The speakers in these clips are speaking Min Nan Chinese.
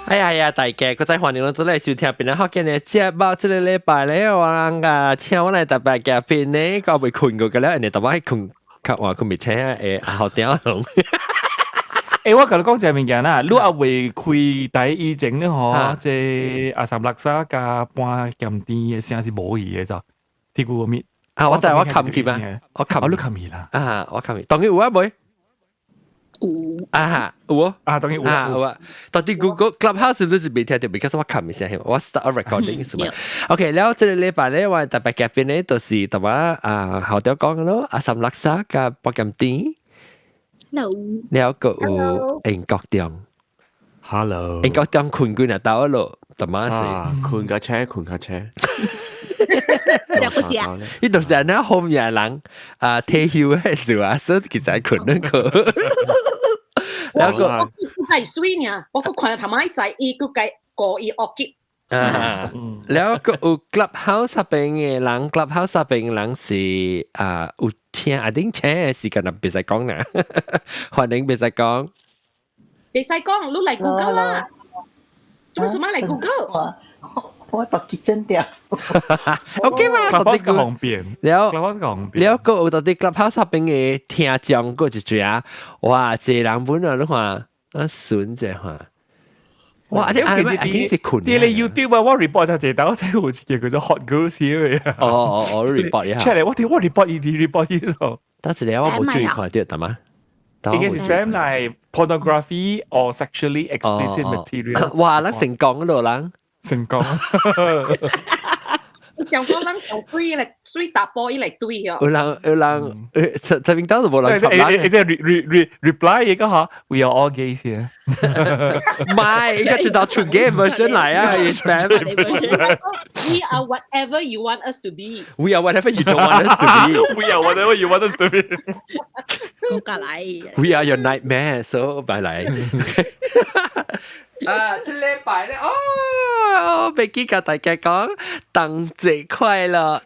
哎呀呀，大家閣再歡迎咱做來收聽邊個福建的節目。這個禮拜咧，我啊請我來特別嘉賓呢，個未睏過嘅咧，人哋特別睏，較話睏未醒誒，後點龍。欸，我共你講一個物件啦，你猶未開台以前咧吼，這阿三垃圾佮半鹹甜的聲是無去的，就聽過未？啊，我知我冚去嘛，我冚，我你冚去啦。啊，我冚去，當然有啊，未？有。啊，有啊，啊，當然有。啊，有啊。到底 Google Clubhouse 你是未聽著，because 我冚一聲，我 start recording 是嘛？OK，了這個禮拜咧，我特別嘉賓咧，就是同我啊後條講嘅咯，阿三垃圾佮白鹹甜。 Hello。了閣有英國中。 Hello。英國中睏幾若晝咯，淡仔是。睏較醒，睏較醒。了個食。伊就是按呢好命人啊，退休的時啊，所以其實睏兩個。我我計水呢，我閣看頭仔在伊閣計過伊惡結。啊，了閣有 Clubhouse 入邊的人，Clubhouse 入邊的人是啊有請一定請的時間，袂使講啦，歡迎袂使講。袂使講，你來 Google 啦。做咩來 Google？我到 kitchen 掉。 OK 嘛，到底個方便。了 Clubhouse 方便。了閣有到底 Clubhouse 入邊的聽眾閣一隻啊，哇，濟人本啊，你看啊，順者看。哇！你啊，你一定是睏。啲你 YouTube 啊，我 report 就這道，所以有一個叫做 Hot Girls 嘅。哦哦哦，report 一下。出嚟，我哋我 report 伊啲 report 伊就。但是咧，我冇注意看到，得嗎？應該是 spam 嚟 pornography or sexually explicit material。哇！咱成功咯，人成功。上個人用水嚟水打波伊嚟對哦。有人有人，這邊兜都無人插人。即係 re re re reply 一個嚇，We are all gays here。唔係，應該知道出 gay version 嚟啊，spam。 We are whatever you want us to be. We are whatever you don't want us to be. We are whatever you want us to be. 講過來。 We are your nightmare, so 拜來。啊，這禮拜咧，哦，袂記共大家講，冬節快樂，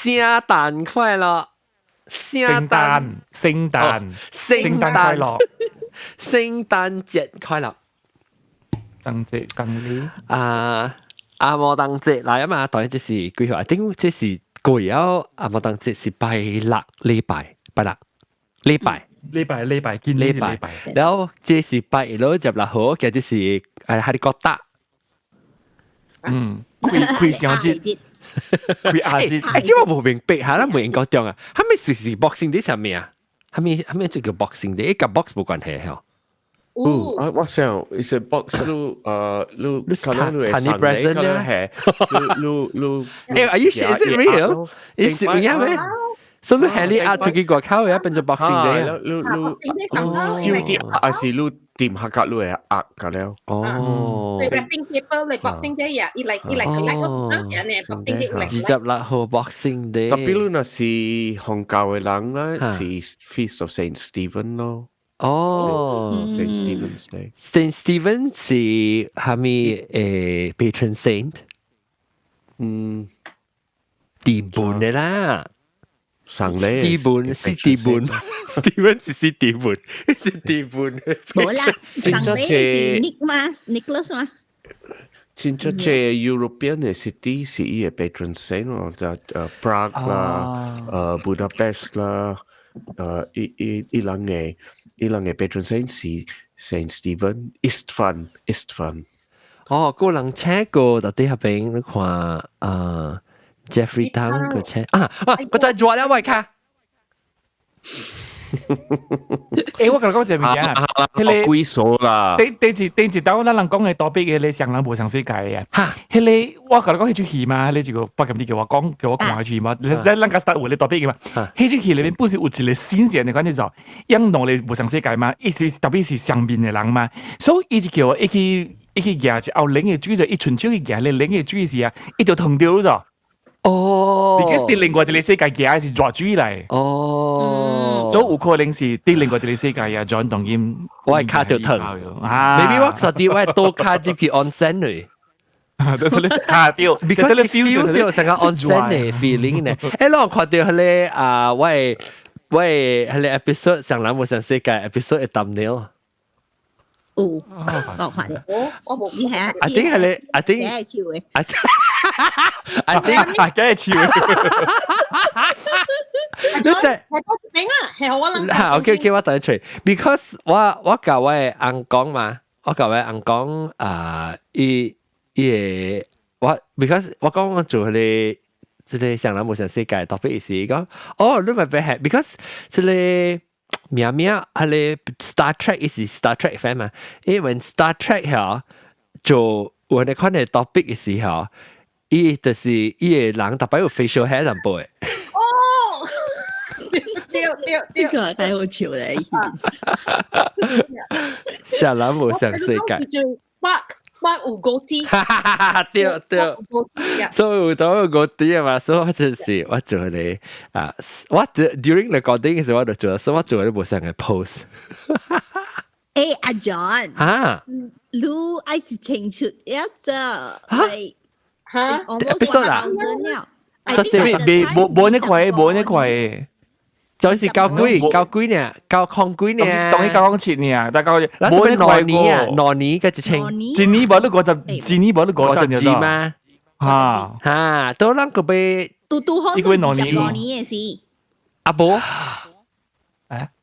聖誕快樂，聖誕，聖誕，聖誕快樂，聖誕節快樂，冬節冬禮啊，阿摩當節來啊嘛，當然這是幾號？頂這是過了阿摩當節是拜六禮拜，拜六禮拜。禮拜禮拜見禮拜，然後這是拜一路26號，其實是哈利哥達。嗯，開開聖節，開亞節。欸，這我無明白下，咱袂應該講啊，係咪是 Boxing Day 啥物啊？係咪係咪這個 Boxing Day？佮 box 無關係吼？有啊，我想，is a box 你你可能你會 tani present 可能係你你你。欸，are you sure? Is it real? Is it 有影咩？所以你係你壓出去外口嘅變做 Boxing Day 啊？你你燒啲還是你掂下格你會壓個了？哦。你 wrapping paper 你 Boxing Day 啊，伊來伊來 collect 個當然呢，Boxing Day 來。26號 Boxing Day。特別你若是紅教嘅人咧，是 Feast of Saint Stephen 咯。哦，Saint Stephen's Day。 Saint Stephen 是係咪patron saint？嗯，地本的啦。上咧 Stephen 是 Stephen，Stephen 是史蒂文，是蒂本。無啦，上禮是 Nick 嘛，Nicholas 嘛。真正這 European 的 city 是伊的 patron saint 咯，就Prague 啦，Budapest 啦，伊伊伊人的伊人的 patron saint 是 Saint Stephen Istvan Istvan。哦，個人請過到底彼邊你看啊，Jeffrey Tang 個請啊啊，我再做了我看。欸，我共你講一個物件，彼個幾數啦？頂頂一頂一道咱人講的 topic 的咧，上人無上世界的啊。彼個我共你講彼出戲嘛，彼個一個北京你叫我講，叫我看彼出戲嘛。咱咱較 start 有咧 topic 的嘛。彼出戲裡面不是有一個新鮮的款，叫做養兩個無相世界嘛，伊是特別是上面的人嘛，所以伊就叫我伊去伊去舉一後冷的水，就伊伸手去舉咧冷的水時啊，伊就燙著咗。哦， because 佇另外一個世界舉的是熱水來。哦，所以有可能是佇另外一個世界啊，John 當今我的跤就疼。啊，maybe 我昨啲我倒跤入去 onsen 嚟。就是你啊對，because 你 feel 到成個 onsen 的 feeling 呢。欸，我看到彼個啊，我的我的彼個 episode 上人無上世界 episode 的 thumbnail。有，我看著。我無。你係阿丁係你，阿丁，幾係笑嘅？阿丁啊，幾係笑嘅。你真係多餅啊，係我諗。嚇，OK OK，我等你吹。Because 我共我的翁講嘛，我共我的翁講啊，伊伊個我 because 我講我做彼個這个雙人無相世界 topic 是講，哦，你咪別係，because 這个名名彼个 Star Trek 伊是 Star Trek fan 嘛，因為 Star Trek 嚇做有那款的 topic 的時候，伊就是伊个人逐擺有 facial hair 淡薄的。哦，對對對，呢個太好笑啦！雙人無相世界。 Spock Spock 有 goatee，哈哈哈哈對對，所以有當有 goatee 啊嘛，所以我就是我做咧啊，我 during recording 時我就做，所以我做咧無相嘅 post。誒，阿 John，嚇，你愛一清出一隻，嚇，episode 啊，未無無呢塊，無呢塊。就是九幾九幾呢，九空幾呢？當伊907呢，大概無呢塊年啊，兩年個一千，一年無你五十，一年無你五十二嗎？嚇嚇，都咱個欲拄拄好25年的事。阿無，啊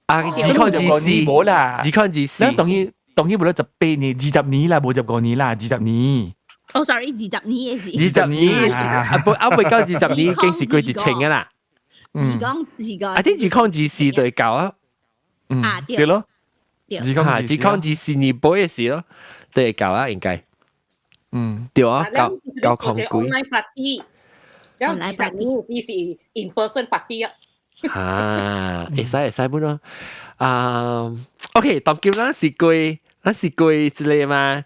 啊，2024無啦，2024，咱當伊當伊無咧18年，20年啦，無十五年啦，二十年。哦，sorry，二十年的事。二十年啊，不啊，未到二十年，已經是過一千個啦。二講二講，啊，啲2024就會到啊，啊對對咯，對，2024年尾的事咯，就會到啊，應該，對啊，九九空幾，online party，然後20年是 in person party 啊，啊，會使會使本咯，啊，OK，當今咱是過這个嘛，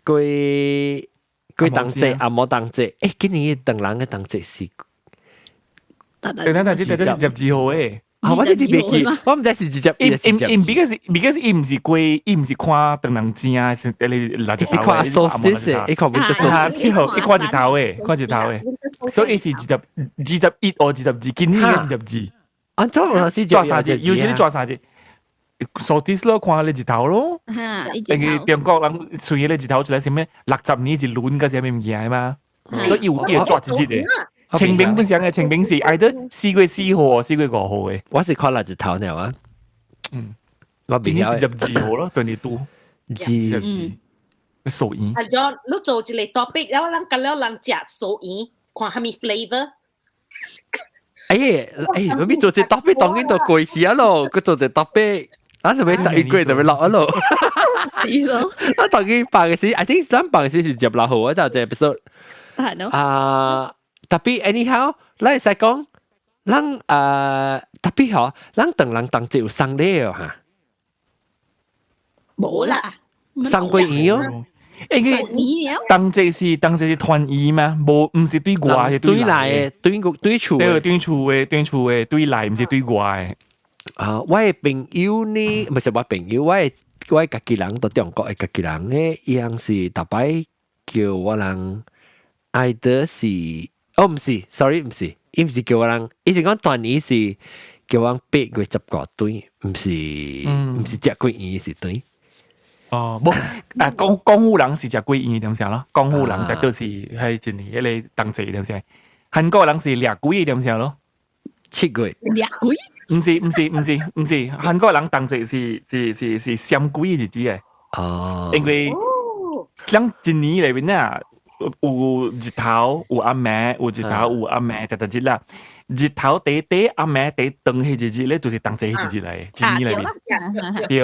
過過冬節啊，無冬節，欸，今年唐人的冬節是。等等，等，這這是22號誒。啊，我這是袂記，我毋知是二十一。因因 because 伊毋是過，伊毋是看唐人節啊，是迄个六是看 solstice，伊看 winter solstice，伊看日頭的，看日頭的，所以伊是21或22，今年應該是二十二。啊，怎有是抓三日？尤其你抓三日，solstice 咯，看你日頭咯。因為中國人隨迄个日頭出來，啥物60年一輪，個啥物物件嘛，所以伊有伊會抓一日的。清明本身嘅清明是愛得4月4號、4月5號嘅。我是看六日頭呢啊。我今年是22號咯，22。22。素圓。阿 John，你做一个 topic，然後咱佮了人食素圓，看啥物 flavor。哎哎，我咪做一個 topic 當然就過去啊咯，佢做一個 topic，咱就欲11月就欲落啊咯。對咯。我當然辦嘅時，I think 咱辦嘅時是26號，我就這 episode。係咯。啊。Tapi anyhow，咱會使講，咱啊 tapi 嗬，咱唐人冬節有送禮哦嚇。無啦，送過圓哦。因為冬節是團圓嘛，無毋是對外是對內的，對對厝對對厝的，對厝的，對內毋是對外的。啊，我的朋友呢，毋是我朋友，我的家己人佇中國的家己人呢，伊樣是逐擺叫我人 either 是。哦，毋是，sorry，毋是，伊毋是叫我人，伊是講團圓是叫我8月15頓，毋是毋是食桂圓是頓。哦，無啊，廣廣府人是食桂圓點聲咯，廣府人特都是係一年彼个冬節點聲，韓國人是掠鬼點聲咯， 7月掠鬼？毋是毋是毋是毋是，韓國人冬節是閃鬼日子的。哦，因為咱一年內面啊，有日頭有暗暝，有日頭有暗暝，逐逐日啦。日頭短短，暗暝短長彼一日咧，就是冬節彼一日來，一年內面。對，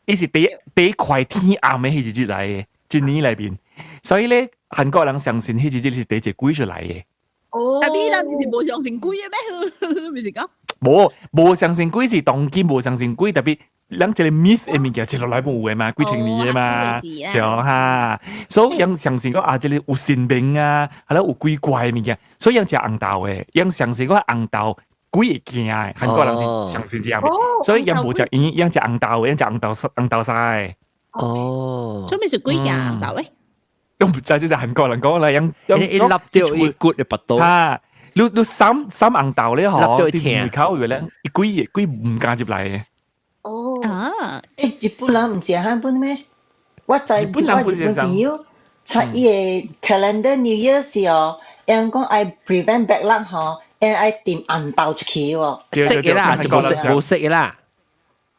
伊是第第快天暗的彼一日來的，一年內面。所以咧，韓國人相信彼一日是第一個鬼出來的。哦， Tapi 咱毋是無相信鬼的咩？毋是講？無無相信鬼是當今無相信鬼，特別咱這个 myth 的物件一路來無有的嘛，幾千年的嘛，是哈。所以𪜶相信講啊，這个有神明啊，還有有鬼怪的物件，所以𪜶食紅豆的，𪜶相信講紅豆鬼會驚的，韓國人是相信這樣的，所以𪜶無食圓，𪜶食紅豆，𪜶食紅豆紅豆沙的。哦，做咩是鬼食紅豆的？我毋知，就是韓國人講啦，𪜶 伊擸著伊骨的腹肚。哈，你你三三紅豆咧，嗬，擸著疼門口有咧，伊鬼鬼毋敢入來的。哦。啊，日本人毋是漢本咩？我知日本人我日本朋友出伊个 calendar New Year 時哦，人講愛 prevent bad luck 吼，人愛訂紅豆出去喎。識嘅啦，是無識嘅啦，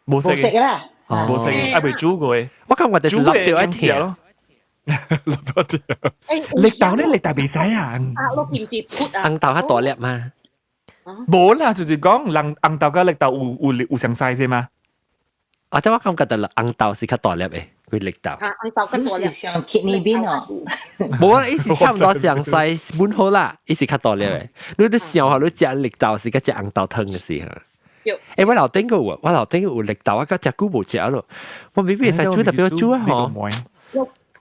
無識無識嘅啦，無識嘅，啊未煮過嘅。我感覺就是立掉一條，立到一條。綠豆咧，綠豆袂使啊。啊，我平時潑啊。紅豆較大粒嘛。無啦，就是講人紅豆佮綠豆有相似啫嘛。啊，但我感覺到紅豆是較大粒嘅，佢綠豆。啊，紅豆較大粒。是像 kidney bean 哦。無啊，伊是差唔多相似，本好啦，伊是較大粒嘅。你都想下，你食綠豆是佮食紅豆湯嘅時候。我樓頂個有，我樓頂有綠豆，我佮食久無食咯。我未必會使煮特別煮啊，嗬。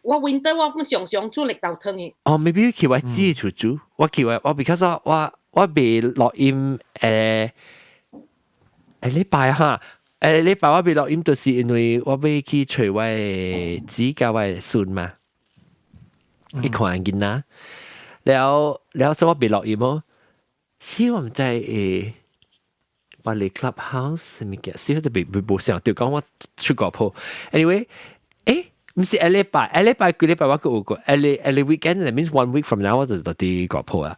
我 winter 我常常煮綠豆湯嘅。哦，maybe 去我自己厝煮，我去我我 because 我未錄音禮拜哈，禮拜我未錄音，就是因為我欲去揣我的姊佮我的孫嘛，去看囡仔，了了所以我未錄音哦。是我毋知我嚟 Clubhouse 物件，是就未未無想到講我出國鋪。Anyway，毋是下禮拜，下禮拜幾禮拜我閣有個下禮下禮 weekend，that means one week from now 我就到佇國鋪啊。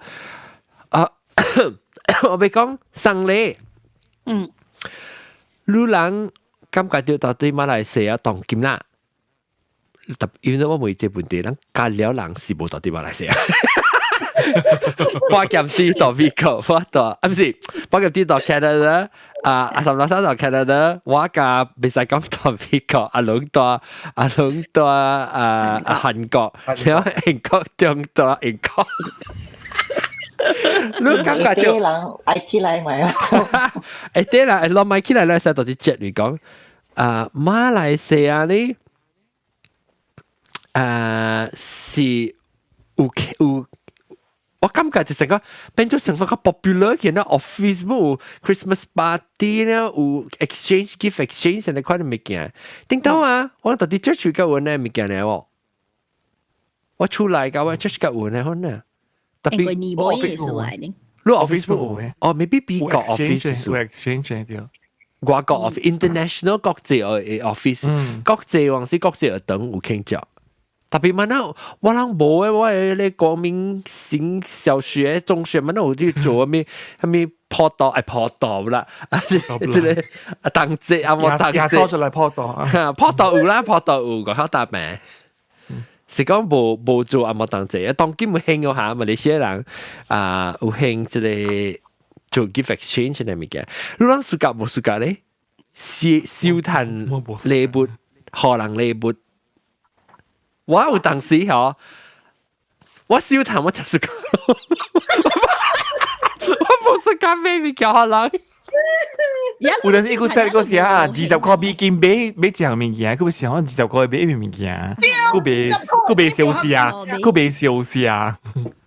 啊，我欲講送禮，你人感覺到到底馬來西亞當今啦？特因為我問這問題，咱加了人是無到佇馬來西亞。我兼啲到美國，我到啊，毋是，我兼啲到 Canada，啊阿三老三到 Canada，我佮袂使講到美國，阿龍到啊韓國，然後英國中到英國。你感覺就人愛起來咪啊？對啦，攞麥起來咧，使到啲節嚟講，啊馬來西亞呢，啊是有。我感覺就成個變咗成個較 popular 嘅呢 office 有 Christmas party 呢，有 exchange gift exchange 呢款嘅物件。頂到啊，我到底 church 個有呢物件呢喎？我出來個我 church 個有呢可能。特別你無意思來呢？你 office 冇有？哦，maybe 美國 office 有 exchange 對。外國 office international 國際嘅 office，國際往時國際學堂有慶祝。特別問啊，我人無誒，我係咧國民新小學、中學，問有去做咩？啥物破道愛破道啦，啊，這個啊當節啊，無當節，耶穌出來破道，破道有啦，破道有個好大名。是講無做啊，無當節，啊，當今有興個下，馬來西亞人啊有興這個做 gift exchange 嘅物件。你人暑假無暑假咧？燒燒炭禮物，予人禮物。我有當時吼，我燒炭我就是講，我無是咖啡物件予人。有陣時伊個細個時啊，20塊美金買買一項物件，佢會想20塊買一物件，佢袂燒死啊，佢袂燒死啊。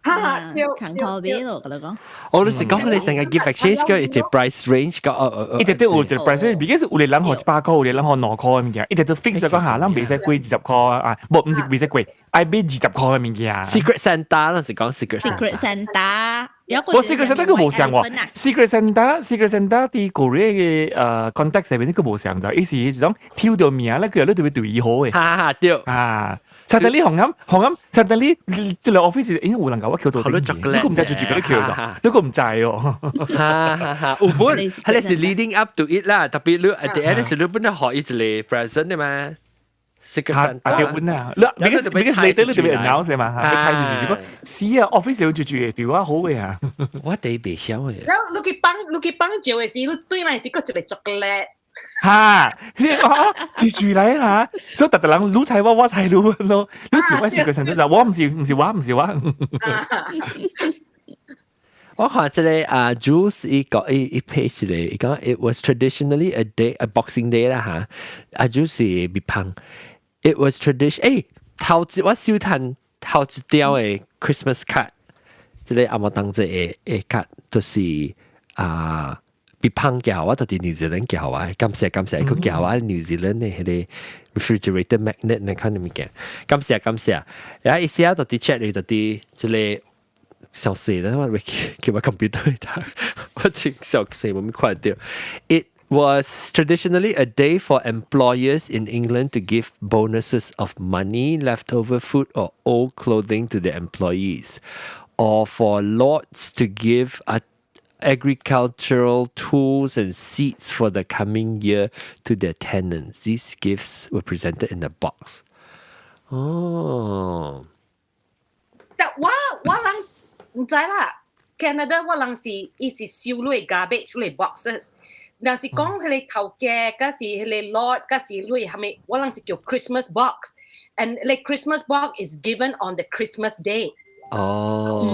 哈，看靠買咯，佮你講。我就是講你成個 gift exchange 個一隻 price range 個，一直都有一個 price range，畢竟是有個人予100塊，有個人予2塊的物件，一直都 fix 咗講下，咱袂使過20塊啊，無，毋是袂使過，愛買二十塊的物件。 Secret Santa 咱是講 Secret Secret Santa，我 Secret Santa 佢無相喎，Secret Santa，Secret Santa 佇 Korea 嘅context 入面佢無相就，伊是一種抽到名咧，佢又你特別對伊好嘅。哈哈對啊！實在你紅暗紅暗，實在你這個 office 因為有人共我扣到，你個毋知就住佢咧扣到，你個毋知哦。哈哈哈，有本係你是 leading up to it 啦，特別你 at the end 是你本來予伊一個 present 的嘛。Secret Santa 啊對本啊，你你你特別 announce 嘛，你猜住住住講，是啊，office 有住住嘅對我好嘅啊。我第袂曉嘅。然後你去幫照嘅時，你對來是閣一個 chocolate。哈，是啊，住住嚟嚇，所以特特人擼菜我，我菜擼咯，你是我是個神就我毋是我毋是我。我看這個啊，Jules 伊個伊伊 page 咧，伊講 it was traditionally a day a Boxing Day 啦嚇，啊 Jules 是滅胖，it was tradition，頭一我收趁頭一張的 Christmas card，這個阿摩當這的卡就是啊。別胖寄我，到佇 New Zealand 寄我，感謝感謝，佢寄我 New Zealand 的彼個 refrigerator magnet 那款物件，感謝感謝。然後伊寫到佇 chat 裡到佇這個小細啦，我叫我 computer 睇，我真小細我沒看到。It Was traditionally a day for employers in England to give bonuses of money, leftover food, or old clothing to their employees, or for lords to give agricultural tools and seeds for the coming year to their tenants. These gifts were presented in a box. Oh. 但我人毋知啦，Canada 我人是伊是收你 garbage 你 boxes。若是講彼个頭家，佮是彼个 lord，佮是你啥物，我人是叫 Christmas box，and the Christmas box is given on the Christmas day。哦，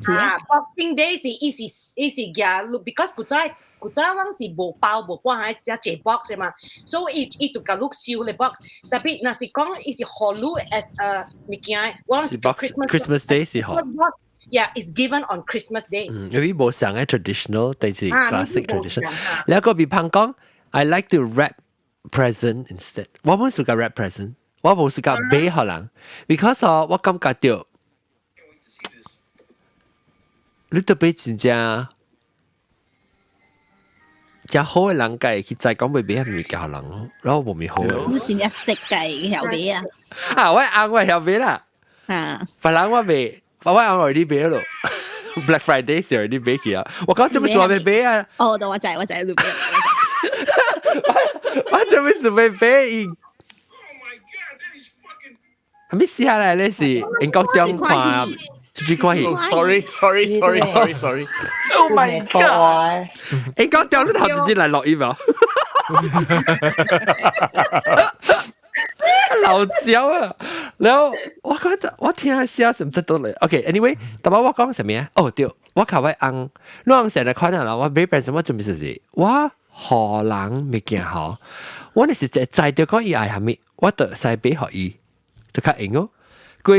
啊，Boxing Day 是伊是舉，because 古早人是無包無半項只一 box 嘛，所以伊就共你收咧 box。特別若是講伊是予你 as a 物件，我人是 Christmas Christmas Day 是予。 Yeah, it's given on Christmas Day。嗯，因為無像嘅 traditional，但是 classic tradition。另一個比方講，I like to wrap present instead。我無喜歡 wrap present，我無喜歡買予人，because 我感覺到你特別真正真好嘅人計去再講會買物件予人咯，然後無咪好。你真正識計曉買啊？啊，我翁我曉買啦。啊，別人我買。我翁我你買咯，Black Friday 時你買去啊！我講做咩事我欲買啊？哦，我知我知你買。我做咩事欲買伊？係咪試下來咧？是英國中看，出去看戲。 Sorry sorry sorry sorry sorry。 Oh my god！英國中你頭直接來錄音啊！老焦啊！然後我覺得我聽下寫什麼得嚟。OK，anyway，但係我講什麼啊？哦對，我靠我翁，你翁成日看到啦，我買變什麼準備就是我予人物件吼，我那是知著講伊愛啥物，我就使買予伊，就較用哦。過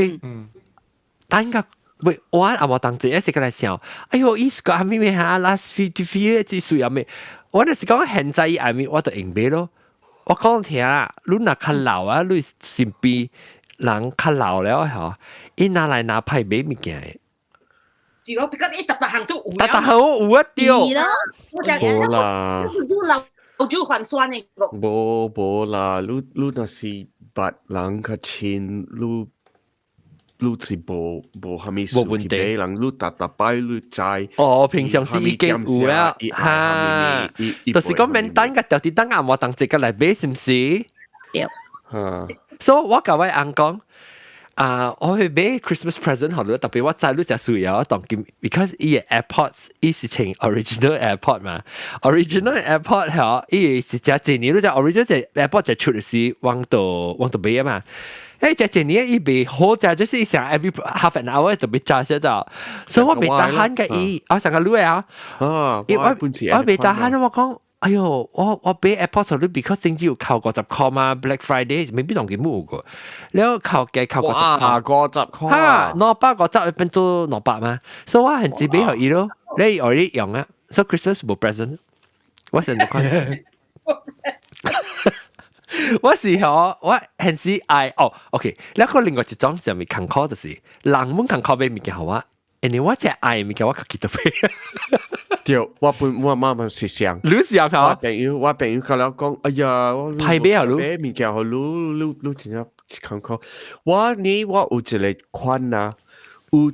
等個喂，我阿無當真，一時過來想，哎喲，伊是個啥物咩哈？last few 只需要咩？我那是講現在伊愛物，我就用買咯。我講聽啦，你若較老啊，你身邊人較老了吼，伊拿來拿派買物件的。是咯，because 伊逐逐項都有。逐逐項有啊對。無啦。老酒還酸的。無無啦，你若是捌人較親，你是無啥物事去買人，你逐逐擺你知。哦，平常時已經有啊，哈，就是講免等個掉啲等暗我當這個來買，是毋是？對。哈。所以我共我翁講，啊，我會買 Christmas present 予你，特別我知你誠需要當今，because 伊的 AirPods 伊是穿 original AirPod 嘛，original AirPod 嗬，伊是誠濟年，你知 original 隻 AirPod 一出時，往到往到買啊嘛。誠濟年伊袂好食，就是伊成 every half an hour 就欲 charge 咗，所以我袂 tahan 共伊，我上個女啊，啊，我我袂 tahan 我講。哎喲，我買 AirPods 你 because 先至有扣50箍嘛，Black Friday 未必當佢冇個，了扣嘅扣五十箍，50箍，哈，250變做200嘛，所以我係只買予伊咯，你愛你用啊，所以 Christmas 無 present，我成日看，我是嗬，我現時愛哦，OK，了個另外一種上面艱苦就是人們艱苦買物件予我，因為我真愛物件我家己都買。對，我本我媽媽是想，你是想我朋友我朋友佮我講，哎呀，我派買啊你買物件予你，你你真正艱苦。我呢，我有一個款啊，有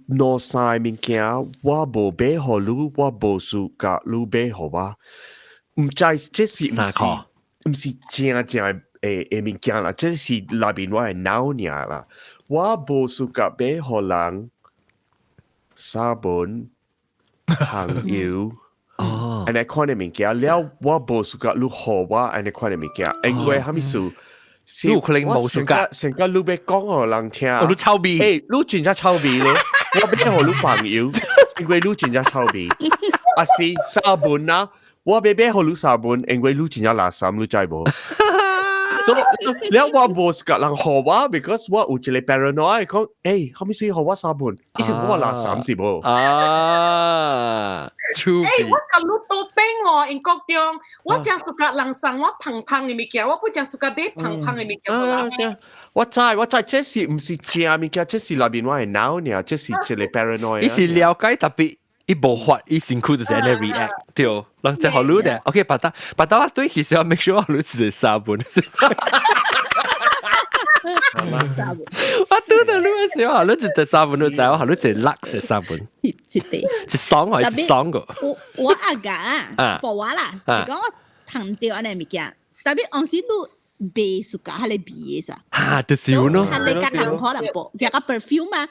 兩三個物件，我無買予你，我無 suka 你買予我。毋知這是毋是毋是正正的物件啦，這是內面我的腦爾啦。我無 suka 買予人沙本。香油，哦，按呢款的物件，了我無 suka 你予我按呢款的物件，因為啥物事？你有可能無 suka，成個你欲講予人聽，哦，你臭味，欸，你真正臭味咧，我欲予你朋友，因為你真正臭味，啊是沙本啊，我欲買予你沙本，因為你真正垃圾，你知無？所以了我無 suka 人予我，because 我有一個 paranoid 講，欸，啥物事予我沙本？以前我垃圾是無？啊，臭欸，我共你倒反喎，英國中，我誠 suka 人送我芳芳的物件，我不誠 suka 買芳芳的物件。我知我知，這是毋是正物件，這是內面我的腦爾，這是一個 paranoid。伊是了解特別，伊無法，伊身軀就是按呢 react，對，人就予你的。OK，別打別打，我對其實我 make sure 予你一個砂盆。我拄到你嘅時候，予你一個砂盆，你知我予你一個 Lux 嘅砂盆，一一地一雙還一雙個。我阿家啊，for 我啦，是講我談著按呢物件，特別當時你袂 suka 彼個味嘅啥。哈，就是有咯。彼個較艱苦淡薄，是個 perfume 嘛。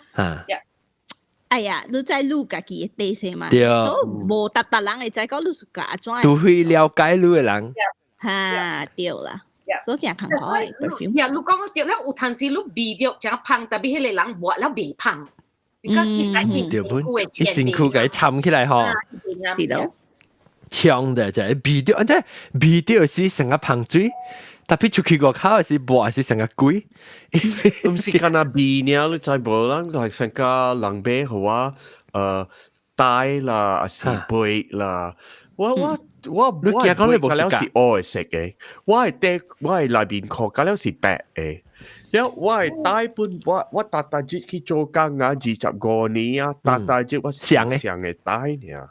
哎呀，你知你家己的底色嘛？所以無逐逐人會知講你 suka 按怎。除非了解你的人。哈，對啦。所以誠艱苦的 perfume。呀，你講對了，有陣時你味著誠芳，特別彼個人抹了袂芳。對本，伊身軀共伊摻起來吼。對咯。搶的就係味著，按怎味著是成個芳水，特別出去外口是抹是成個鬼。毋是干焦味爾，你知無？咱係成個人買予我，袋啦，抑是杯啦，我我你驚講你無了是烏色的，我的袋我的內面褲甲了是白的。了我的袋本我逐逐日去做工啊，25年啊，逐逐日我是上的上的袋爾。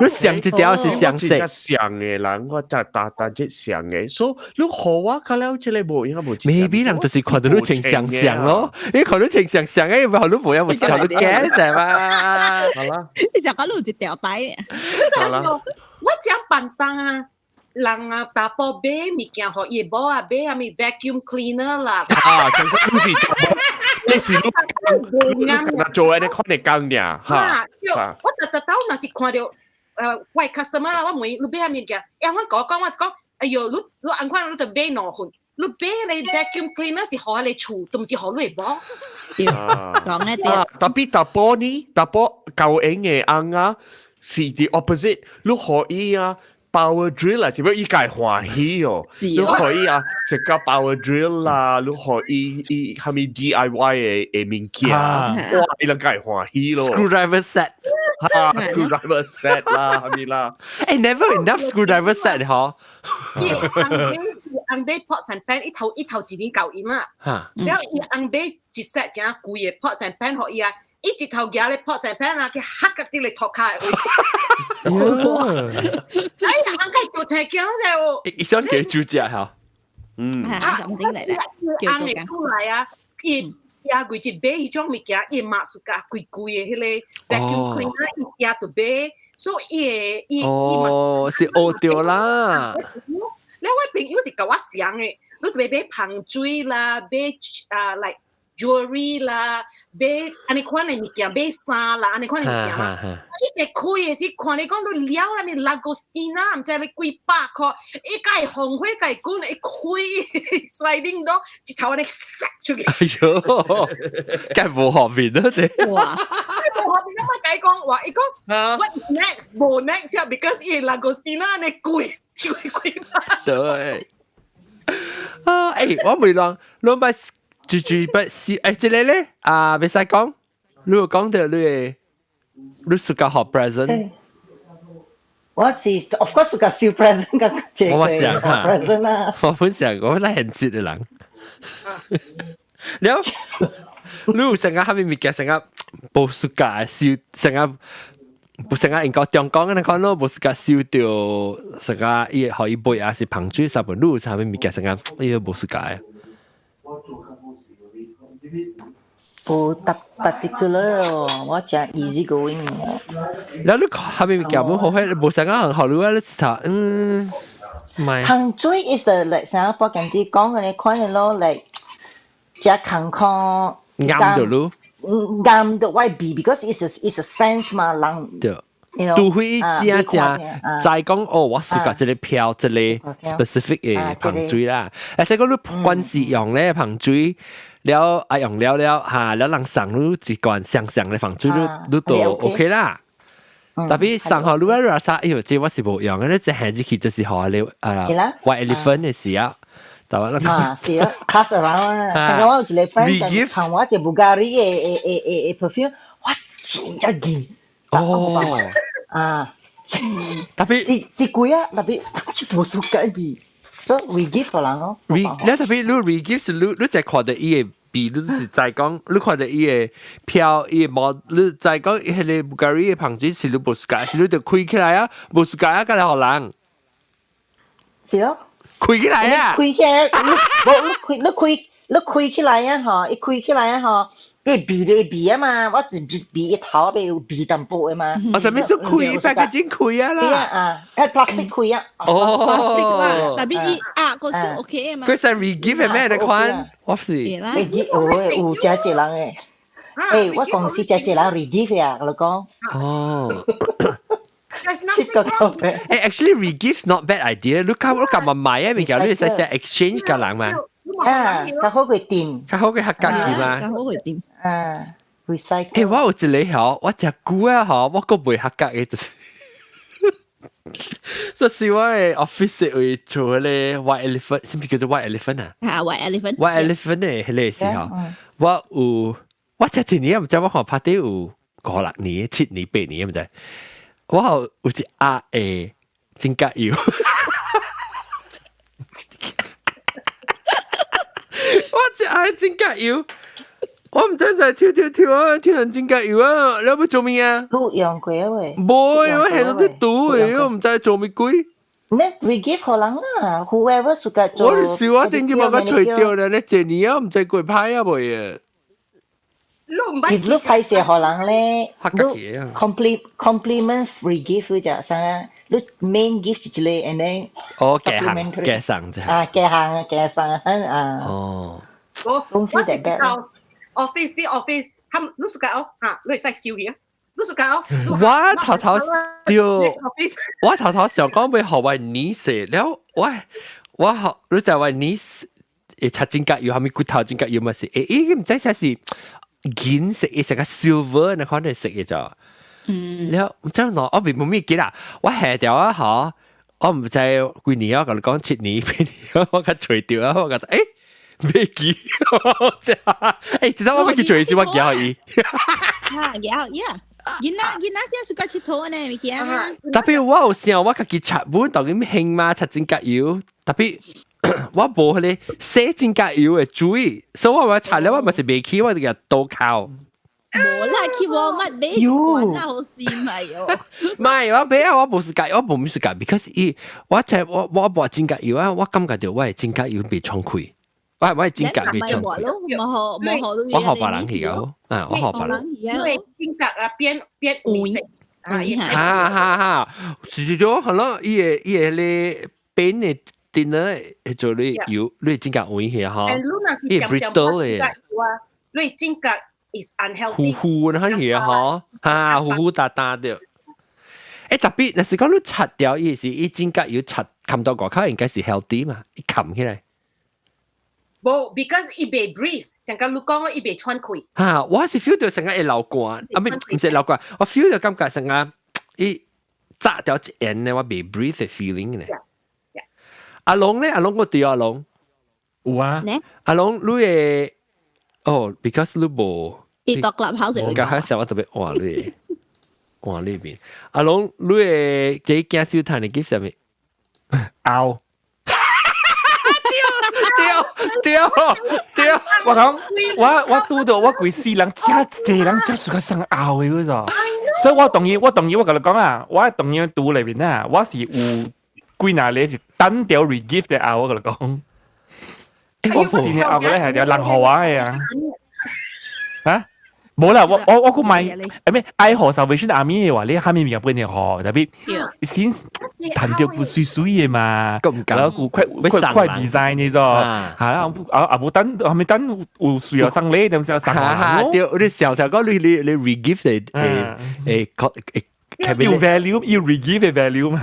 你上一條是上色，上的人，我就逐逐日上的，所以你予我較了這个無影無。 maybe 人就是看到你穿上上咯，你看你穿上上的，予你無影無就你驚知嘛？好啦，你想講你有一條帶。好啦，我講笨蛋啊！人啊，查埔買物件予伊某啊，買啥物 vacuum cleaner 啦。啊，上個你是你是你你做按呢款的工爾，哈。我逐逐兜若是看著我 customer 啦，我問伊你買啥物件，欸，我講講我講，哎喲，你你按款你就買兩份，你買咧 vacuum cleaner 是予彼个厝，都毋是予你的某。對，講得對。特別查埔呢，查埔舊型的翁仔是 the opposite，你予伊啊 power drill 啊，是欲伊家歡喜哦？你予伊啊，一個 power drill 啦，你予伊伊啥物 DIY 的的物件，哇，伊攏家歡喜咯。 Screwdriver set，哈，screwdriver set 啦，啥物啦？誒，never enough screwdriver set 嗬。伊翁買翁買 pots and pan，伊頭伊頭一年夠用啦。然後伊翁買一 set 誠貴的 pots and pan 予伊啊，伊一頭舉咧 pots and pan 啊，去嚇甲佇咧塗跤的位。哎呀，翁該做菜鏡者哦。伊想給煮食嚇。嗯。啊，something 嚟啦，翁會出來啊，伊也規日買彼種物件，伊嘛 suka 貴貴的彼个 vacuum cleaner，伊也就買，所以伊會伊伊嘛。哦，是學著啦。咧我朋友是共我相的，你買買芳水啦，買啊 like jewelry 啦，買按呢款的物件，買衫啦，按呢款的物件嘛。伊一開的時看你講你了啥物 Lagostina，毋知欲幾百箍，伊共伊防火共伊滾，伊開 sliding door，一頭按呢塞出去。哎喲，梗無學面咯，這。哇！無學面，我共伊講話，伊講 what next？無 next 啊，because 伊 Lagostina 按呢貴，就會幾百。對。啊，欸，我問人，攏捌住住捌是，欸，這个咧，啊，袂使講，你有講著你的，你 suka 予 present。我是 of course suka 收 present 個這我想 present 啦。我本想我本來現實的人。了，你有成個啥物物件，成個無 suka 收，成個無成個應該中國的款咯，無 suka 收著成個伊予伊買抑是芳水啥物，你有啥物物件成個伊個無 suka 的？無特 particular 哦，我誠 easy going。了你啥物物件無好，無成個很好，你啊你一頭嗯，唔係。芳水 is the like 啥我跟你講的款的咯，like 誠艱苦。啱著你。啱著我味，because it's a sense 嘛，人。對。除非正正知講哦，我 suka 這个飄這个 specific 的芳水啦。而且講你慣時用咧芳水，了啊用了了嚇，了人送你一罐相相的芳水，你你都 OK 啦。特別送予你啊，啥？哎喲，這我是無用的，你這行入去就是予你啊，white elephant 的時啊。就啊，是啊，pass around 啊。上個我有一個 friend 送我一個 Bulgari 的的的的 perfume，哇，真正緊。哦。啊。特別是是貴啊，特別無 suka 味，所以 re-gift 予人咯。 re 你特別你 re-gift 是你你就看著伊的味，你是知講，你看著伊的飄，伊的毛，你知講彼个 Bulgari 的香水是你無 suka，是你就開起來啊，無 suka 啊，佮來予人。是咯。開起來啊！開起來，無你開你開你開起來啊！吼，一開起來啊！吼，伊味咧味啊嘛，我是味一頭尾有味淡薄的嘛。我啥物說開 packaging 開啊啦？啊，係 plastic 開啊。哦，plastic 啦，但係伊啊個是 OK 嘛。佢係 regift 嘅咩？你看，我是。 regift 有有真濟人的，欸，我公司真濟人 regift 啊，我講。哦。七個頭嘅。欸，actually regift not bad idea。你較你幹嘛買啊？物件你會使寫 exchange 佮人嘛？啊，較好過訂。較好過客家去嘛？較好過訂。啊，recycle。欸，我有一个吼，我誠久啊吼，我閣袂合格的，就是，這是我的 office 會做彼个 white elephant，是毋是叫做 white elephant 啊？嚇，white elephant。 white elephant 的彼个時候，我有我這一年毋知我看 party 有五六年、七年、八年毋知。我有有一盒的指甲油，我一盒的指甲油，我毋知在跳跳跳啊，跳成指甲油啊，你欲做咩啊？你用過未？無，我係都賭的，我毋知做咩鬼。你 regift 予人啦，whoever suka 做。我是我頂次無共揣著咧，你這年啊，毋知過歹啊未啊？你歹勢予人咧，你 compliment regift 就啥？你 main gift 一个，and then 哦，加項加送啫。啊，加項加送啊。哦。我我是到 office 啲 office，他們你 suka 哦，嚇，你會使收去啊？你 suka 哦？我頭頭對，我頭頭想講欲予我 niece 了，我我予你知我 niece 會擦指甲油，啥物骨頭指甲油嘛是，欸，伊毋知啥是。銀色，伊成個 silver 那款的色的咋？嗯，了，毋知喏，我未無咩記啦，我下掉啊嗬，我毋知幾年啊，共你講七年八年，我較揣著啊，我講欸，未記，欸，知道我欲去揣時，我寄予伊。啊，寄呀，囡仔囡仔真 suka 𨑨迌呢，物件啊。 Tapi 我有想，我家己擦本當然興嘛，擦指甲油，tapi 我無彼个洗指甲油的水，所以我話擦了我嘛是袂起，我就共倒扣。無啦，去 Walmart 買一罐啦，好死咪哦。唔係，我買啊，我無是介，我無咩是介，because 伊我就我我抹指甲油啊，我感覺著我的指甲油袂沖開，我我的指甲袂沖開。無好無好，我予別人去個，啊，我予別人。因為指甲啊變變黃色。哈哈哈，是咗可能伊個伊個咧變的電呢，做你油，你指甲黃去吼，伊 brittle 的。你指甲 is unhealthy。糊糊那去吼，哈糊糊答答的。欸，tapi 若是講你擦掉，伊是伊指甲油擦冚到外口，應該是 healthy 嘛，伊冚起來。無，because 伊袂 breathe，上個你講伊袂喘氣。哈，我是 feel 到成個會流汗，啊，毋是流汗，我 feel 到感覺成個伊紮掉一緣咧，我袂 breathe 的 feeling 咧。阿龍咧，阿龍我對阿龍。有啊。阿龍，你會哦，because 你無。伊獨立考試。我剛開始我特別換你，換呢邊。阿龍，你會給驚小嘆你叫啥物？拗。對對對，我講我我拄著我規世人遮濟人遮 suka 送甌的嗰種，所以我同意我同意我共你講啊，我同意拄內面啊，我是有幾若個是單調 regift 的甌，我共你講。我真正甌過來係條人予我的啊。啊？無啦，我我我閣買，欸咩？愛予 Salvation Army 的話，你啥物物件本予，tapi since 趁著不媠媠的嘛，然後有快快快 design 的咗，係啦，啊啊無等，還沒等有需要送禮，點先送人對，你小條講你你你 regift 的誒誒誒，有 value，有 regift 的 value 嘛。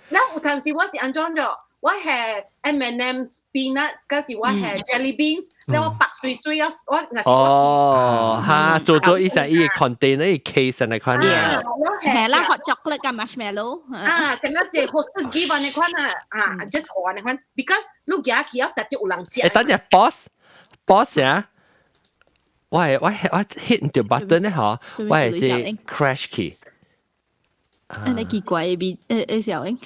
那有陣時我是按怎咗？我係 M&M peanuts，嗰時我係 jelly beans，然後我白水水啊，我若是哦，哈，做做伊成伊個 container 伊 case 那款啊，係啦，hot chocolate 佮 marshmallow 啊，成個是 hostess give 那款啊，啊，just 予那款，because 你行去啊，特別有人食。欸，等陣 boss boss 啊，我係我我 hit 著 button 咧嗬，我係是 crash 去。啊，你奇怪的面，誒誒小英。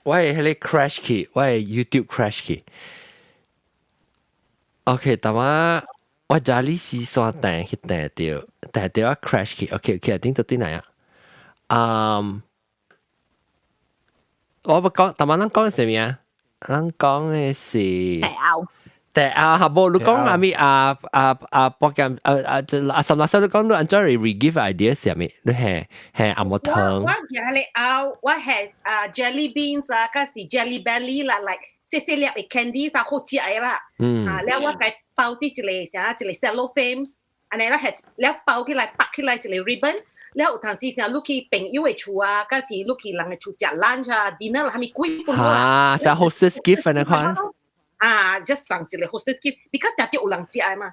我係彼个 crash 去，我係 YouTube crash 去。OK，但我我家裡是線訂去訂掉，訂掉啊 crash 去。OK，I think 到啲哪啊？嗯，我不講，但我咱講啥物啊？咱講嘅是第後第啊，哈無你講阿咪啊啊啊，博鑑啊啊，阿什拉你講你按怎 re-gift idea 是啥物？你係係阿莫糖我係你拗，我係啊 jelly beans 啊，嗰是 jelly belly 啦，like 細細粒嘅 candies 啊，好食嘅啦。啊，了我共包佇一个啥一個 cellophane，按呢啦係了包起來綁起來一個 ribbon，了有當時啥你去朋友的厝啊，抑是你去人的厝食 lunch 啊 dinner 啦，啥物鬼本啊，像 hostess gift 那款。啊，just 送一個 hostess gift，because 定定有人食的嘛。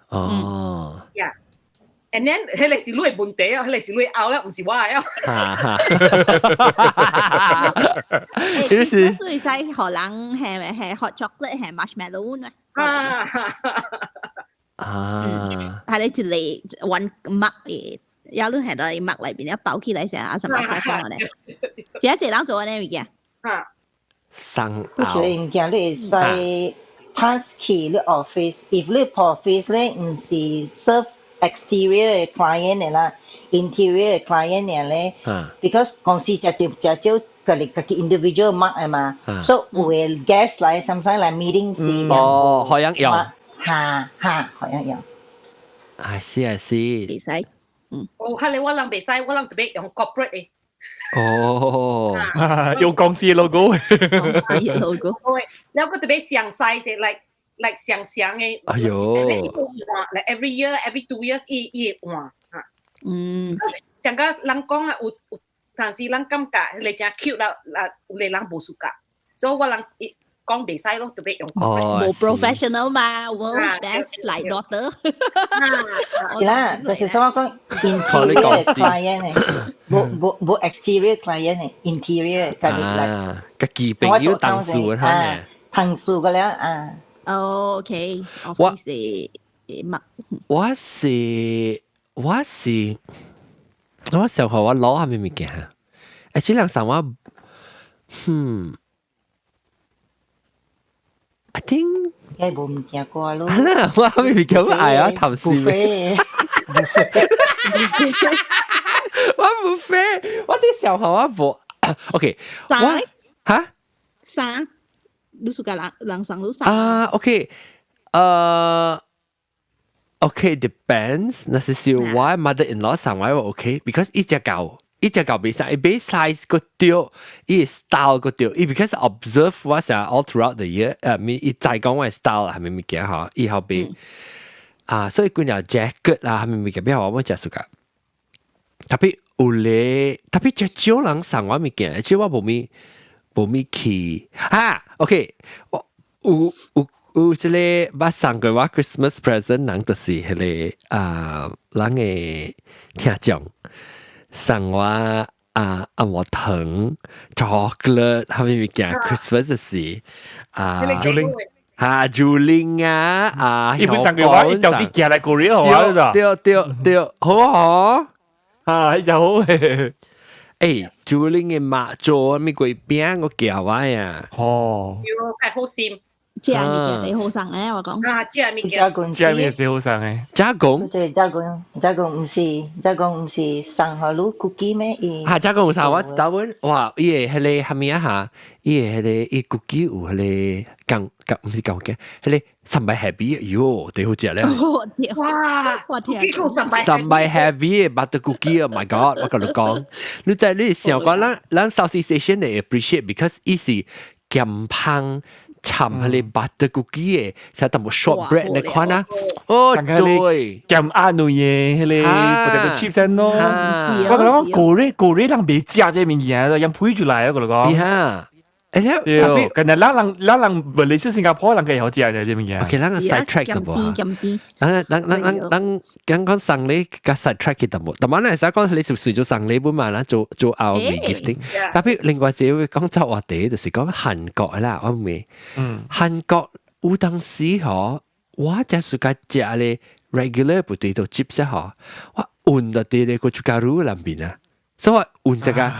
哦。 Yeah。And then 彼個是你的問題啊，彼個是你拗啦，毋是我的啊。哈哈。你是會使予人係係 hot chocolate 係 marshmallow 呢？啊。啊。係你一個揾麥嘅，有你係喺麥裏邊一包起來成啊，什麼啥講咧？這一個人做呢物件。啊。生我覺得物件你會使 pass 去你 office，if 你 office 咧毋是 serve exterior 嘅 client 的啦，interior 嘅 client 嘅咧，because 公司食少食少家己家己 individual mug 的嘛，所以有的 guest 來，sometimes 來 meeting 時，哦，可以用，哈哈，可以用。 I see I see，袂使，嗯。哦，係你我人袂使，我人特別用 corporate 的。哦，用公司 logo，公司 logo。了個特別詳細些，like 相像的。哎喲。 like every year, every 2 years，伊伊會換。上個人講啊，有有當時人感覺彼個誠 cute 啦，啦有个人無 suka，所以我人講袂使咯，特別用。哦，無 professional 嘛，world's best like daughter。是啦，就是說我講 interior client 的，無無無 exterior client 的，interior 家己來。家己朋友同事啊，同事個了啊。 OK，我是乜？我是我是我小學我攞啥物物件？誒，這兩上我，I think 梗係無物件過咯。係啦，我啥物物件我愛啊，頭先。我 buffet，我啲時候我無，OK，我嚇衫，你 suka 人人送你衫啊？OK，OK，depends。那是是我 mother-in-law 送我 OK，because 一隻狗。一隻狗袂使，伊買 size 個對，伊 style 個對，伊 because observe 我成 all throughout the year，咪伊知講我 style 係咪物件嗬，以後買啊，所以幾條 jacket 啦，係咪物件比較我食 suka。特別有咧，特別只少人送我物件，而且我無咪無咪去啊。OK，我有有有這個捌送過我 Christmas present 人就是彼個啊，人的聽眾。送我啊啊我糖 chocolate 係咪物件 Christmas 時啊，哈 Juling 啊啊，伊本送過我，伊到底寄來 Korea 好啊？對對對，好啊，啊，彼隻好誒。欸，Juling 的肉做咩鬼餅我寄我呀？哦，較好心。這物件最好送咧，我講。啊，這物件，這物件最好送的。加工？對，加工，加工毋是，加工毋是送予你 cookie 咩？伊哈，加工有啥？我知道阮，哇，伊個彼個蝦米啊哈？伊個彼個伊 cookie 有彼個鋼鋼，毋是鋼嘅，彼個三百 happy，喲，最好食咧。哇！我聽。三百 happy 嘅 butter cookie，oh my god！我共你講，你知你想講咱咱 Southeast Asian 會 appreciate，because 伊是鹹芳。摻彼個 butter cookie 的，像淡薄 shortbread 那款啊。哦，對，鹹鴨類的，彼個 potato chips 咯。我講 Korea Korea 人袂食這物件，用配出來啊，我講。呀，欸，對，近日咱人咱人無論是新加坡人會曉食這物件。 OK，咱個 side track 淡薄。咱咱咱咱咱講講送禮佮 side track 嘅淡薄，但係咧使講你是隨做送禮本嘛啦，做做後面 gifting。特別另外一個講做話題就是講韓國啦，我未。韓國有當時嗬，我就是個食咧 regular potato chips 嗬，我換到啲咧個出家乳內面啊，所以我換這個。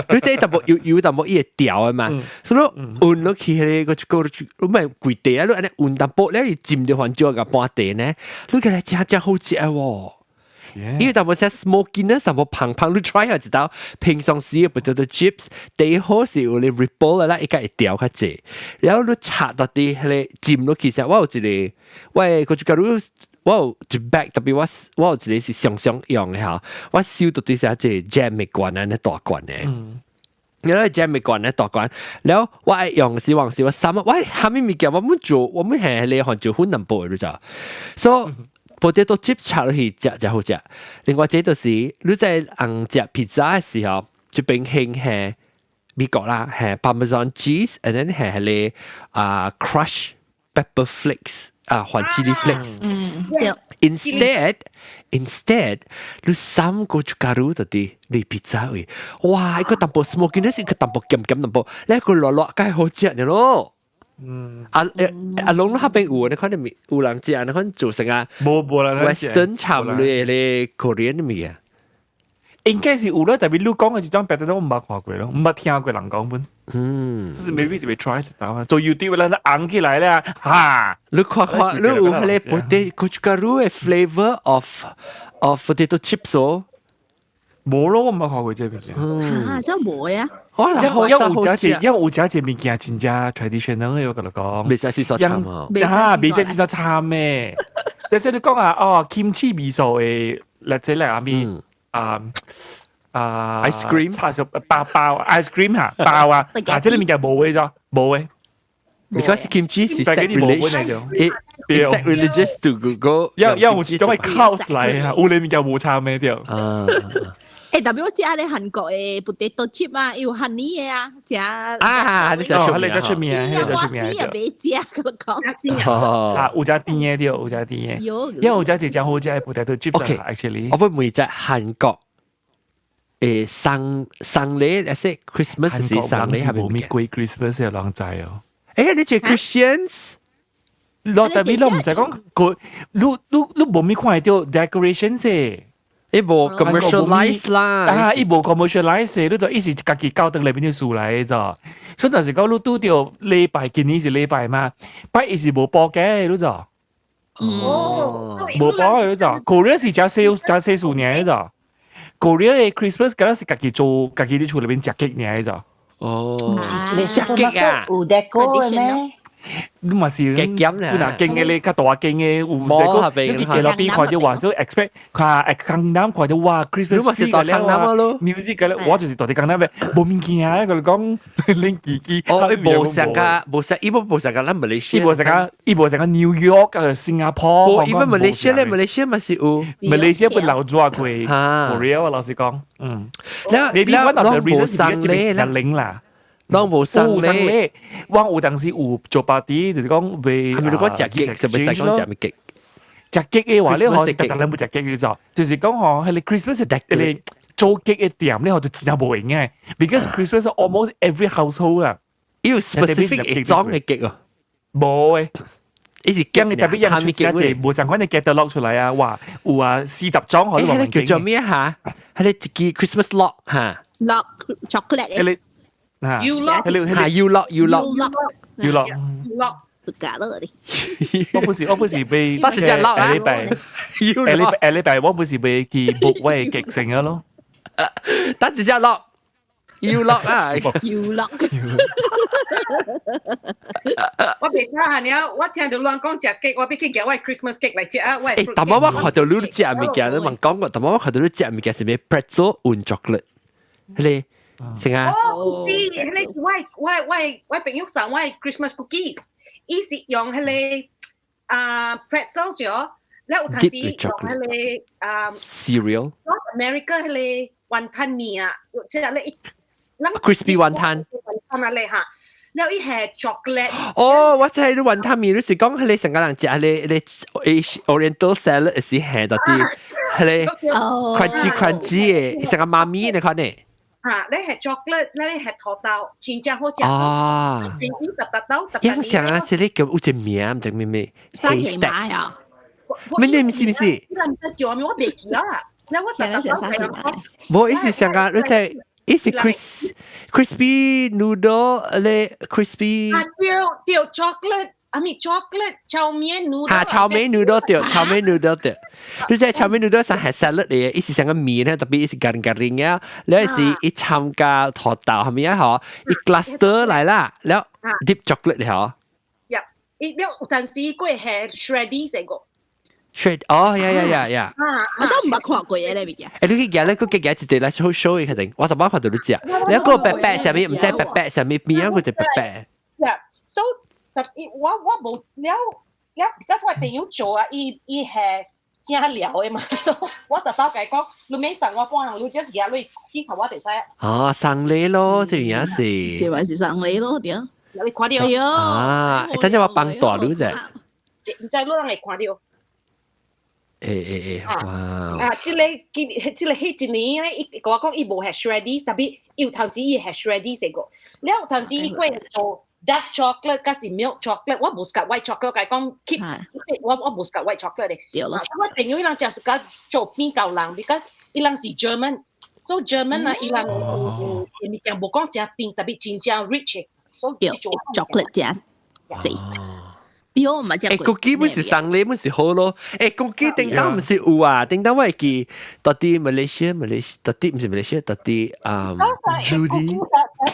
你這淡薄油油淡薄伊會掉的嘛，所以你勻落去彼個個你咪規地啊，你按呢勻淡薄咧，伊浸著番椒共半地呢，你個來真正好食喎。因為淡薄些 smokiness 淡薄芳芳，你 try 下知道。平常時嘅 potato chips 第一好是有咧 ripple 啦，伊個會掉較濟，然後你插到啲彼个浸落去時，我有一個，我個就假如我有一 bag，特別我有一個是常常用的吼，我收到啲啥這 jam 的罐啊，那大罐的。然後 jam 的罐咧大罐，然後我愛用是往時我三我蝦米物件我們做，我們係咧番椒粉淡薄的，你知？所以 potato chip 插落去食真好食。另外這就是你在紅食披薩的時候，這邊興係美國啦，係 Parmesan cheese，and then 係彼个啊 crush pepper flakes 啊，還 chili flakes。對。 Instead，你三個就加入到啲你披薩位，哇！一個淡薄 smokiness，一個淡薄鹹鹹淡薄，你一個辣辣，梗係好食嘅咯。啊阿龍那邊有，你看你有人食，你看做成啊？無無啦，Western 摻你咧 Korean 物件。應該是有啦，特別你講的這種別的都毋捌看過咯，毋捌聽過人講本。是 maybe 特別 try 一道，做 YouTube 啦，紅起來咧，哈！你看看，你有彼个 potato gochugaru 的 flavor of potato chips 哦？無咯，我毋捌看過這物件。啊，真無呀。因有食是，因有食是物件真正 traditional 的，我共你講。袂使試所摻哦。啊，袂使試所摻的。但是你講啊，哦，kimchi 味素的，或者咧阿咪啊啊，ice cream，叉燒包包 ice cream 嚇，包啊，啊，這个物件無的啫，無的。 Because kimchi 是 sacrilegious，it sacrilegious to go。因因有種係 cult 來啊，有的物件無摻的對。啊。欸，特別我食咧韓國的 potato chip 啊，有 honey 的啊，食啊，你食出名，你食出名，你食出名。我死也袂食，我講。啊，有食甜的對，有食甜的。因為有食一隻好食的 potato chips ，OK， actually。我會問一隻韓國送送禮，還是 Christmas 是送禮係無咪過 Christmas 的人知哦。欸，你這 Christians？我特別我毋知講，個你你你無咪看會著 decoration 先。伊無 commercialize 啦，啊，伊無 commercialize，你就伊是家己教堂內面的事來的咋。所以就是講你拄著禮拜，今年是禮拜嘛，拜伊是無報價的，你就。哦，無報的你就，Korea 是誠細誠細數年的咋。Korea 的 Christmas 敢若是家己做，家己佇厝內面食 cake 爾的咋。哦，食 cake 啊，有 deco 的咩？你嘛是加減啦，本來間的咧較大間的有摩你去街路邊看著話，所以 expect 看江南看著哇 Christmas 你嘛是蹛江南咯，music 嘅咧，我就是蹛佇江南的，無物件啊，佮你講，恁自己。哦，伊無像個，無像，伊無無像個咱馬來西亞，伊無像個，伊無像個 New York 啊，新加坡。哦，因為馬來西亞咧，馬來西亞嘛是有，馬來西亞本老早過 Korea 我老實講，嗯。你你 one of the reasons 是這邊是零啦。攏無送禮，我有當時有做 party，就是講為係咪你講食 cake，是咪就講食物 cake？食 cake 的話，你嗬是特特人無食 cake 叫做，就是講嗬，彼个 Christmas 彼个做 cake 的店，你嗬就真正無閒的，because Christmas almost every household 啊，有 specific 一種的 cake 哦，無的，伊是驚特別樣出真濟無相款的 catalog 出來啊，哇，有啊40種，彼个叫做咩嚇？彼个一支 Christmas log 嚇，log chocolate 彼个。 Yule log，嚇 Yule log Yule log Yule log Yule log，假咯啲。我本是被不是隻 log 啊，下禮拜，下禮拜下禮拜我本是欲去 book 我的 cake 成咗咯。等一隻 log Yule log 啊，Yule log。我袂睇下你我聽到亂講食 cake，我欲去夾我 Christmas cake 來食啊！我欸，但我看到你食物件，你問講過，但我看到你食物件是咩 pretzel 混 chocolate，彼个。成啊！哦，知，彼个我朋友送我 Christmas cookies，伊是用彼个啊 pretzel 咗，แล้ว有陣時用彼个啊 cereal。 North America 彼个雲吞麵啊，即係咧一 crispy 雲吞。雲吞啊咧嚇，แล้ว伊係 chocolate。哦，我知你雲吞麵，你是講彼個成個人食彼個 Oriental salad 是係到啲，彼個 crunchy crunchy 的，成個媽咪你看呢？嚇，你係 chocolate，你係土豆，真正好食。啊！平平特特豆，樣想啊，這個叫有一個名，毋知咩咩。沙琪瑪呀？咩咩毋是毋是？你唔知叫咩？我袂記啦。那我特特豆。無，伊是上個你在伊是 crispy noodle 咧 crispy 啊對對 chocolate，I mean chocolate 炒麵 noodle。嚇，炒麵 noodle 對，炒麵 noodle 對。你知炒麵 noodle 上係 salad 嚟嘅，伊是成個麵咧，特別伊是 garing garing 啊，你是伊參加土豆係咪啊？嗬，伊 cluster 來啦，了 dip chocolate 嚟嗬。呀，伊了有陣時佢係 shreddy 成個。 shred 哦，yeah yeah yeah yeah！我真唔捌看過嘅咧，物件。誒，你去夾咧，佢夾夾一隻來 show show 伊肯定，我就冇看到你食。你一個白白上面，唔知白白上面邊啊個就白白。 Yeah, so 但伊我我無了了，because 我朋友做啊，伊伊係正料的嘛，所以我特登共伊講，你免送我半項，你 just 夾你去查我就使。哦，送禮咯，這樣是。這還是送禮咯，對。你看到？哎喲。啊，等陣我幫大你啫。唔知你人會看到。誒誒誒，哇！啊，這個今這個彼一年咧，伊共我講伊無係 shreddy，特別有當時伊係 shreddy 成個，了有當時伊過做 dark chocolate，抑是 milk chocolate，我無 suka white chocolate，共伊講 keep，我我無 suka white chocolate 的。對咯。我朋友伊人誠 suka 做餅教人，because 伊人是 German，so German 啊，伊人有有物件無講誠甜，特別真正 rich，所以 chocolate 誠濟。對，我唔係誒，cookie 本是送禮，本是好咯。誒，cookie 頂當唔是有啊，頂當我會記到底馬來西亞，馬來西到底唔是馬來西亞，到底啊 Judy，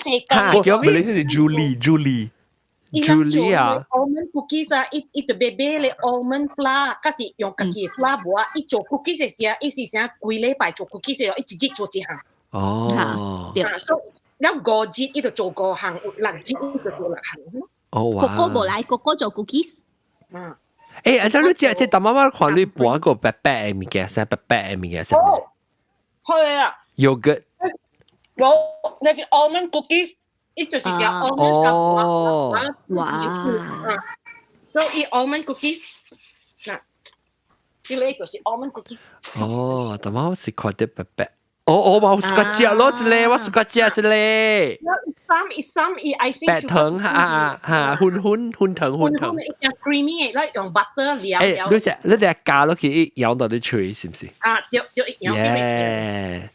嚇叫咩？馬來西亞是 Julie，Julie。 Julie 啊，almond cookies 啊，伊伊特別買咧 almond flour，抑是用家己的 flour 無啊？伊做 cookies 的時啊，伊是啥規禮拜做 cookies 的，伊一日做一項。哦，對。所以了五日伊就做五項，六日伊就做六項。哦哇！哥哥無來，哥哥做 cookies。嗯。誒，阿張你食這大媽媽看你搬個白白的物件，啥白白的物件啥？哦，係啊。 Yogurt。冇，那是 almond cookies，伊就是叫 almond。哦。哇！所以 almond cookies，嗱，這個就是 almond cookies。哦，大媽是看得白白。哦，我冇 suka 食咯，這個我 suka 食這個。三一三一 icing。白糖哈哈，粉粉粉糖粉糖。一隻 creamy 的，來用 butter 撩誒，你隻你隻加落去，咬到你喙是唔是？啊，對對，咬到你喙。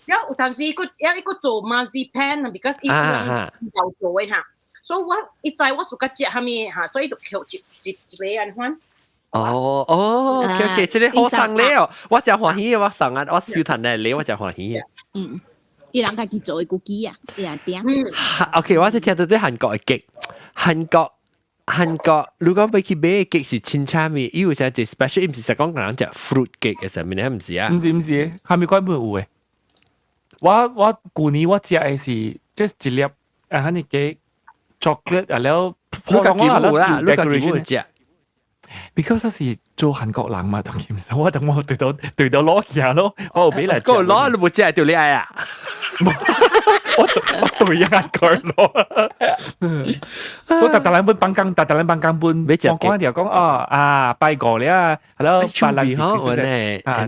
了有當時佢一個做 marzipan，because 伊人有做的哈，所以我伊知我 suka 食啥物哈，所以就扣一一一個按款。哦哦，OK OK，這個好送禮哦，我真歡喜，我送啊，我收趁來禮，我真歡喜。嗯，伊人家己做的 cookie 啊，伊人餅。 OK，我就聽到啲韓國的 cake，韓國韓國，如果欲去買 cake 是清炒面，伊有啥隻 special，伊毋是實講人食 fruit cake 嘅上面，咧，毋是啊？毋是毋是，蝦米款本有嘅。我我舊年我食的是即一粒啊，哈呢個 chocolate 啊了，你家己有啦，你家己有食。 because 是做韓國人嘛，當然我等我對到對到攞起咯，我有俾嚟。個攞你冇食就你愛啊？我我對啊個攞，我特特人本幫工，特特人幫工本，我講條講哦啊拜過了，係咯，拜禮是嗬，呢啊，咁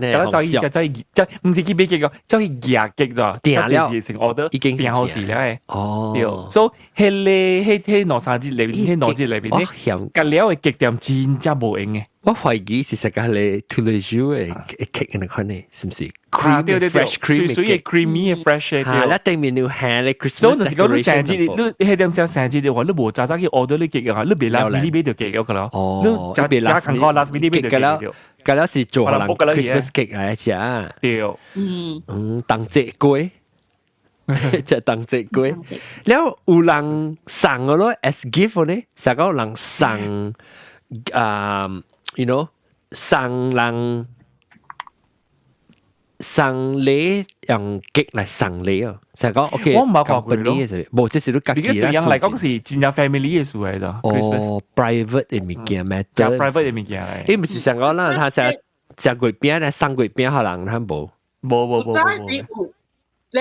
就就就就唔是去買結個，就去夾結咗，訂了，成 order 已經訂好時了哦，對，所以彼個彼彼兩三日裏邊，彼兩日裏邊咧，隔了的結店真正無閒的。我懷疑是實個係吐魯酒的 cake 那款呢，是唔是？cream fresh cream，水水 creamy fresh 的。嚇，你頂面有餡咧 Christmas。所以就是講你生日，你彼點時生日的話，你無早早去 order 你 cake 嘅話，你袂 last minute 買著 cake 個咯。哦，你食食看看 last minute 買著 cake。嗰了是做人 Christmas cake 來食。對。嗯。嗯，冬節粿。食冬節粿。了有人送個咯，as gift 呢？成個人送啊，送人送禮用 cake 來送禮哦，成個 OK。我唔捌看過咯。無，這是你家己啦。對人來講是真正 family 的事來咋。哦，private 的物件咩？真 private 的物件嚟。伊毋是上講咱他食食月餅來送月餅予人，他無。無無無無。有，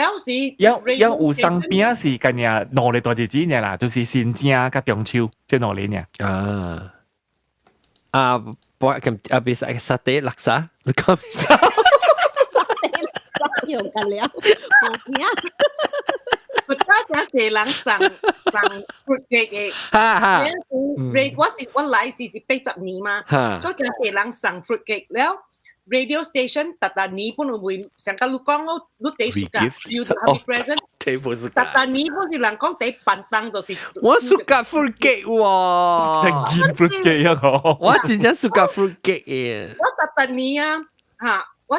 了是有有有送餅是今年兩個大日子爾啦，就是新正佮中秋這兩個爾。啊啊！我咁啊，別使沙爹叻沙，你講咩？沙爹叻沙用緊了，無餅。我真濟人送送 fruit cake 的，哈哈。我是我來時是80年嘛，所以真濟人送 fruit cake 了。radio station 逐逐年本會上甲你講咯，你第暑假收到蝦米 present？這無是逐逐年本是人講第板凳就是。我暑假 fruit cake 喎，真見 fruit cake 啊！我真正暑假 fruit cake 嘅。我逐逐年啊，嚇！我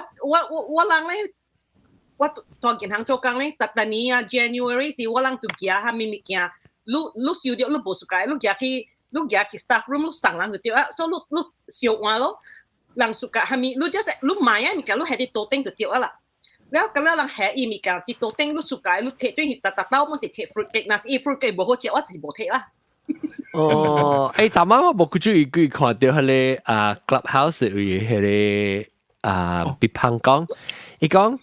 人咧，我大銀行做工咧，逐逐年啊，January 時我人就寄蝦米物件，你收著你無暑假，你寄去 staff room，你送人就對啊，所以你燒換咯。人暑假蝦米，你就是你買啊物件，你下佇桌頂就對啊啦。了後了人下伊物件佇桌頂，你暑假你摕對去逐逐兜，我是摕 fruit cake，若是伊 fruit cake 無好食，我就是無摕啦。哦，欸，頭晚我無注意佢看著彼個啊 Clubhouse 有彼個啊，別胖講，伊講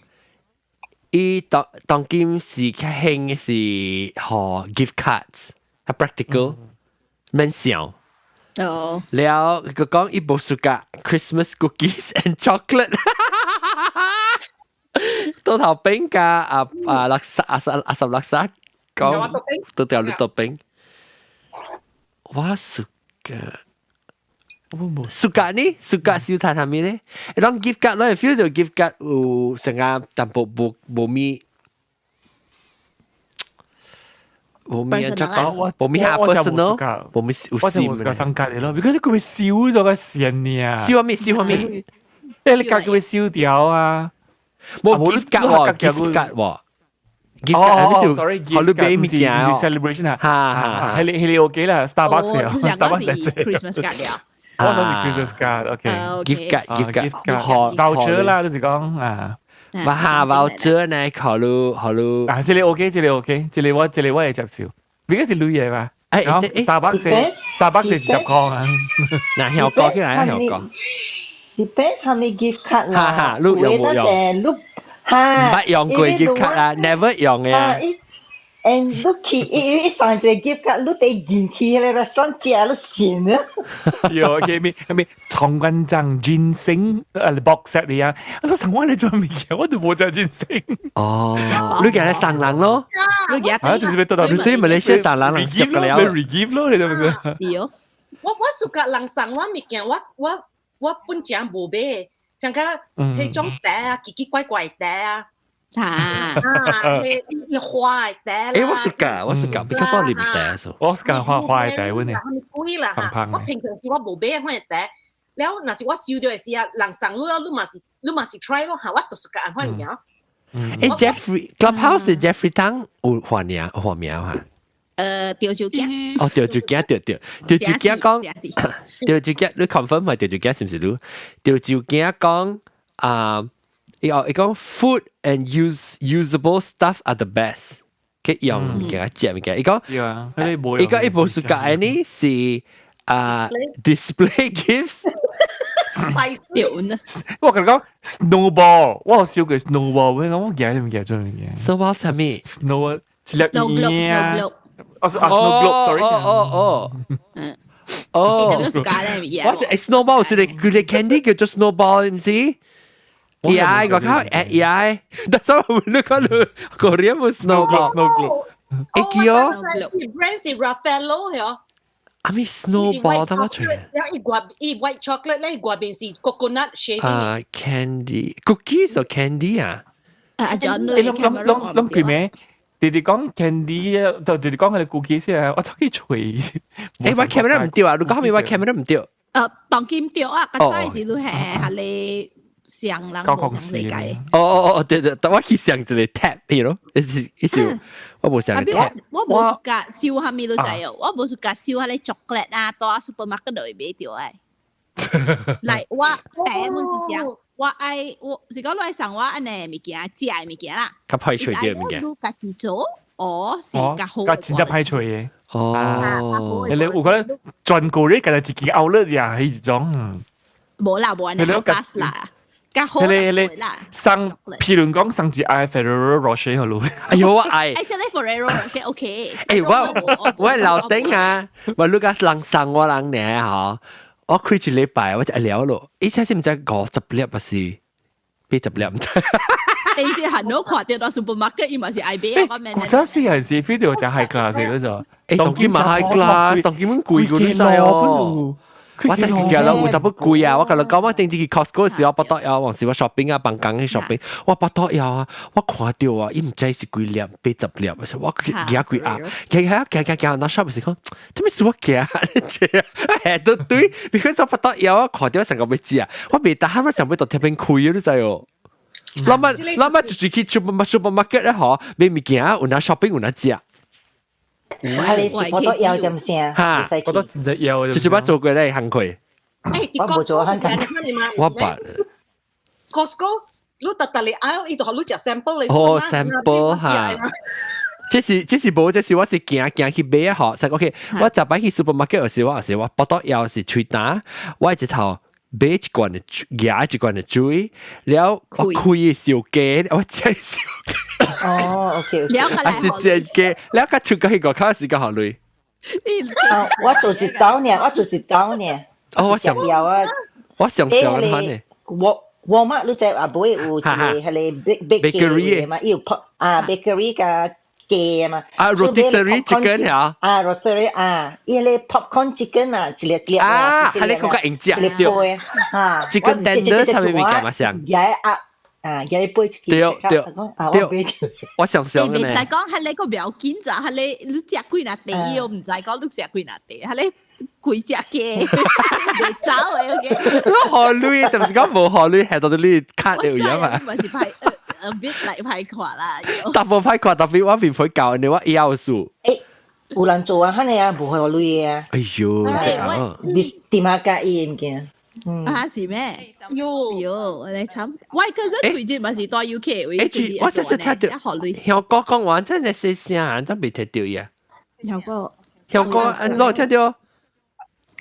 伊當當今是較興的是予 gift cards，較 practical，免想。哦。了佢講伊無暑假 Christmas cookies and chocolate。到頭餅加啊啊垃圾阿十阿十垃圾講，都掉你豆餅。我暑假，暑假呢？暑假燒炭係咩咧？你講 gift card，我 feel 到 gift card 有成個淡薄無無咪。無咪就講，無咪下 personal，無咪有我就無個生隔離咯，because 佢會燒咗個線呢啊！燒咩？燒咩？你隔佢會燒掉啊！冇 gift card 喎，gift card 喎。哦，sorry，好你俾物件唔是 celebration 啊，哈哈，係你係你 OK 啦，Starbucks 啊，，Starbucks Christmas card 了。我想是 Christmas card，OK， gift card，gift card， voucher 啦，就是講啊。哇哈，voucher 呢？考慮考慮。啊，這個 OK，這個 OK，這個我會接受，because 是鐳的嘛。誒，Starbucks 是20塊啊。嗱，曉講起來，曉講。 Depends 係咪 gift card 啦。哈哈，你用冇用？你哈，唔捌用過 gift card 啊，never 用嘅啊。 And 你去伊伊送一個 gift card，你得進去彼個 restaurant 食，你信啊？有嘅咩咩長官長 ginseng box set 嚟啊！我送我嚟做物件，我都冇食 ginseng。哦，你叫你送人咯？你記啊，就是要到你對馬來西亞送人人食個了。 regift 咯，你知唔知？對。我暑假人送我物件，我本正無買，像個彼種茶啊，奇奇怪怪茶啊。啊啊！伊花的茶啦。欸，我是㗎，我是㗎，比較少啉茶數。我是講花花的茶，阮呢。貴啦嚇！我平常時我無買款的茶，了若是我收著的時啊，人送你啊，你嘛是 try 咯嚇，我就是佮按款物件。欸，Jeffrey Clubhouse Jeffrey Tang 有換名換名嚇？吊酒鏡。哦，吊酒鏡，對對，吊酒鏡講，吊酒鏡，你 confirm 係吊酒鏡是毋是你？吊酒鏡講啊。伊哦，伊講 food and usable stuff are the best。佢用物件食物件，伊講，伊講伊無暑假呢是啊 display gifts。我共你講 snowball，我有燒過 snowball，我講我記得物件做物件。 snowball 啥物？snow snow globe，snow globe。哦，是啊，snow globe，sorry。哦哦哦。嗯。哦。是暑假咧物件。我是 snowball，一個佢個 candy 叫做 snowball，毋是？AI 我靠 AI，但是我你看你 Korea 冇 snowball。 snow globe。會記哦。 brand 是 Raffaello 係哦。啊咪 snowball 他媽出。然後伊外伊 white chocolate 咧，外邊是 coconut shaving。啊，candy cookies 或 candy 啊？啊，John，你攏攏攏攏佢咩？弟弟講 candy 就弟弟講佢個 cookies 啊，我出去吹。欸，我 camera 毋對啊，你講咩？我 camera 毋對。當今對啊，較早時你係係你。上人無上世界。哦哦哦，對對，但我去上一個 tab，you know，意思我無上個 tab。我無 suka 燒蝦米都知哦，我無 suka 燒彼個 chocolate 啊，到 supermarket 就會買著的。來，我第一本是啥？我愛我是講你愛送我按呢物件，食的物件啦。較歹揣著物件。你家己做，哦是較好。較真正歹揣的。哦。你有可能全國咧，家己一間 outlet 呀，係一種。無啦，無按呢 class 啦。較好彼個彼個送，譬如講送一愛 Ferrero Rocher 好咯。哎呦，我愛。哎，這個 Ferrero Rocher OK。欸，我老頂啊，我你講人送我人呢嗬，我開一禮拜我就了咯，以前是毋知50粒還是80粒毋知。頂次行到看著到 supermarket，伊嘛是愛買我古早時係是 feel 到就 high class 嗰種。欸，當今嘛 high class，當今阮貴過你知哦。我真係見啦，有淡薄貴啊！我共你講，我頂次去 Costco 時，我腹肚枵，往時我 shopping 啊，放工去 shopping，我腹肚枵啊，我看到啊，伊毋知是幾粒，80粒，我行幾壓，行行行行行，那 shop 時講，做咩事我行？你知啊？係都對，because 我腹肚枵，我看到成個欲食，我袂得閒，我想欲到天邊開，你知哦？咱乜咱乜就是去 supermarket 咧，嗬，買物件，有哪 shopping 有哪食。啊，你是腹肚枵點聲？哈，覺得真正枵。就是我做過咧，行開。我無做行開。我捌。 Costco，你特特嚟嗌，伊就予你食 sample 嚟。哦，sample 哈。這是這是無，這是我是行行去買啊！嗬，實 OK。我十擺去 supermarket 有時我是我腹肚枵是喙焦，我一頭買一罐的夾一罐的水，了我開的燒雞，我食燒雞。哦，OK。還是煎雞，了較出個去外口時間好累。我做一道呢，我做一道呢。哦，我想要啊，我想想看呢。我我媽你知阿妹有一個係個 bakery 嘛，伊有 pop 啊 bakery 加雞嘛。啊，rotisserie chicken 嚇。啊，rotisserie 啊，伊個 popcorn chicken 啊，一粒粒啊，係你嗰個用食對。啊，chicken tender 啥物物件嘛像。啊啊，舉你背一對對對，我想想呢。袂使講係你個不要緊咋，係你你食幾若塊，我毋知講你食幾若塊，係你幾隻雞袂走的 OK。你予鐳，但是講無予鐳，係到你卡掉樣嘛。唔是歹，a bit 來歹看啦。特別歹看，特別我面皮教你我枵數。誒，有人做啊，肯定啊，無予鐳啊。哎呦，這啊！你點下介意物件？啊是咩？喲喲，你慘！喂，可是最近嘛是蹛 UK 位，我實實聽到香港講完真係細聲，真未聽到呀。香港，香港，我聽到。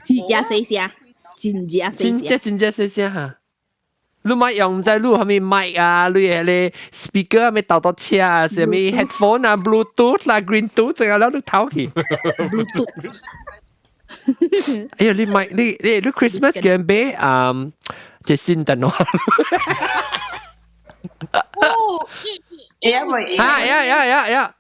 真正細聲，真正細聲，真正真正細聲哈。你咪用在你啥物麥啊，你迄個 speaker 啥物豆豆車啊，啥物 headphone 啊，Bluetooth 啦，Green Tooth 啊，了你偷去。 Bluetooth。哎呀，你買你你你 Christmas 嘅買啊，這新電話。哦，哈呀呀呀呀！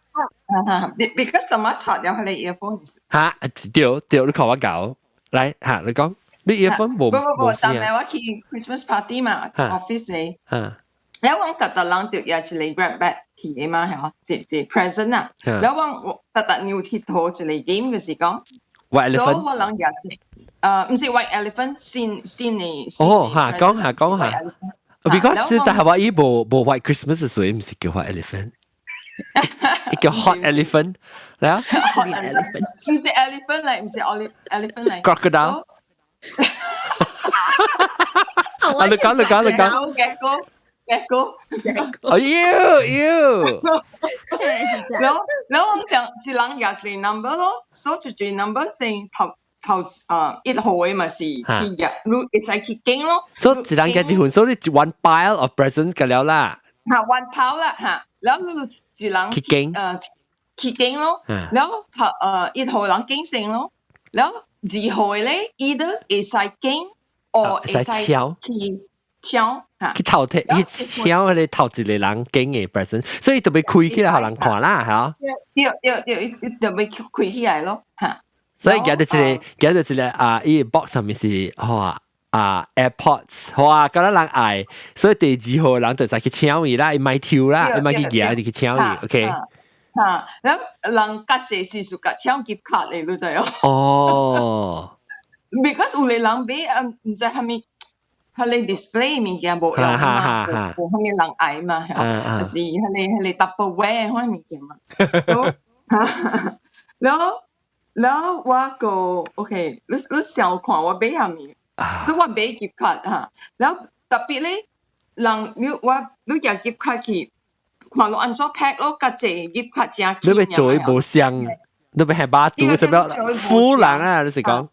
Because 什麼插入佢哋 earphone？哈，對對，你看我搞，來哈，你講，你 earphone 無不不不，但係我去 Christmas party 嘛，office 嚟。然後我特特人就有一個 grab bag 去嘅嘛，係嘛，一一 present 啊。然後我特特牛鐵頭一個 game 就是講。 White elephant。所以我人也是，毋是 white elephant，新新的。哦，哈，講下講下。Because 是但係話伊無無 white Christmas，所以毋是叫 white elephant。伊叫 hot elephant，嚟啊！hot elephant，毋是 elephant 嚟，毋是 elephant 嚟。 Crocodile。啊，你講你講你講。 Gecko。 Gecko。哎呦呦！然後然後我講一人也是 number 咯，所以就 number 先頭頭啊一號嘅嘛是去入，你會使去揀咯。所以一人加一份，所以你 one pile of presents 就了啦。嚇，one pile 啦嚇，然後你一人去揀，去揀咯，然後頭一號人揀先咯，然後二號嘅咧，伊都會使揀，或會使敲去敲嚇，去頭提去敲彼個頭一個人揀嘅 present，所以特別開起來予人看啦，嚇。對對對，伊特別開起來咯，嚇。所以舉到一個，舉到一個啊，伊個 box 上面是哇啊 AirPods，哇，敢若人愛，所以第二號人就使去搶伊啦，伊莫抽啦，伊莫去舉，就去搶伊，OK。嚇，然後人較濟是屬較搶 gift card 嚟，你知哦。哦。 Because 有個人買啊，毋知啥物，彼個 display 物件無用嘛，無啥物人愛嘛，還是彼個彼個 Tupperware 款物件嘛。所以，然後然後我個 OK，你你想看我買啥物？所以我買 gift card 哈，然後特別咧，人你我你夾 gift card 去，看落按怎 pack 咯，較濟 gift card 真你欲做伊無相，你欲係巴肚什麼富人啊？你是講？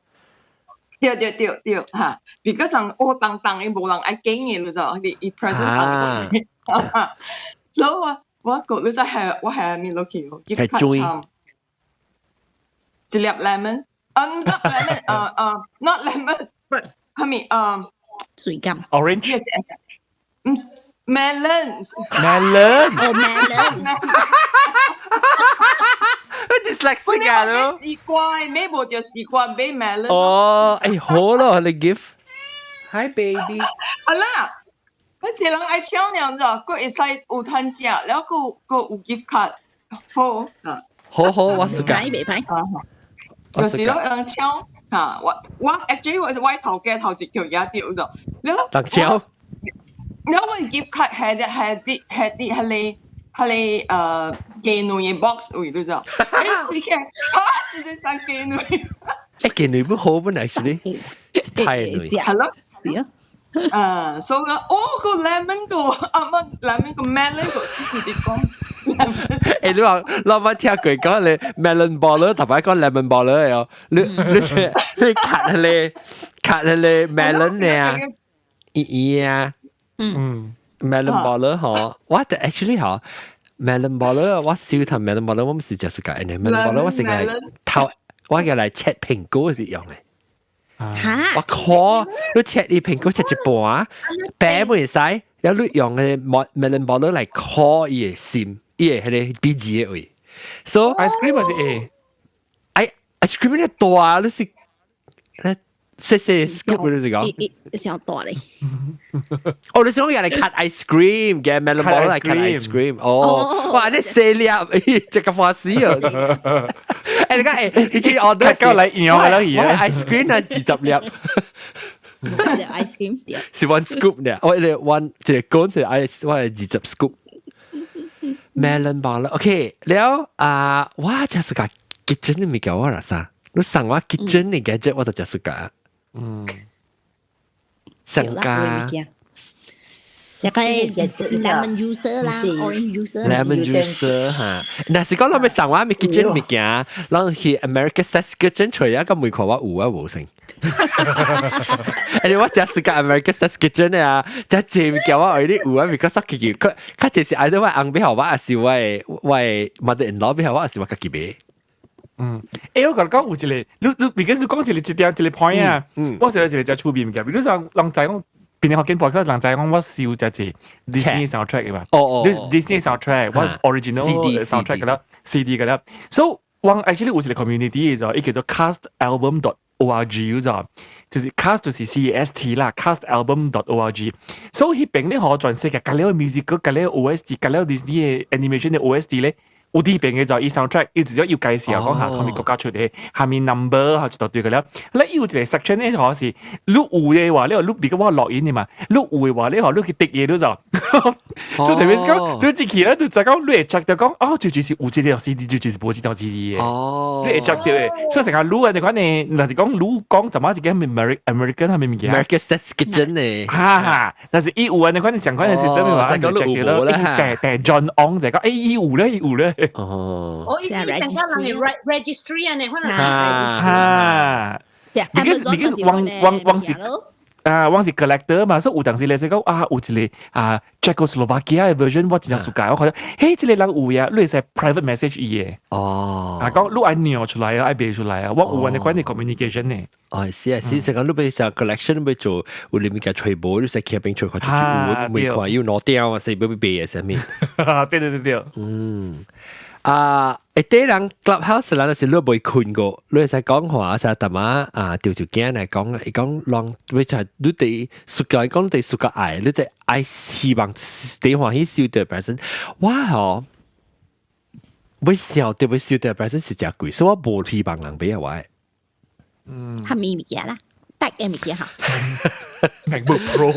對對對對嚇，because 人烏當當的無人愛揀的，你知道？你伊 present 所以我我個你知係我係咪落去 gift card 一粒 lemon，啊 not lemon，啊啊 not lemon，but 係咪啊？水柑，orange，唔 melon， melon，哦 melon，你 dyslexic 啊咯。西瓜，買無著西瓜，買 melon。哦，哎，好咯，你 gift。Hi baby。好啦，嗰一個人愛搶兩隻，閣會使有趁食，了閣閣有 gift card，好啊。好好，我暑假。袂歹。就是咯，人搶嚇，我 actually 我是我頭家頭一叫也著咗，了。人搶。了我 gift card 係啲係啲係啲係個雞卵嘅 box 位你知道？哎，開起來，嚇，就是三雞卵。誒，雞卵不好本來是你，太卵。係咯，是啊。啊，所以哦個 lemon 個，啊乜 lemon 個 melon 個，是佢哋講。誒，你話老闆聽過講你 melon baller，特別講 lemon baller 哦，你 cut 你 cut 你 melon 呢？咦咦啊，melon baller 嗬，我 actually 嗬，melon baller 我少頭 melon baller，我唔是就是個 melon baller，我是個頭，我個來切蘋果是用的。嚇！我靠！你切伊蘋果切一半，白袂使，然後你用個 melon baller 來敲伊的心，伊的彼個鼻子的位。So ice cream 還是會？哎，ice cream 咧大，你是咧細細 scoop 你是講？上大咧。哦，你想用來 cut ice cream 嘅 melon baller 來 cut ice cream？哦，哇！你細粒，這個歡喜哦。誒，你講誒，你去 order 夠嚟用啦，而家 ice cream 啊，20粒。 20粒 ice cream 對。是 one scoop 呢？我哋 one 一個罐是 ice，我係二十 scoop。melon baller，OK，了啊，我就是個 kitchen 的物件我啦啥？你送我 kitchen 的 gadget 我就就是個。上加。這個 lemon juicer 啦，orange juicer。 lemon juicer 嚇，若是講咱欲送我咪 kitchen 物件，咱去 America Test Kitchen 揣一個每看我有啊無先。誒，我真是個 America Test Kitchen 啊，真濟物件我愛你有啊，because 佢佢較濟是愛到我翁買予我，還是我的 mother in law 買予我，還是我家己買。嗯，欸，我共你講有一個，你 because 你講一個一點一個 point 啊，我是有一個真趣味物件，比如說人知講。邊啲學緊播，人知講我收隻字 Disney soundtrack 嘅嘛。哦哦，Disney soundtrack 我 original soundtrack 嘅啦，CD 嘅啦。So 我 actually 有一個 community 就，伊叫做 castalbum.org 就，就是 cast 就是 CAST 啦，castalbum.org。所以彼邊咧，可全世界各了 music、各了 OST、各了 Disney 嘅 animation 嘅 OST 咧。有啲邊嘅就伊 soundtrack，伊直接要介紹講下啥物國家出的，啥物 number 嚇一大堆個了。咧伊有一個 section 咧，可是你有的話，你你別個我錄音的嘛，你有的話，你嗬你去滴嘢你就，所以特別是講你進去咧，就就講你會 check 到講，哦，就是有這個 CD，就是無這張 CD 的。你會 check 到的，所以成個你啊，你講呢，若是講你講怎麼一個 American 係咪物件？America's Test Kitchen 呢？哈哈，但是伊有啊，你講相關的 system 嘅話，就 check 到咯。訂 John On 就講，欸，伊有咧，伊有咧。哦，我意思係講人係 registry 啊，你可能哈，because 阮阮是啊，阮是 collector 嘛，所以有當時咧是講啊，有一個啊 Czechoslovakia 嘅 version，我真正喜歡，我覺得嘿，這個人有呀，你會使 private message 伊嘅。哦，啊，講你愛尿出來啊，愛賣出來啊，我有按呢款嘅 communication 呢。哦，是啊，是，成個你欲像 collection 欲做，有你物件揣無，你使騎兵揣看出去有，每看有攞掉啊，是欲欲賣嘅啥物？對對對對。嗯。啊！一啲人 clubhouse 人是你未困過，你會使講話，就淡仔啊，條條囝來講，伊講人你就你哋暑假講你暑假愛，你哋愛希望地歡喜收到 present，我吼，欲想著欲收到 present 是誠貴，所以我無希望人買我。嗯，啥物物件啦？得嘅物件哈。 MacBook Pro。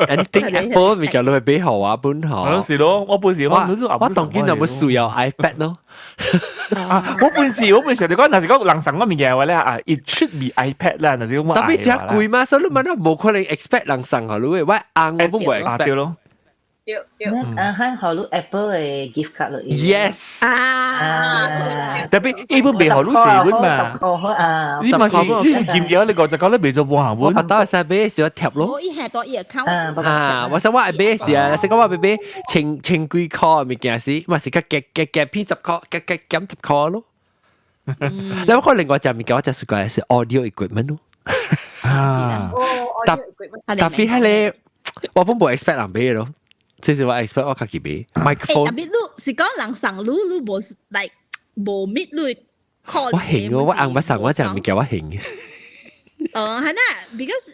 Anything Apple 物件你會買予我本吼。是咯，我本時我我當今就欲需要 iPad 咯。啊，我本時你講，若是講人送我物件話咧啊，it should be iPad 啦，若是講我特別誠貴嘛，所以你問我無可能 expect 人送予你，我翁我本無 expect 咯。對對。啊，係予你 Apple 嘅 gift card 咯。 Yes。啊。特別伊本袂予你這本嘛。啊。你嘛是你嫌掉你50塊你賣做半項本。我到時買時我貼咯。我伊係多伊 account。啊，我想我愛買時啊，是講我欲買千千幾塊物件時，嘛是較夾夾夾片10塊，夾夾減十塊咯。你我講另外一隻物件，我就是講是 audio equipment 咯。啊。特特別係你，我本無 expect 人買咯。這是我 expect 我家己買 microphone。特別你是講人送你，你無 like 無 meet 你我興喎，我翁捌送我隻物件我興。哦，係啦，because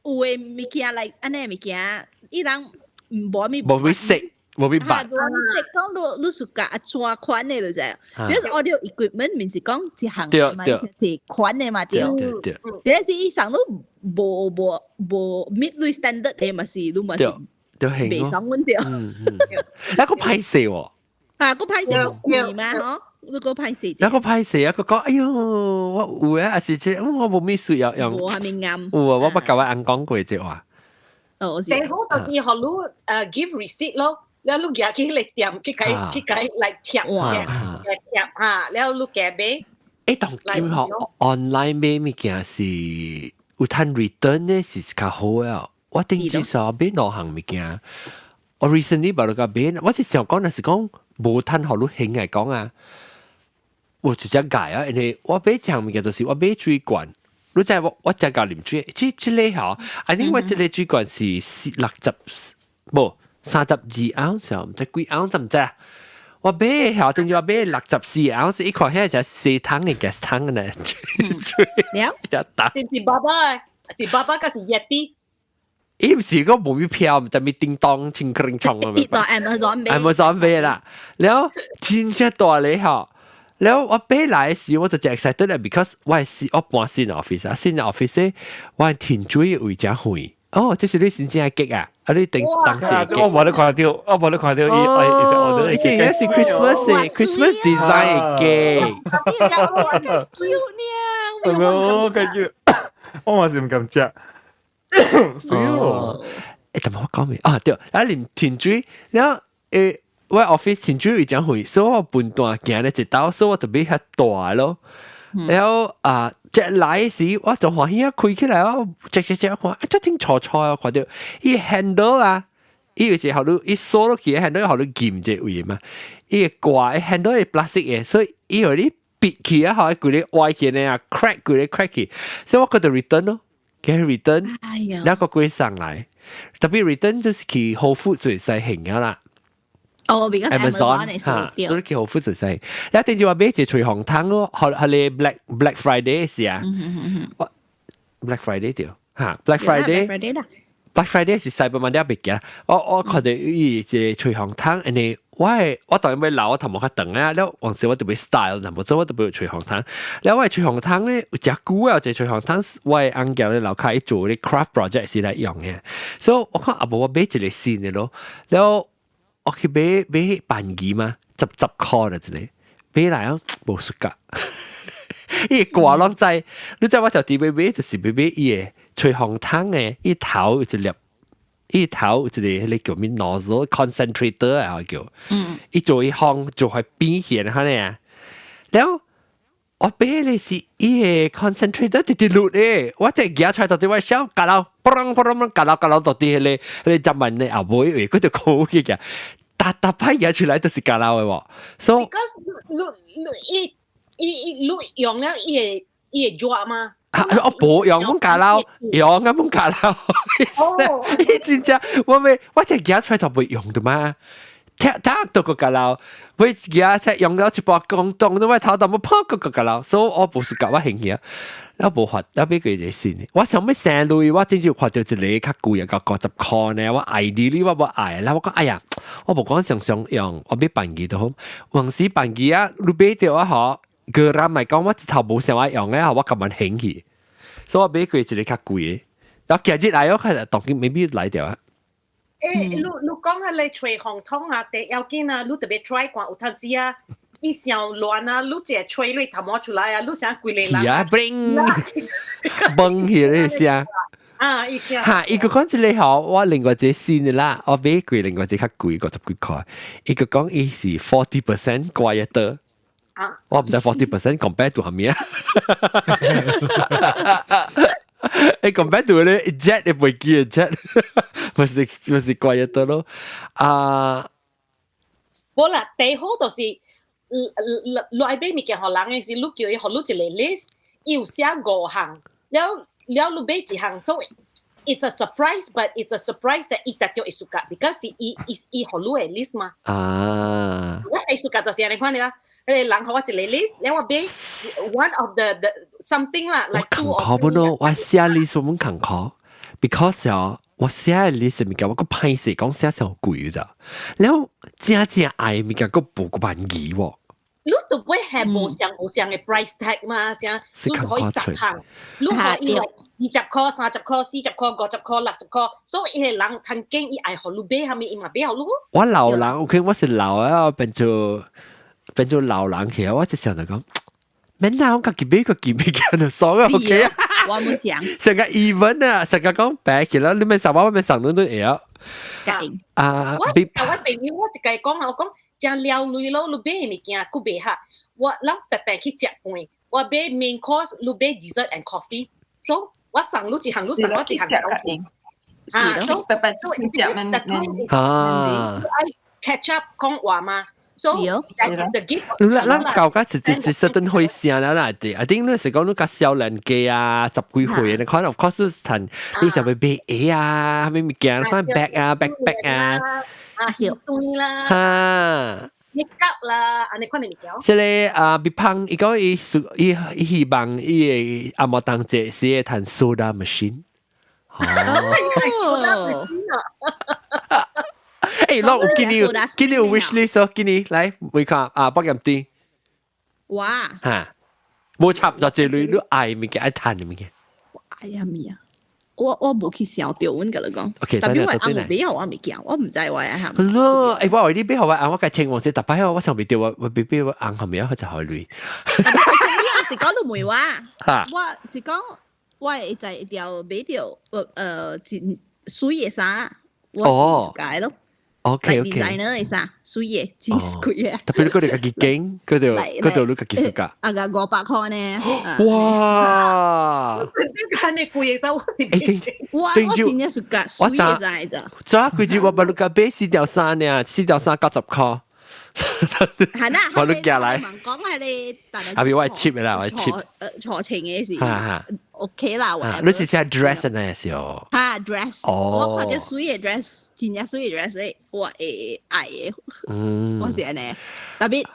有的物件來按呢物件，伊人無咪無會識，無會捌。無會識講你你 suka 按怎款的就知。because audio equipment 毋是講一項嘛，一款的嘛對。對對。但是伊送你無無無 meet 你 standard 的嘛是，你嘛是對興袂爽阮對。嗯嗯。那個歹勢喎。啊，個歹勢個貴嘛嗬？你個歹勢。那個歹勢啊，佢講，哎喲，我有啊，還是這我無咩需要用。無蝦米啱。有啊，我捌共我翁講過這話。哦，最好就是予你give receipt 咯，了你舉去彼个店去共去共來貼貼貼嚇，了你加買。誒，當今嗬 online 買物件是有趁 return 呢，是較好啊。我頂至少買兩項物件，我 recently 捌落個買，我是想講，若是講無趁予你興來講啊，我直接改啊，因為我買一項物件就是我買水罐。你知我我只夠啉水，這這個嗬，I think 我這個水罐是60，無32盎司，毋知幾盎司毋知啊。我買嗬，等於我買64盎司，一看遐隻細桶的 gas 桶呢，了，一打。是是爸爸，是爸爸，還是 Yeti？伊毋是個無咪票，毋知咪叮當清叮當啊。到 Amazon 買，Amazon 買啦，了真正大咧嗬。了我買來時我就真 excited 啦，because 我是我搬新 office 啊，新 office 我停水位真遠。哦，這是你真正的 cake 啊！啊，你頂當這個。我無咧看到，我無咧看到伊哦，伊這個是 Christmas Christmas design 嘅 cake。我係咪我感覺，我嘛是毋敢食。哦，欸，但我講未？啊對，啊啉停水，了我 office 停水位真遠，所以我分段行咧一兜，所以我就買較大咯。然後啊，這來時我就歡喜啊，開起來我食食食看，啊，真清楚楚啊，看到伊 handle 啊，伊有一個予你伊鎖落去 handle 予你撳這位嘛，伊個掛 handle 係 plastic 的，所以伊予你逼起啊，予規个歪起呢啊，crack 規个 crack 去，所以我覺得 return 咯，給 return，然後個送來，特別 return 就是去 Whole Foods 就會使還啊啦。哦，because Amazon 嚇，所以去 Whole Foods 就使。你頂住話買一個吹風筒咯，予予你 Black Friday 時啊，Black Friday 對，嚇 Black Friday。Black Friday 是 Cyber Monday 別記，我我看到伊一個吹風筒，因為我我當然欲留我頭毛較長啊，了往時我特別 style，若無做我特別吹風筒。了我的吹風筒咧有誠久啊，有一個吹風筒，我的翁仔咧樓跤伊做咧 craft project 時來用的，所以我看啊無我買一個新的咯，了我去買買便宜嘛，十十箍就一個，買來啊無 suka，伊掛攏知，你知我條弟買買就是欲買伊的吹風筒的，伊頭有一粒。伊頭有一個彼个叫咩 nozzle concentrator 啊叫，伊做伊風做開變現哈呢啊，了我買的是伊个 concentrator 直直落咧，我這舉出來到底我想夾到，嘣嘣嘣夾到夾到到底彼个彼个閘門的後尾位，佢就講去嘅，逐逐擺舉出來都是夾到的喎，所以 because 你你伊伊伊你用了伊會伊會熱嗎？我無用阮家老，用啊阮家老，伊真正我欲我這舉出來就袂用的嘛，聽聽到個家老，我舉出用了一半講動，我頭頭要破個個家老，所以我無是甲我興趣啊，我無法，我買過一個新的，我想欲省鐳，我真正看到一個較貴啊，到50箍呢，我愛你你我無愛，然後我講哎呀，我無講常常用，我買便宜就好，往時便宜啊，你買著啊嗬，個人來講我一頭無想愛用的，我甘願興去。所以我買過一個較貴的，然後今日來我開始當今 maybe 來著啊。欸，你你講彼个吹風筒啊，第要緊啊，你特別 try 看有當時啊，伊傷亂啊，你一個吹落頭毛出來啊，你想規个人啊，bling，崩起咧聲。啊，伊聲。哈，伊個講這個吼，我另外一個新的啦，我買過另外一個較貴50幾塊，伊個講伊是 40% quieter。我毋知 40% compare to 啥物啊？欸，compare to 咧 jet 的飛機的 jet，毋是毋是 quieter 咯。啊，無啦，最好就是，你你愛買物件予人的時，你叫伊予你一個 list，伊有寫五項，了了你買一項，所以 it's a surprise，but it's a surprise that 伊特著會 suka，because 是伊伊伊予你的 list 嘛。啊。我會 suka 就是按呢款爾。彼个人予我一個 list，了我買 one of the something 啦，like two 我坎坷不咯，我寫 list 我們坎坷，because 哦，我寫 list 物件我閣歹勢講寫上貴咋，了正正愛物件閣無個便宜喎。你都會係無相無相嘅 price tag 嘛？啥？你可以十項，你可以20塊、30塊、40塊、50塊、60塊，所以伊個人趁經伊愛予你買，啥物伊嘛買予你。我老人，OK，我是老啊，變做老人去啊！我就想著講，免啦，我家己買個件物件就爽啊，OK 啊。我冇想。成個 even 啊，成個講白起啦，你免上我免上你都會曉。啊，我我朋友我一個講啊，我講。真了鐳咯，你買物件閣袂合，我咱白白去食飯，我買 main course，你買 dessert and coffee，so 我送你一項，你送我一項。啊，so 白白做食啊，愛 catch up 講話嘛，so that is the gift。你咱舊家是是 certain 會聲啦啦啲，I think 你是講你較少年家啊，十幾歲，你可能 of course 趁你想欲買鞋啊，啥物物件，啥 bag 啊，backpack 啊。啊，香水啦，哈，make up 啦，按呢款的物件。這个啊，別胖，伊講伊伊伊希望伊的紅毛丹節是會趁 soda machine。哦。欸，攏有今年今年有 wish list 哦，今年來會看啊，北鹹甜。哇！哈，無插就這類你愛物件愛趁的物件。愛啥物啊？我無去想著，阮共你講。 OK，特別我翁買予我物件，我毋知我愛啥。咯，欸，我為你買予我翁，我共清黃色，逐擺我想袂著我我買俾我翁後面，佢就予鐳。你是講你問我，我是講我會在條買著真媠的衫，我是介咯。 OK。 designer 的衫，媠的，真貴的。特別你閣著家己揀，閣著閣著你家己 suka。啊個500塊呢？哇！你看你貴的衫，我是我我真正 suka 媠的衫咋？早幾日我捌你共買四條衫呢，四條衫90塊。係啦，我都寄來。講係你，後邊我係 cheap 啦，我係 cheap。坐情嘅事。OK 啦，你是寫 dress 呢時候？哈 dress，哦，我看著媠的 dress，真正媠的 dress，我會愛的。我是按呢，特別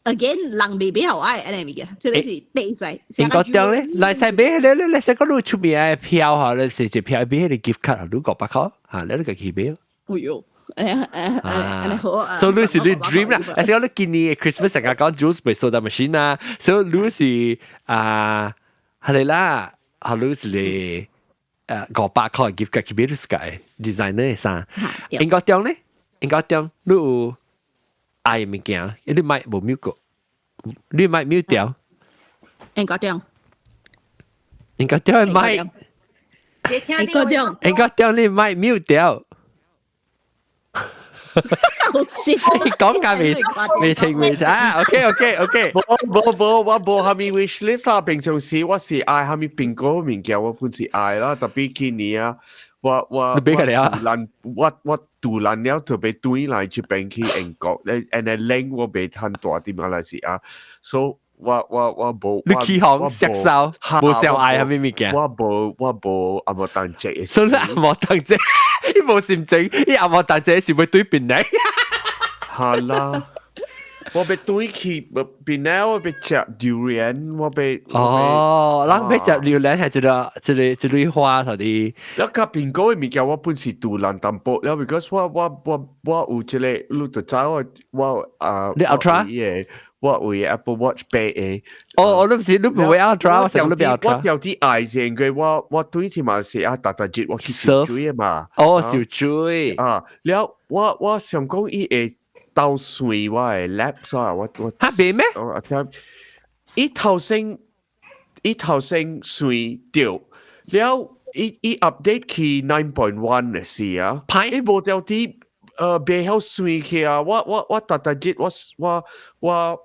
again 人未必好愛按呢物件，這個是底細。應該點咧？來使買，你你你使講你出名的票哈，你是一票買彼個 gift card，你500塊，哈，你你家去買。哎喲！誒誒誒，好啊！所以你是你 dream 啦，而且你今年 Christmas 成日講 Jules 買 soda machine 啊，所以你是啊，係啦，啊你是你500塊 gift card 去買你自己 designer 的衫。應該點咧？應該點？你有愛物件，你買無 mute 過，你買 mute 掉。應該點？應該點買？應該點？應該點？你買 mute 掉。講價未未聽未啊？OK OK OK，無無無，我無啥物 wish list 啊。平常時我是愛啥物蘋果物件，我本是愛啦。特別今年啊，我我你俾佢哋啊？我杜蘭了特別轉來這邊去英國，你and then 冷我袂趁大佇馬來西亞，所以我我我無。你起行食燒，無想愛啥物物件？我無我無紅毛丹節。所以紅毛丹節，伊無心情，伊紅毛丹節是欲轉檳城。好啦，我欲轉去檳城，我欲食榴蓮，我欲哦，人欲食榴蓮係這個這個這類花頭啲。了較蘋果的物件，我本是杜蘭淡薄，了 because 我我我我有這個，你就知我我啊，你 Ultra？我有 Apple Watch 八的。哦，你毋是你毋會 Ultra，我想你 Ultra。我有啲愛先嘅，我我對前嘛是啊，逐逐日我去游水嘛。哦，游水。啊，了我我想講伊會鬥算我的 laps 啊，我我。哈袂咩？我聽，伊頭先伊頭先算著，了伊伊 update 去 9.1 的時啊，伊無條啲袂曉算去啊！我我我逐逐日我我我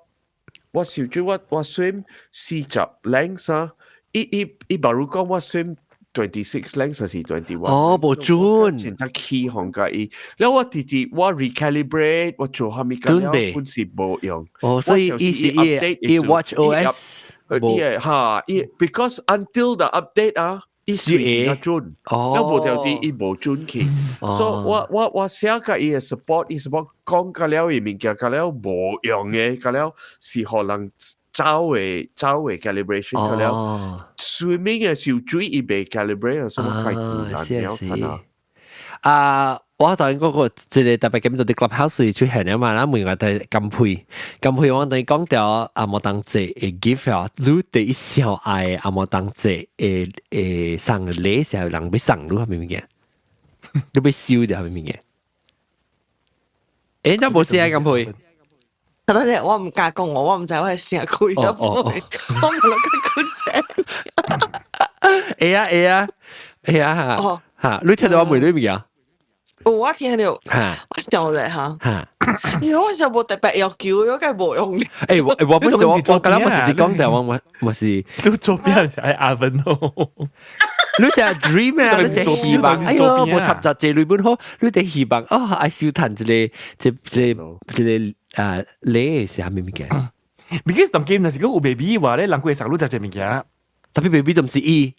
我游水我我 swim 40 lengths 啊，伊伊伊假如講我 swim 26 lengths 還是 21？哦，無準。真正起哄佮伊，了我直直我 recalibrate 我做啥物個了，本是無用。哦，所以伊是伊伊 Watch OS 伊哈伊 because until the update 啊，伊隨較準，了無條啲伊無準去，所以我寫甲伊嘅 support，伊 support 講甲了伊物件，甲了無用嘅，甲了是予人走嘅走嘅 calibration 甲了 swimming 嘅游水伊袂 calibrate，所以我開難了可能。啊！我頭先嗰個這個特別咁做啲 clubhouse 出現了嘛，咱問我哋金配金配，我等於講掉阿莫當節會 gift 啊，你第一想愛阿莫當節會會送禮時候，人欲送你係咪物件？你欲收掉係咪物件？欸，你無寫金配？等陣我唔敢講我，我唔知我係聲開咗我冇落個講者。會啊會啊會啊嚇嚇，你聽到我問你物件？我聽到，我想咧嚇，因為我想無特別要求，我梗係無用。欸，我本是我剛剛我是佇講的，我我是都做邊是愛阿文哦。你只 dream 啊，你只希望，哎喲，無插雜這類本好，你只希望哦，愛收趁一个，這這這个啊，禮是啥物物件？Because 當今若是講有 baby 話咧，人會送你食這物件， Tapi baby 都毋是伊。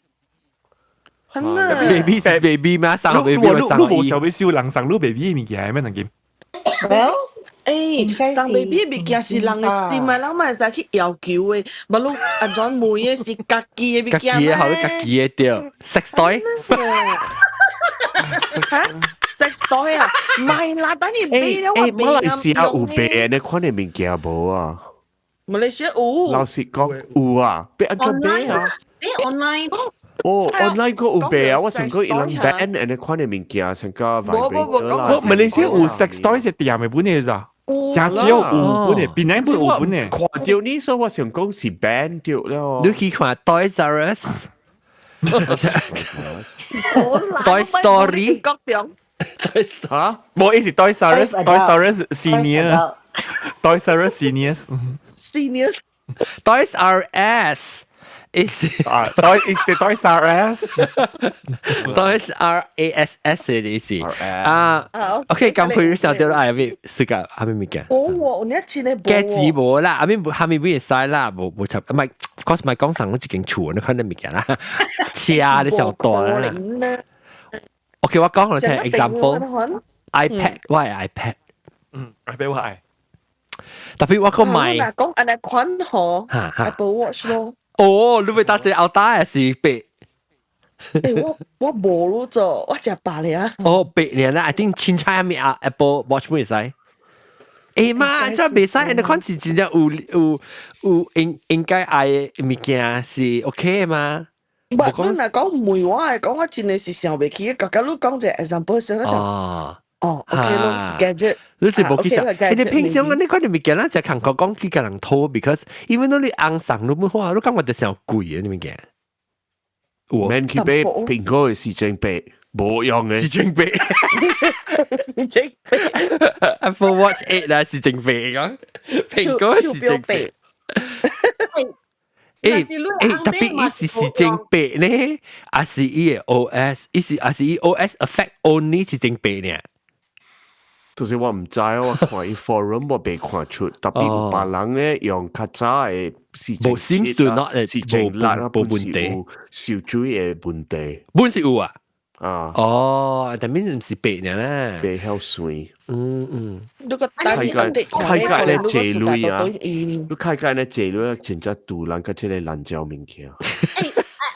baby 是 baby 嘛，送 baby 咪送伊。你無想欲收人送你 baby 物件咩？當今？ Well，欸，送 baby 物件是人的心啊，人嘛會使去要求的，無你按怎問的是家己的物件。家己的好，家己的對，sex toy。嚇？sex toy 啊？唔係啦，等你買了我馬來西亞有賣呢款的物件無啊？馬來西亞有。老實講有啊，欲按怎買啊？欸，online。哦，online 個有賣啊！我想講伊人 ban 呢款的物件，成個 vibrator 啦。馬來西亞有 sex toy 是店的本的咋？真少有本的，檳城本有本的。看到你說我想講是 ban 掉了。你去看 Toys R Us。Toy Story。嚇？無，伊是 Toys R Us，Toys R Us Senior，Toys R Us Seniors。 Seniors。 Toys R S。 Is 啊，Toy is the Toys R S。 Toys R A S S 的意思啊。OK，咁佢想到愛咪是個係咪物件？哦，你真係價錢無啦，阿咪係咪會使啦？無無插，唔係，of course 唔係講上一間厝，你看那物件啦，車你上大啦。OK，我講你聽 example，iPad，我係 iPad。嗯，iPad 我係。 Tapi 我個買。講按呢款嗬，Apple Watch 咯。哦，你會搭隻後打還是白？欸，我無咯做，我食白爾。哦，白爾啦，I think 凊彩咪啊 Apple Watch 會使。欸嘛，這袂使，你看是真正有有有應應該愛的物件是 OK 的嘛？唔，你若講問我來講，我真的是想袂起。剛剛你講一個 example 時，我想，哦，OK 咯，gadget。你是無去想，欸，你平常你看啲物件，咱就韓國講去共人討，because 因為你紅送你本話，你感覺就傷貴的物件。免去買蘋果的時鐘錶，無用的。時鐘錶，時鐘錶。 Apple Watch 8啦，時鐘錶講，蘋果時鐘錶。欸欸，tapi 伊是時鐘錶呢，還是伊的 OS？伊是還是伊 OS affect only 時鐘錶呢？就是我毋知，我看伊 forum 我未看出，tapi 有別人咧用較早的時無 seems to not 時鐘力啊，無問題，燒水的問題，本是有啊。啊，哦，但係毋是白爾啦，袂曉算。嗯嗯。你個開個開個咧借鐳啊，你開個咧借鐳啊，真正賭人佮這個濫交物件。欸，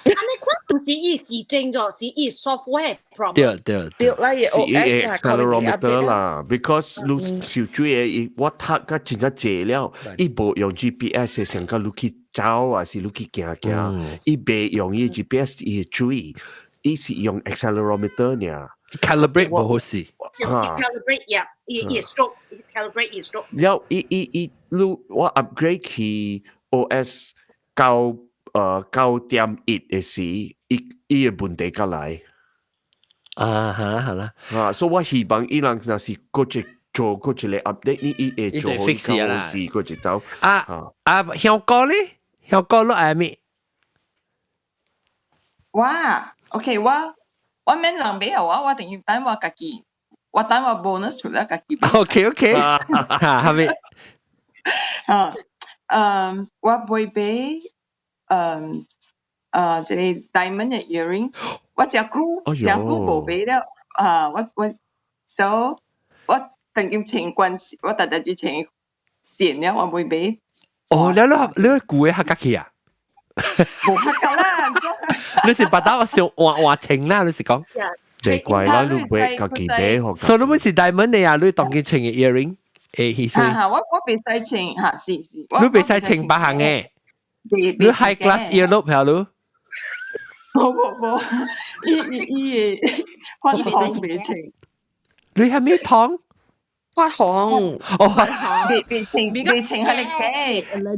按呢款毋是伊時鐘咗，是伊 software problem。對對對啦，是伊 accelerometer 啦，because 你燒水的，伊我讀甲真正濟了，伊無用 GPS 上個你去走啊，是你去行行，伊袂用伊 GPS 伊水，伊是用 accelerometer 爾。 calibrate 無好勢。 Calibrate yeah，伊伊 stroke calibrate 伊 stroke。了，伊伊伊，你我 upgrade 去 OS 9.1的時，伊伊的問題才來。啊，好啦好啦。啊，所以我希望伊人若是閣一做閣一個 update，你伊會做好 fix 啦。是閣一道。啊啊，香港咧，香港你愛咩？我 OK，我免人買予我，我定要等我家己，我等我 bonus 出來家己買。 OK OK，哈，係咪？啊，嗯，我會買，嗯，這個 diamond 嘅 earring，我誠久誠久無買了，啊，我 so 我當今穿慣，我逐日只穿線了，我袂買。哦，你舊嘅客家去啊？無客家啦，你是白打我想換換穿啦，你是講？你怪啦，你買家己買學。所以你本是 diamond 嘅啊？你當今穿嘅 earring？誒，係哈，我袂使穿，哈，是是。你袂使穿別項嘅。你 high class earlobe 係你？無無無，伊伊伊會發紅袂穿。你係咩糖？發紅。哦，發紅。袂穿袂穿係你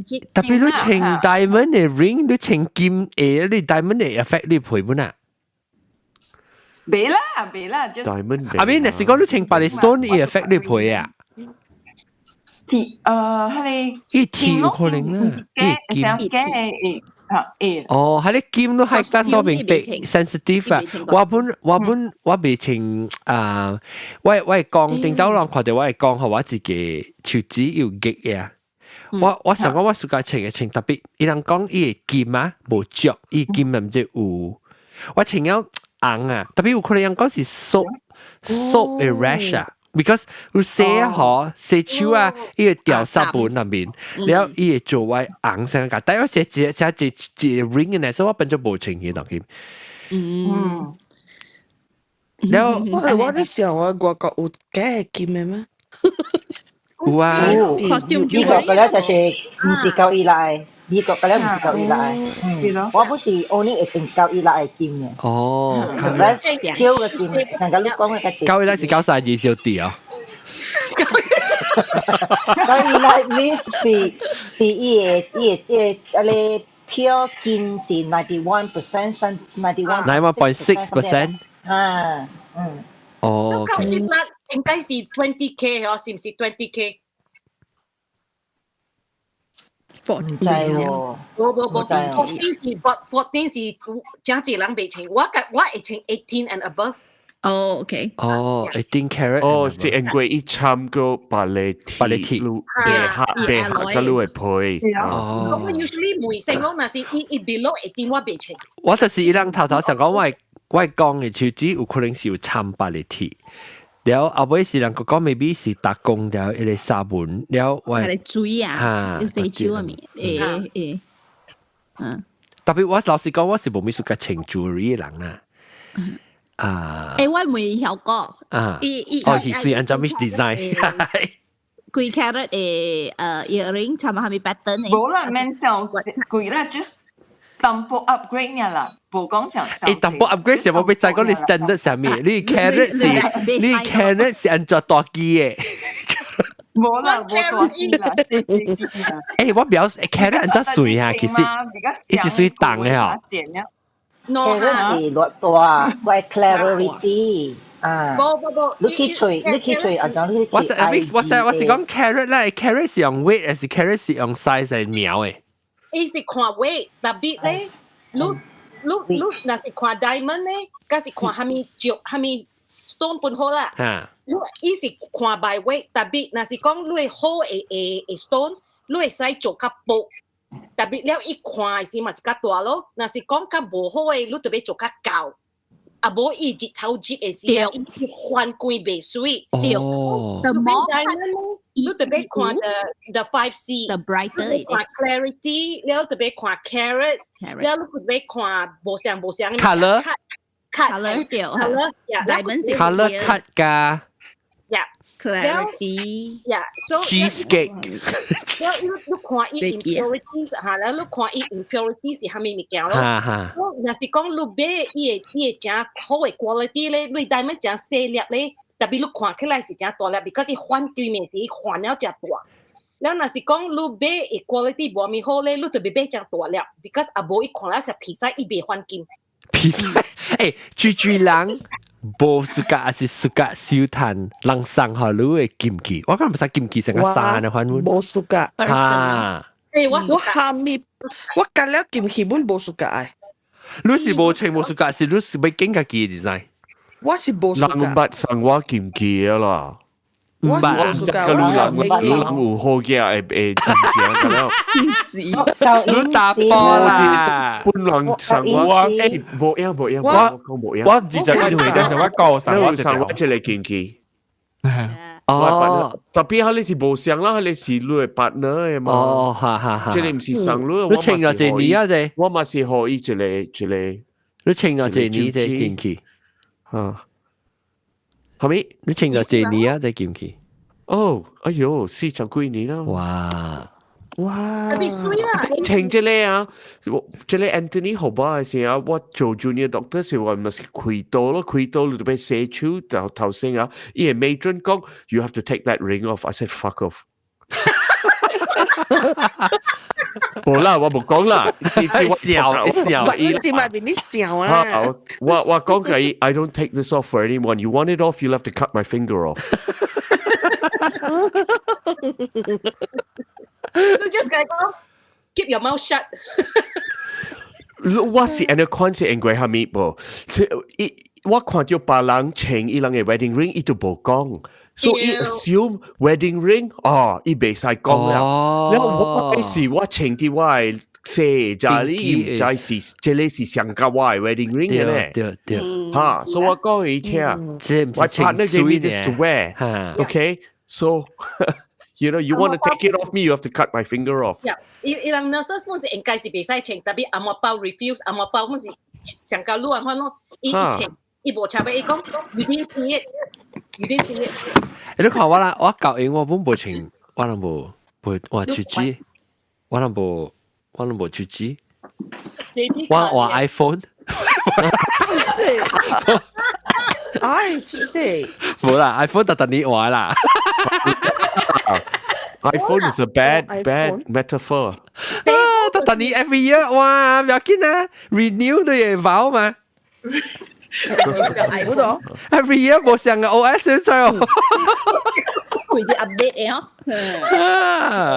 假。特別你穿 diamond 嘅 ring，你穿金誒，你 diamond 嘅 affect 你皮膚啊？袂啦袂啦，diamond。 I mean，若是講你穿別個 stone，伊 affect 你皮啊？鐵係伊鐵有可能啦，伊金。假嘅嚇會。哦，係你金都係加所明白 sensitive 啊！我本我未穿啊，我係講頂到人看到我係講，予我自己手指有結嘅。我想講我暑假穿嘅穿特別，伊人講伊個金啊無足，伊金毋知有，我穿了紅啊，特別有可能人講是 soap soap 嘅 rash 啊。because 你洗啊嗬，洗手啊，伊會掉 sabun 內面，然後伊會做我紅聲個，但我寫一寫一一 ring 嘅呢，所以我變做無穿去當佢。然後我咧想我外國有假嘅金嘅咩？有啊。美國嗰咧就是毋是夠依賴，美國嗰咧毋是夠依賴。嗯，我不是 only 會穿夠依賴嘅金嘅。哦，我少嘅金，上個你講嘅較夠依賴是92小弟哦。夠依賴 means 是伊個這個啊咧 pure 金是 91%，91 91.6%。啊，嗯。哦。夠依賴應該是 20K 哦，是唔是 20K？唔知喎，無無無，14是 14 是真濟人袂穿，我會穿 18 and above。哦，OK。哦，18 carat。哦，是因為伊參個白咧白咧鐵，白黑白黑個你會配。哦。我 usually 每成咯，若是伊 below 18我袂穿。我就是伊人頭頭想講，我講嘅手指有可能是有參白咧鐵。然後後尾是人個講，maybe 是打工了一個沙文，了我係水啊，洗手啊咪，誒誒，嗯。特別我老實講，我是無咩屬個穿 jewelry 嘅人啊。啊。誒，我未曉過。啊。哦，是按照咩 design？幾 carat 嘅earring，差唔多係咪 pattern 嘅？無啦，免想貴啦，just 淡薄 upgrade 爾啦，無講講。誒，淡薄 upgrade 是無欲知講你 standard 啥物？你 carat 是，你 carat 是按怎大支嘅？無啦，無大支啦。誒，我表示 carat 按怎算啊？其實，伊是算重嘅嗬。 carat 是偌大，怪 clarity 啊。無無無，你去揣，你去揣，啊，講你去我我我我是講 carat 啦，carat 是用 weight 還是 carat 是用 size 嚟描嘅？伊是看 weight，特別咧，你若是看 diamond 咧，敢是看蝦米石、蝦米 stone 本好啦。你伊是看 by weight，特別若是講你好的 stone，你會使做較薄。特別了伊看的時嘛是較大咯。若是講較無好的，你就欲做較厚。啊，無伊日頭入的時，伊翻規袂媠。對。哦。 The more 你特別看 the 5C， the brighter it 看 clarity，了特別看 carats，了你特別看無相無相 color color 對，color color cut 加 clarity ，yeah，so cheesecake。了你看伊 impurities 嚇，了你看伊 impurities 是啥物物件咯？我若是講你買伊個誠好的 quality 咧，你 diamond 誠細粒咧。特別你看起來是誠大粒，because 伊翻對面時翻了誠大。了若是講你買的 quality 無咪好咧，你就欲買誠大粒，because 啊無伊看了是皮曬，伊袂翻金。皮曬，欸，豬豬人無 suka 還是 suka 燒炭，人送予你的金器，我講毋使金器成個衫的款。無 suka。啊！欸，我我蝦米，我夾了金器本無 suka 的。你是無穿無 suka，是你是欲揀家己的 design？我是無人捌送我金器啦。唔捌啊。個女人女人有好嘅會會真正咁樣。你打波啦！本人送我，欸，無影無影，我講無影。我21歲嗰時，我九送我送我一個金器。哦，特別佢你是無相啦，佢你是你的 partner 的嘛。哦，哈哈哈。這個毋是送你，你穿咗一年啊？這我嘛是予伊一個一個。你穿咗一年這金器？啊，係咪？你穿咗一年啊？這金器？哦，哎喲，40幾年啦。哇！哇！特別水啦！穿這個啊，這個 Anthony 好吧嘅時啊，我做 junior doctor 時，我咪是開刀咯，開刀你就欲洗手頭頭先啊，伊個 matron 講，you have to take that ring off。I said fuck off。無啦，我無講啦，笑笑，你是咪變你笑啊？我講佢，I don't take this off for anyone. You want it off, you'll have to cut my finger off. 你 just 講 keep your mouth shut。我是按呢款是因為蝦米無？這伊我看著別人穿伊人的 wedding ring，伊就無講，所以伊 assume wedding ring 哦，伊袂使講了。了我是我穿佇我的細家裡，伊毋知是這個是上佮我的 wedding ring 的咧。對對。哈，所以我講伊聽，my partner gave me this to wear. Okay, so you want to take it off me, you have to cut my finger off. Yeah，伊伊人 nurses 本是應該是袂使穿，特別阿嬤包 refuse，阿嬤包本是上較女人款咯，伊伊穿，伊無插欲伊講，you didn't see it, you didn't see it。你看我啦，我舊年我本無穿，我攏無無換手指，我攏無我攏無手指，我換 iPhone。哎，是。無啦，iPhone 特特你換啦。 iPhone is a bad bad metaphor。特特你 every year 哇，唔要緊啊，renew 都會包嘛。Every year 無上個 OS 出哦。規隻 update 的哦。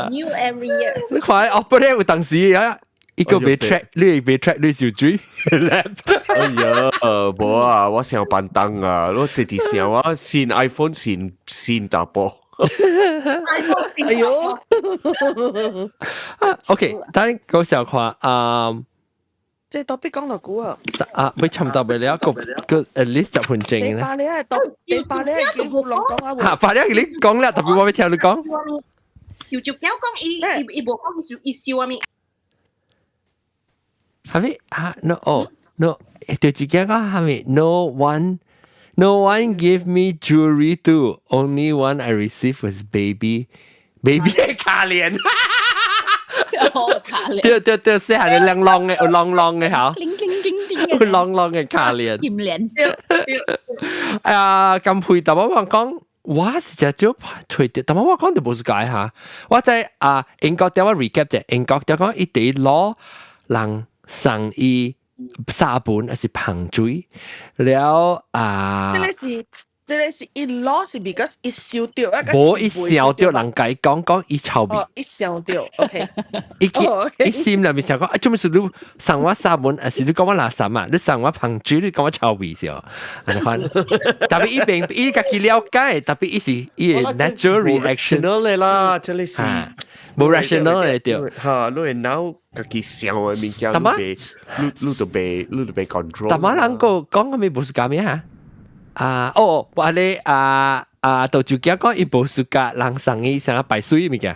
New every year。你看 operate 有當時啊，一個被 track，你被 track 你就追。哎呀，無啊，我想板凳啊，我直直想我新 iPhone 新新大波。哎呦，OK，等嗰時候看啊，這 topic 講落久啊，啊，未差唔多未了，個個 at least 10分鐘咧。第八咧係第八咧係叫落講啊，嚇，八咧你講啦，特別我未聽你講。就就講伊伊伊無講伊笑伊笑啊咪。係咪啊？No 哦，no，對住講係咪？No one。No one gave me jewelry too. Only one I received was baby, baby 卡鏈。哦，卡鏈。對對對，細漢就啷啷的，有啷啷的嚇。叮叮叮叮有啷啷的卡鏈。金鏈。啊，咁配但我講，我是只少推掉，但我講就無是解嚇。我在啊英國點我 recap 啫，英國點講伊哋攞人送伊。沙盤還是香水了啊！這個是這個是伊攞是 because 伊燒掉啊！無伊燒掉，人家講講伊臭味。哦，伊燒掉，OK。伊伊心內面想講，啊，做咩事你送我沙盤，還是你講我垃圾啊？你送我香水，你講我臭味是哦？按呢款，特別伊並伊家己了解，特別伊是伊的 natural reaction 的啦，這個是無 rational 的對。嚇，你的腦家己想的物件，你你你都袂你都袂 control。但馬人個講個咩無是講咩嚇？啊哦，我咧啊啊，杜就驚講伊無暑假人送伊啥擺水物件。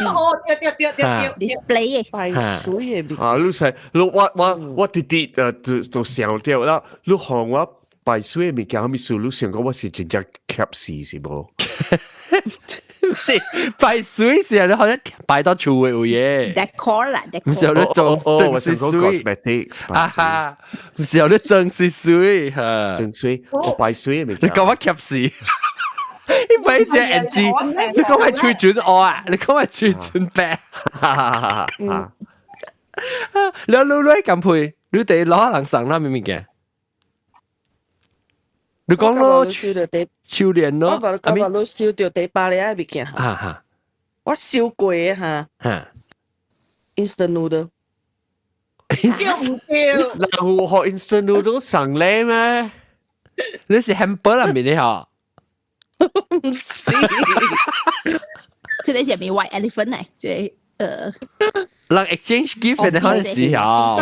哦，對對對對對，display 嘅擺水嘅物。啊，你使你我我我直直誒就就想著啦，你予我擺水嘅物件，啥物事？你想講我是真正怯死是無？是擺水是啊，你好像擺到厝的有嘢。 decor 啦，decor。毋是有咧做哦，我是講 cosmetics。啊哈，毋是有咧裝水水嚇。裝水，我擺水嘅物件。你講我怯死。你擺隻眼睛，你講係嘴唇烏啊？你講係嘴唇白。哈哈。你你你咁配，你哋攞人送啦咩物件？你講咯，手鏈咯，我我你收著第八個物件。啊哈，我收過的哈。哈，instant noodle。對唔對？人有予 instant noodle 送禮咩？你是 hamper 入面的嗬？唔是，這個是咪 white elephant 嚟？這個人 exchange gift 嘅可能是哦。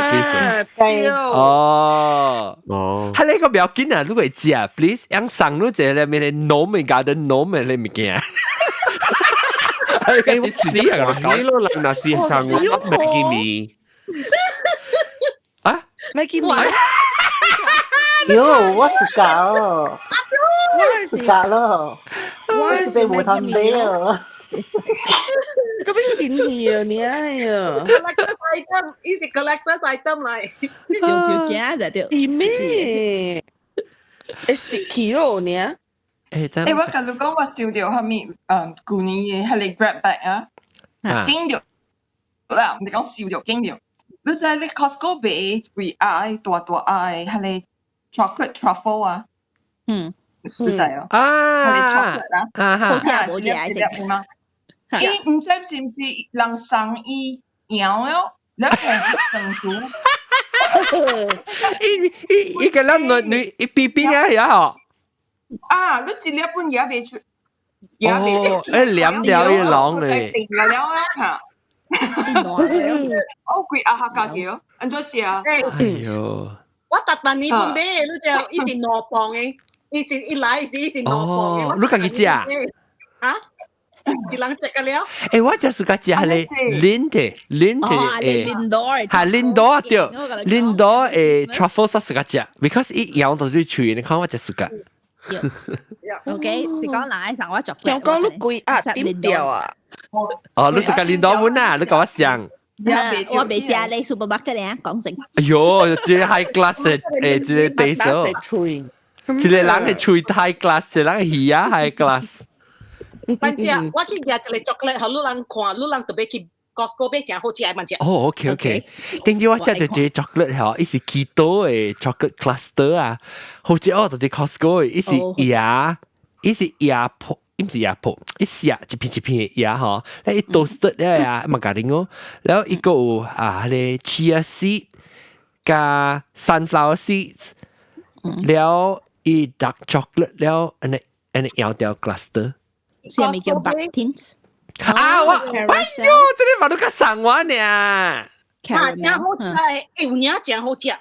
對。哦。哦。係你個不要緊啊，如果會食，please，讓送你一個咩咧 gnome garden gnome 嘅物件。欸，死啊！你咯，人若是送我 Maggi mee。啊？Maggi mee？喲，我 suka 哦，suka 咯，我是被無糖杯哦。咁邊便宜啊你哎呀！Collector's item，伊是 collector's item 嚟。對對驚就對。是咩？會食起咯你啊？欸，我共你講，我收著啥物？舊年的彼個 grab bag 啊，揀著啦，毋是講收著揀著。你知你 Costco 賣幾盒大大盒的彼個 chocolate truffle 啊？你知哦？啊，彼個 chocolate 啊，好食無食食嗎？伊毋知是毋是人送伊贏了，你開入酸毒。伊伊伊個咱女女一邊邊啊，呀嗬。啊！你一粒本也袂出，哦，誒黏掉伊籠咧。定了啊嚇！我規阿下家叫，按怎食？哎喲！我逐逐年本買，你就伊是2磅的，伊是一來是伊是兩磅的。你家己食？啊？一人食個了。欸，我就是較食彼个 Lindt Lindt 誒，Lindor，係 Lindor 對，Lindor 誒 truffle sauce 較食，because 伊咬到對喙，你看我食 suka。 OK，是講人愛送我作。聽講你規盒點掉啊？哦，你 suka Lindor 碗啊？你共我上。我袂食咧，supermarket 咧講成。哎喲，這個 high class 的誒，這個地手。這個人的喙 high class，這個人的耳仔 high class。反正我去舉一個 chocolate，予你人看，你人特別去 Costco 買誠好食的嘛食。哦，OK OK。頂次我食著這個 chocolate 吼，伊是 keto 的 chocolate cluster 啊，好食哦，就是 Costco 的，伊是椰，伊是椰泡，伊毋是椰泡，伊食一片一片的椰吼，咧伊 toasted 了呀，嘛咖喱哦，然後伊閣有啊，彼个 chia seed 佮 sunflower seeds，了伊 dark chocolate 了，按呢按呢搖掉 cluster。是咪叫 Bakhtins？啊！我哎喲，這個嘛都較送我呢。啊，誠好食，欸，有影誠好食。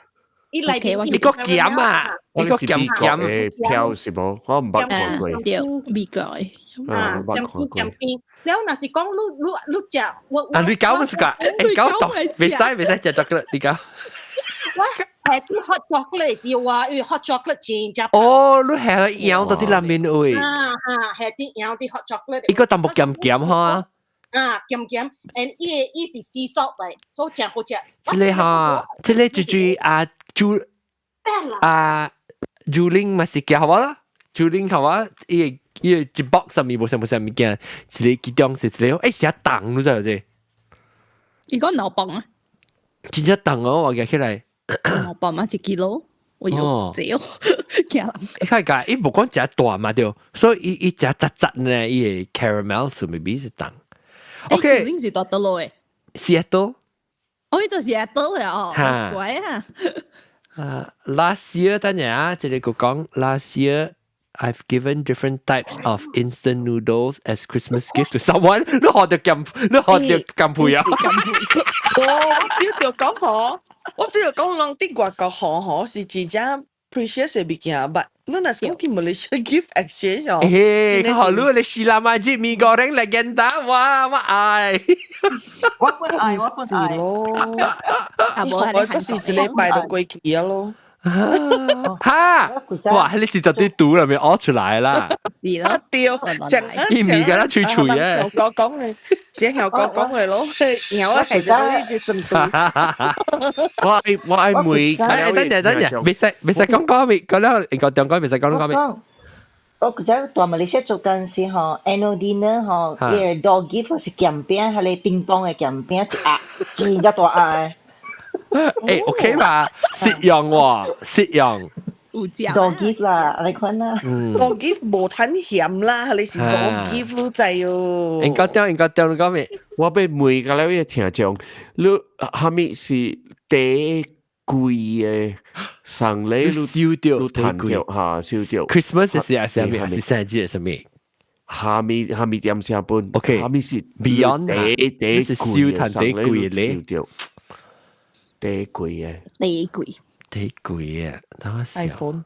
伊內面伊閣鹹啊，伊閣鹹鹹。票是無？我毋捌看過。對，美國的。啊，鹹甜鹹甜。了若是講你你你食，我啊，你搞乜事㗎？欸，搞毒，袂使袂使食 chocolate，你搞。我係啲 hot chocolate 是話，因為 hot chocolate 真正。哦，你係搖到啲內面位。啊啊，係啲搖啲 hot chocolate。伊個淡薄鹹鹹哈。啊，鹹鹹，and 伊個伊是 sea salt 來，所以誠好食。這個哈，這個就是啊朱啊朱玲嘛是叫我啦，朱玲好啊，伊個伊個一 box 上面無啥無啥物件，一個其中是一個，欸，誠重，你知無這？伊講2磅啊？真正重哦，我舉起來。 2磅嘛，1 kilo，我有這哦，驚人。伊較個，伊無講誠大嘛對，所以伊伊誠雜雜呢，伊個 caramel 是 maybe 是重。OK，你是佇佗落的？ Seattle。哦，伊就是 Seattle 的哦，乖啊。啊，last year 等下，這個講 last year I've given different types of instant noodles as Christmas gift to someone。你學著鹹，你學著鹹配啊？我 feel 著講嗬，我 feel 著講人佇外國學嗬是真正 precious 的物件，but 你若是講去 Malaysia gift exchange 哦，欸，較好你你 Sheila Majid mee goreng legenda，哇，我愛。我本愛，我本愛咯。啊，無我嗰時一禮拜就過去啊咯。哈！哇！你是就啲肚裏面屙出來啦。是咯，對，成伊麵敢若脆脆嘅。講講嘅，成曉講講嘅咯，然後係就呢隻成肚。我愛我愛每。哎，等陣等陣，袂使袂使講講未，講了應該中講袂使講講未。我古早佇馬來西亞做工時吼，annual dinner 吼，伊個 door gift 是鹹餅，彼个冰棒的鹹餅一盒，真正大盒的。欸，OK 吧？實用喎，實用。有食。 door gift 啦，按呢款啦。 door gift 無趁鹹啦，你是 door gift 你知哦。應該點？應該點？你講未？我欲問共了個聽眾，你啥物是第貴的送禮？你收著你趁著哈，收著。 Christmas 是啊，啥物？是生日啥物？蝦米蝦米點聲本，OK，蝦米是 Beyond 第第是燒炭第貴咧，第貴嘅，第貴，第貴啊！等我想 iPhone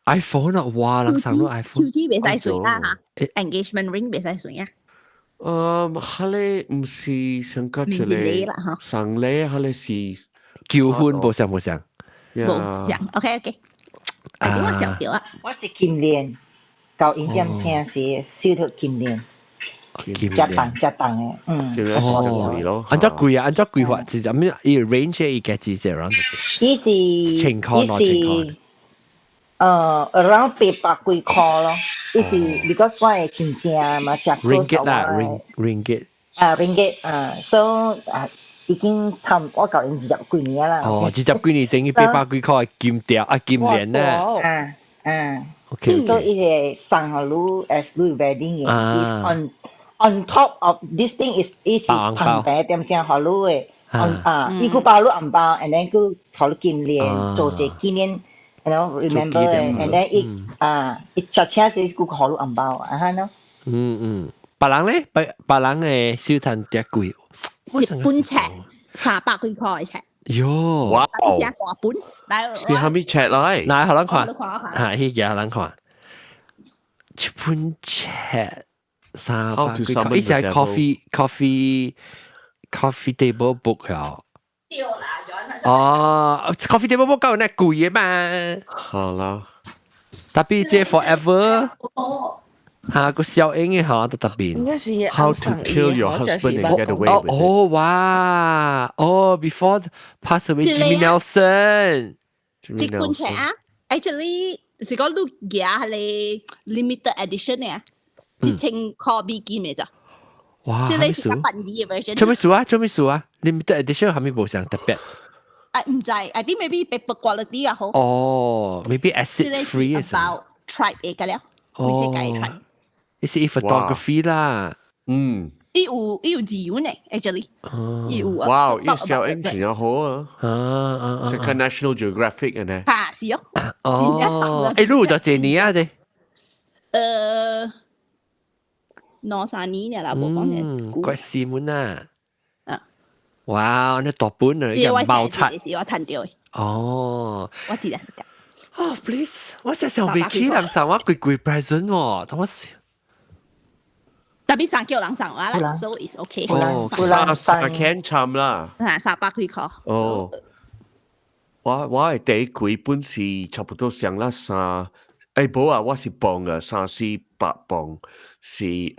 iPhone 啊，哇！人送到 iPhone，手指袂使算啊嚇，engagement ring 袂使算啊。哈咧毋是上個一個送禮，哈咧是求婚，無相無相，無相。OK OK，啊，我想到啊，我是金鏈，舊一點聲是燒到金鏈。金一檔一檔嘅，嗯，哦，按怎貴啊？按怎貴法是咁樣？伊 range 伊個幾隻 around？伊是千塊，伊是around 800幾塊咯。伊是 because 我嘅親戚嘛，食 ringgit 啦，ringgit 啊，ringgit 啊，所以啊已經差我舊年20幾年啦。哦，20幾年前伊800幾塊金條啊金鏈啊。啊啊，OK，所以伊會送予你 as 你 wedding 嘅，on top of this thing is 伊是捧茶點聲予你嘅，啊，伊閣包你紅包，and then 閣予你金鏈做一個紀念，remember 嘅，and then 伊啊，伊食請時閣予你紅包，啊哈喏。嗯嗯，別人咧，別別人嘅燒炭較貴，一本冊300幾塊冊。喲，哇！真大本，來，是蝦米冊來？來，予咱看，嚇，彼個予咱看，一本冊。300幾塊，伊是 coffee table book 啊。哦，coffee table book 夠那貴嘅嘛。好啦， Tapi 這 forever。嚇個效應嘅嚇都特別。應該是 How to kill your husband and get away with it。哦哇，哦 before pass away Jimmy Nelson。這本冊啊，actually 是講你寄係 limited edition 嘅。1000塊美金嘅咋？哇！這個是較便宜嘅 version。做咩數啊？做咩數啊？limited edition 係咪無上特別？啊，毋知，I think maybe paper quality 啊好。哦，maybe acid free 啊。About tribe 嘅了，規世界 tribe。呢是 photography 啦。伊有字樣呢，actually。伊有啊。哇！伊小英真好啊。啊啊啊！是看 National Geographic 嘅呢。嚇，是哦。哦。誒，你有咗幾年啊？這？兩三年啦，無講嘅。怪死門啊！啊！哇！你大本啊，一個包冊。是我趁著的。哦。我真係識㗎。哦，please，我實上未起人送我貴貴 present 喎，等我試。 Tapi 送叫人送我啦，so it's okay。哦，三三千參啦。啊，300幾塊。哦。我嘅第貴本是差不多上啦三，無啊，我是磅啊，三四百磅是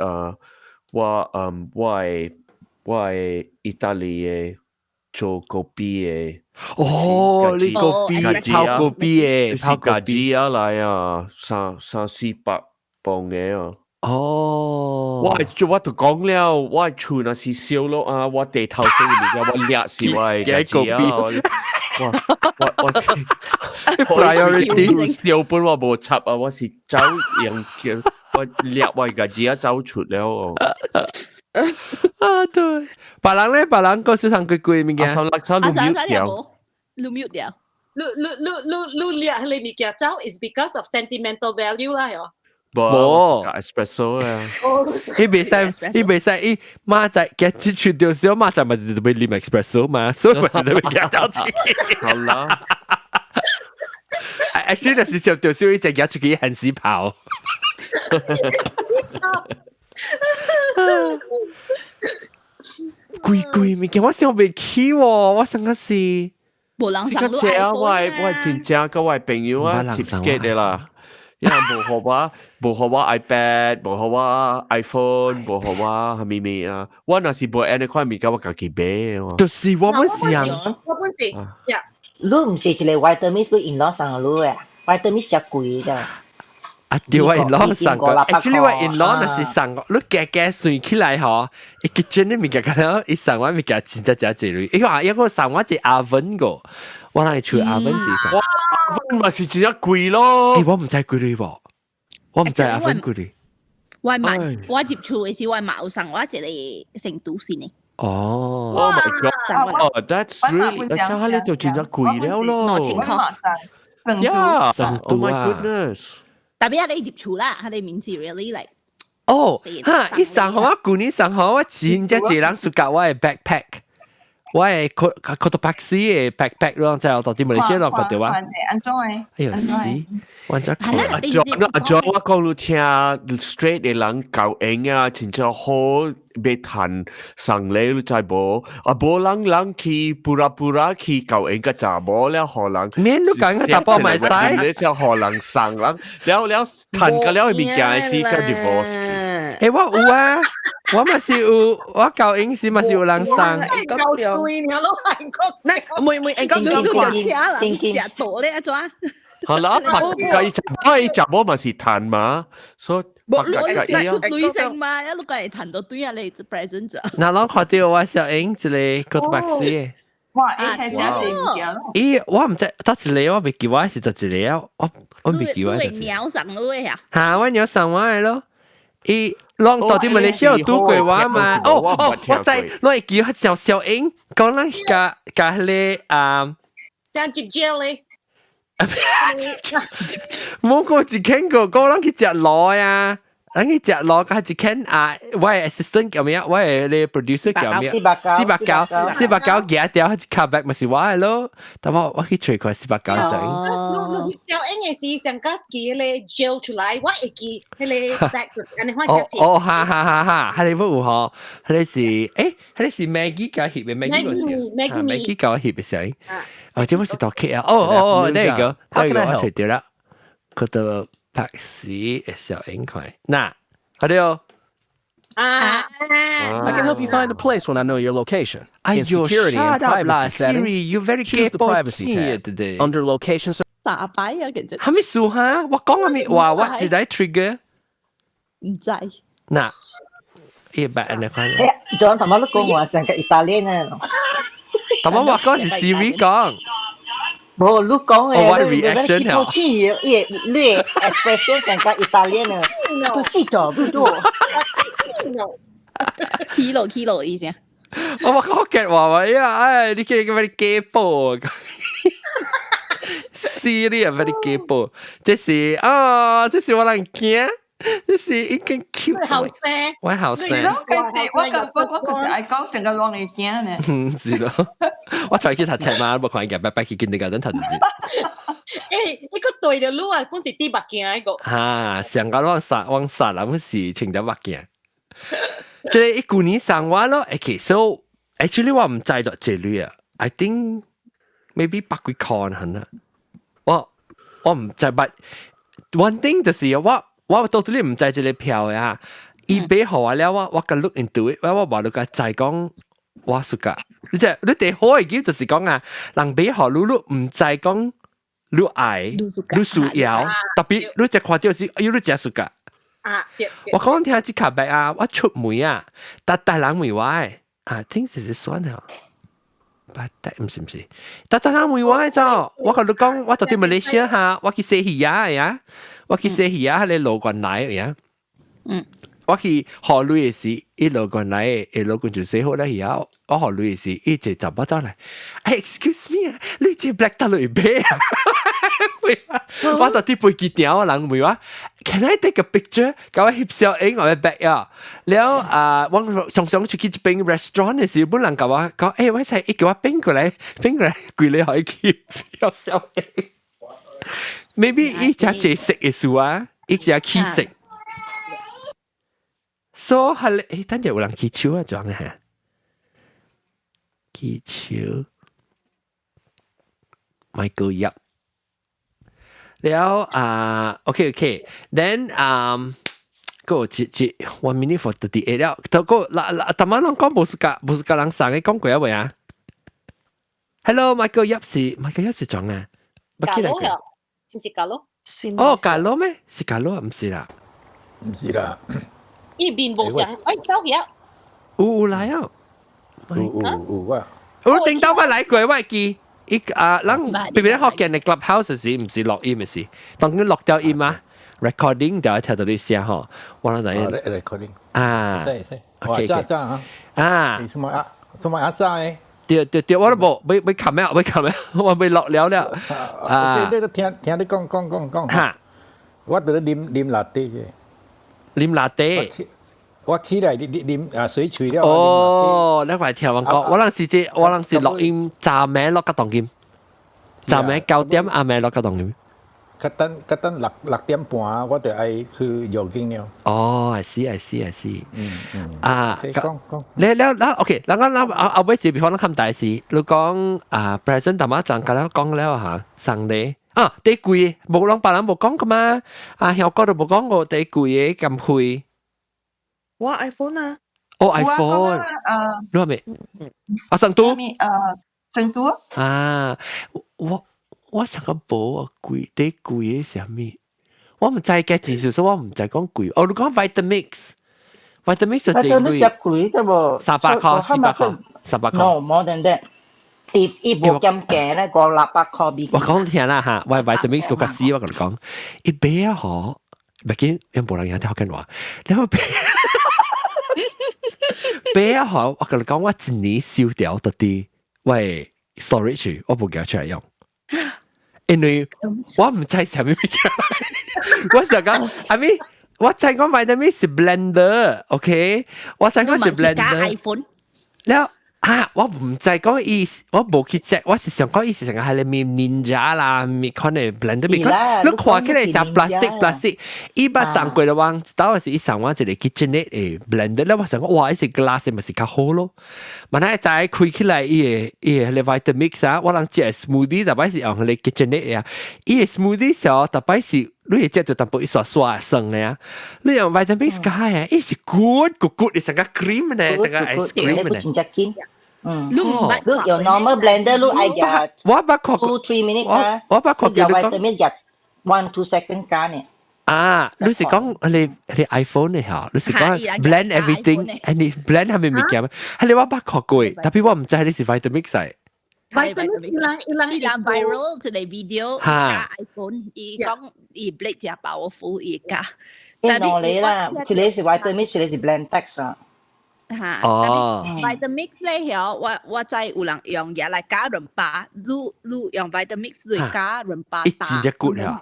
我的意大利的做咖啡的。哦，你咖啡泡咖啡的，是家己啊來啊，三三四百磅的啊。哦，我就講了，我厝若是燒落啊，我地頭先嘅物件，我掠死我的家己啊。我 priority 燒本我無插啊，我是走用叫我掠我家己啊走出了哦。啊對，別人咧，別人個市場貴貴物件，三六三你 mute 掉，你 mute 掉。你你你你你掠彼個物件走 is because of sentimental value 啦，喲。無 espresso 啊！伊袂使，伊袂使，伊媽仔夾出出掉小媽仔咪就欲啉 espresso 嘛，所以咪就欲夾掉出去。好啦，actually 就是接掉小伊就夾出去限時跑。貴貴物件我想袂起喎，我想個是。無人送你 iPhone 我真正佮我朋友啊，cheapskate 的啦。因為無予我，無予我 iPad，無予我 iPhone，無予我啥物物啊！我若是無按呢款物件，我家己買。就是我們是啊，我本是呀。你毋是一個 Vitamix 你 in law 送你啊？Vitamix 較貴咋。啊對，我 in law 送個，actually 我 in law 若是送個，你加加算起來吼，伊結真的物件，可能伊送我物件真正真濟鐳。伊話一個送我一個 oven 個，我哪會厝 oven 是送。 oven 嘛是真正貴咯。欸，我毋知幾鐳無，我毋知 oven 幾鐳。我嘛，我入厝的時，我嘛有送我一個成都線的。哦，Oh my God！Oh, that's really，咁你就真正貴了咯。 2000塊。 Yeah，Oh my goodness！ Tapi 啊，你入厝啦，佢哋面子 really like 哦，哈！伊送予我舊年送予我真正濟人 suka 我的 backpack，我的 Cotopaxi 的 backpack 咯，就到底馬來西亞看到我。按怎的？哎呦死！我真阿 John 阿 John，我講你聽 straight 的人夠用啊，真正好欲趁送禮你知無？啊，無人人去 pura pura 去夠用個查某了，予人。免你講個查埔嘛會使。你先予人送人，了了趁個了物件是個 divorce。欸，我有啊，我嘛是有，我夠用時嘛是有人送。夠水爾咯，韓國。妹妹，講你都食車人食多咧，按怎？好啦，白計查查某嘛是趁嘛，所以無你出女性嘛，一路個會趁到對啊，你 present 者。嗱，攏看到我小英一個 Cotopaxi。哇！伊係真濟物件咯。咦，我毋知，得一個我袂記，我是得一個啊，我袂記我。你鳥送你啊？嚇，我鳥送我的咯。伊攏到底馬來西亞拄過我嘛？哦哦，我知，我會記小小英講咱共共彼个啊，像接蕉咧。冇過一間個，講咱去食螺呀，咱去食螺，佮一間啊，我的 assistant 叫咩？我的咧 producer 叫咩？四百九，四百九夾掉，一卡 back 咪是我的咯。但我我去揣看四百九成。小英的是上個記咧 gel 出來，我會記彼个 bag，按呢款哦哦，哈哈哈哈，彼个有吼，彼个是，欸，彼個是 Maggie 共翕的，Maggie Maggie 共我翕的相。哦，這不是大 K 啊！哦哦哦，那個，那個我揣著啦。Cotopaxi 的小英看，嗱，好了。啊 I can help you find a place when I know your location. In security and shut up 啦 privacy settings, Siri, you very choose the privacy tab. today. Under location 打擺啊，其實。係咪數哈？我講係咪話我是來 trigger？毋知。嗱，一百按呢款。仲頭先你講話成個意大利呢？頭先我講是 Siri 講。無，你講的，我 reaction 你講伊你 expression 成個意大利呢？不是的，不多。 kilo kilo 意思啊？我話我嘅話話呀，唉，你叫叫咩假波？Siri 啊，咩假波？這是啊，這是我人驚，這是已經 cute。後生，我後生。我我我就是愛講成個亂會驚呢。嗯，是咯。我才去讀冊嘛，無看見拜拜去 kindergarten 讀字。欸，呢個對的路啊，本是滴目鏡那個。哈，上個往殺往殺人是穿條目鏡。這個伊舊年送我咯，OK，so actually 我毋知道這類啊，I think maybe 百幾塊可能。我我毋知，but one thing 就是我我到底毋知這個票呀。伊買予我了，我我共 look into it，我我無你共知講我 suka。你這你第好嘅叫就是講啊，人買予你，你毋知講你愛，你需要，特別你只看到是，哎喲，你真 suka。啊，我講聽這卡白啊，我出門啊，逐逐人問我的，啊，聽是是算啊，不得，毋是毋是，逐逐人問我的走，我共你講，我到佇馬來西亞哈，我去洗魚仔呀，我去洗魚仔，彼个老關來呀，我去予鐳的時，伊老關來的，老關就洗好了魚仔，我予鐳的時，伊一個查某走來，哎，excuse me 啊，你這 bag 佗落買啊？我到佇飛機場，人問我，Can I take a picture？共我翕相影我的 bag 啊。了啊，我常常出去一邊 restaurant 的時，本人共我講，欸，我使伊叫我變過來，變過來，規个予伊翕相影。Maybe 伊只這色的事啊，伊只起色。所以係，欸，等陣有人起手啊，怎樣？起手，Michael Yap。了啊，OK OK，then 個一一 1 minute for 38 了，頭個嗱嗱，頭晚攏講無是共無是共人送的講過啊未啊？Hello，Michael Yap 是 Michael Yap 是怎啊？加羅啊，是毋是加羅？哦，加羅咩？是加羅啊？毋是啦，毋是啦。伊面無像，哎，走去啊！有有來啊！有有有啊！我頂到我來過，我會記。伊啊，咱別別福建的 clubhouse 時，毋是錄音的時，當佢錄掉音啊，recording 就會聽到你聲吼。我諗就 recording 啊，是是，哇，早早啊，啊，什麼啊，什麼阿早的？對對對，我都無，未未冚咩，未冚咩，我未錄了了。啊，你都聽聽你講講講講，哈，我佇咧啉啉拿鐵嘅。啉拿鐵。我起來啉啉啊水喙了。哦，你話聽我講，我人是這，我人是錄音，早暝落個當今，早暝9點，暗暝落個當今。較等較等6點半，我就愛去 jogging 了。哦，I see, I see, I see。啊，講講。你你你 OK，咱講咱後後尾是比方咱看大事，你講啊，present 淡仔陣甲咱講了嚇，送禮啊，第貴，無人別人無講過嘛，啊，香港都無講過第貴的咁貴。我 iPhone 啊。哦，iPhone。你話未？啊，成都。成都。啊，我想講無啊，貴第貴的是啥物？我毋知嘅技術，所以我毋知講貴。哦，你講 Vitamix，Vitamix 就真貴。 Vitamix 貴啫無？300塊、400塊、300塊。 No, more than that. If 伊無減價咧，500-600塊比。我講聽啦嚇，我 Vitamix 都較死，我共你講，伊買啊嗬，別緊，因無人聽聽緊話，你買買啊嗬，我共你講，我一年燒掉到啲，喂，storage 我無寄出來用。因為我毋知啥物物件，我想講，I mean，我知講 Vitamix 是 blender，OK，我知講是 blender。 iPhone。了啊，我毋知講伊，我無去 check，我是想講伊是成個係裡面 Ninja 啦，咪可能 blender，because 你看起來像 plastic plastic，伊捌送過的話，當時伊送我一個 KitchenAid 的 blender 咧，我想講哇，伊是 glass 咪是較好咯。萬一知開起來，伊個 Vitamix 啊，我人食 smoothie，逐擺是用彼个 KitchenAid 啊，伊個 smoothie 時候，逐擺是你會食到淡薄一刷刷酸的啊，你用 Vitamix 加啊，伊是滾滾滾，你成個 cream 呢，成個 ice cream 呢。真正緊。嗯，你用 normal blender 你愛夾，我捌看 2-3 minute 啊，我捌看過你講 Vitamix 夾 1-2 second 加呢。啊，你是講你 iPhone 的嚇？你是講 blend everything，你 blend 係咪物件？係你我捌看過，tapi 我毋知你是 Vitamix 嚟。 Vitamix 伊人伊人伊人 viral 一個 video 加 iPhone，伊講伊 blend 真 powerful，伊加。兩個啦，一個是 Vitamix，一個是 Blendtec 啊。嚇，哦，Vitamix 咧，曉我知有人用嘢來加潤巴，你你用 Vitamix 來加潤巴一真正 good 啊！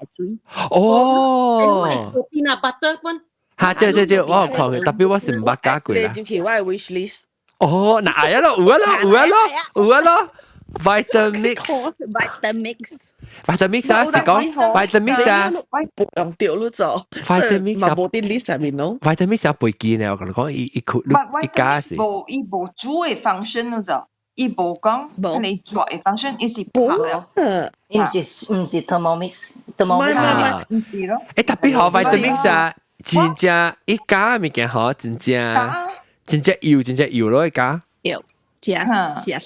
哦， peanut butter 本。嚇，對對對，我有看過，tapi 我是毋捌加過啦。入去我的 wish list。哦，嗱係啊咯，有啊咯，有啊咯，有啊咯。Vitamix。 Vitamix。 Vitamix 啊，是講 Vitamix 啊。用掉咯就。 Vitamix 嘛無佇 list 上面咯。 Vitamix 啊，袂記呢，我共你講，伊伊佢伊加是。無，伊無煮的 function 咯就，伊無講你煮的 function，伊是拍了。伊毋是 Thermomix，Thermomix 毋是咯。欸，tapi 吼 Vitamix 啊，真正伊加物件吼，真正真正油，真正油咯，伊加。油。食食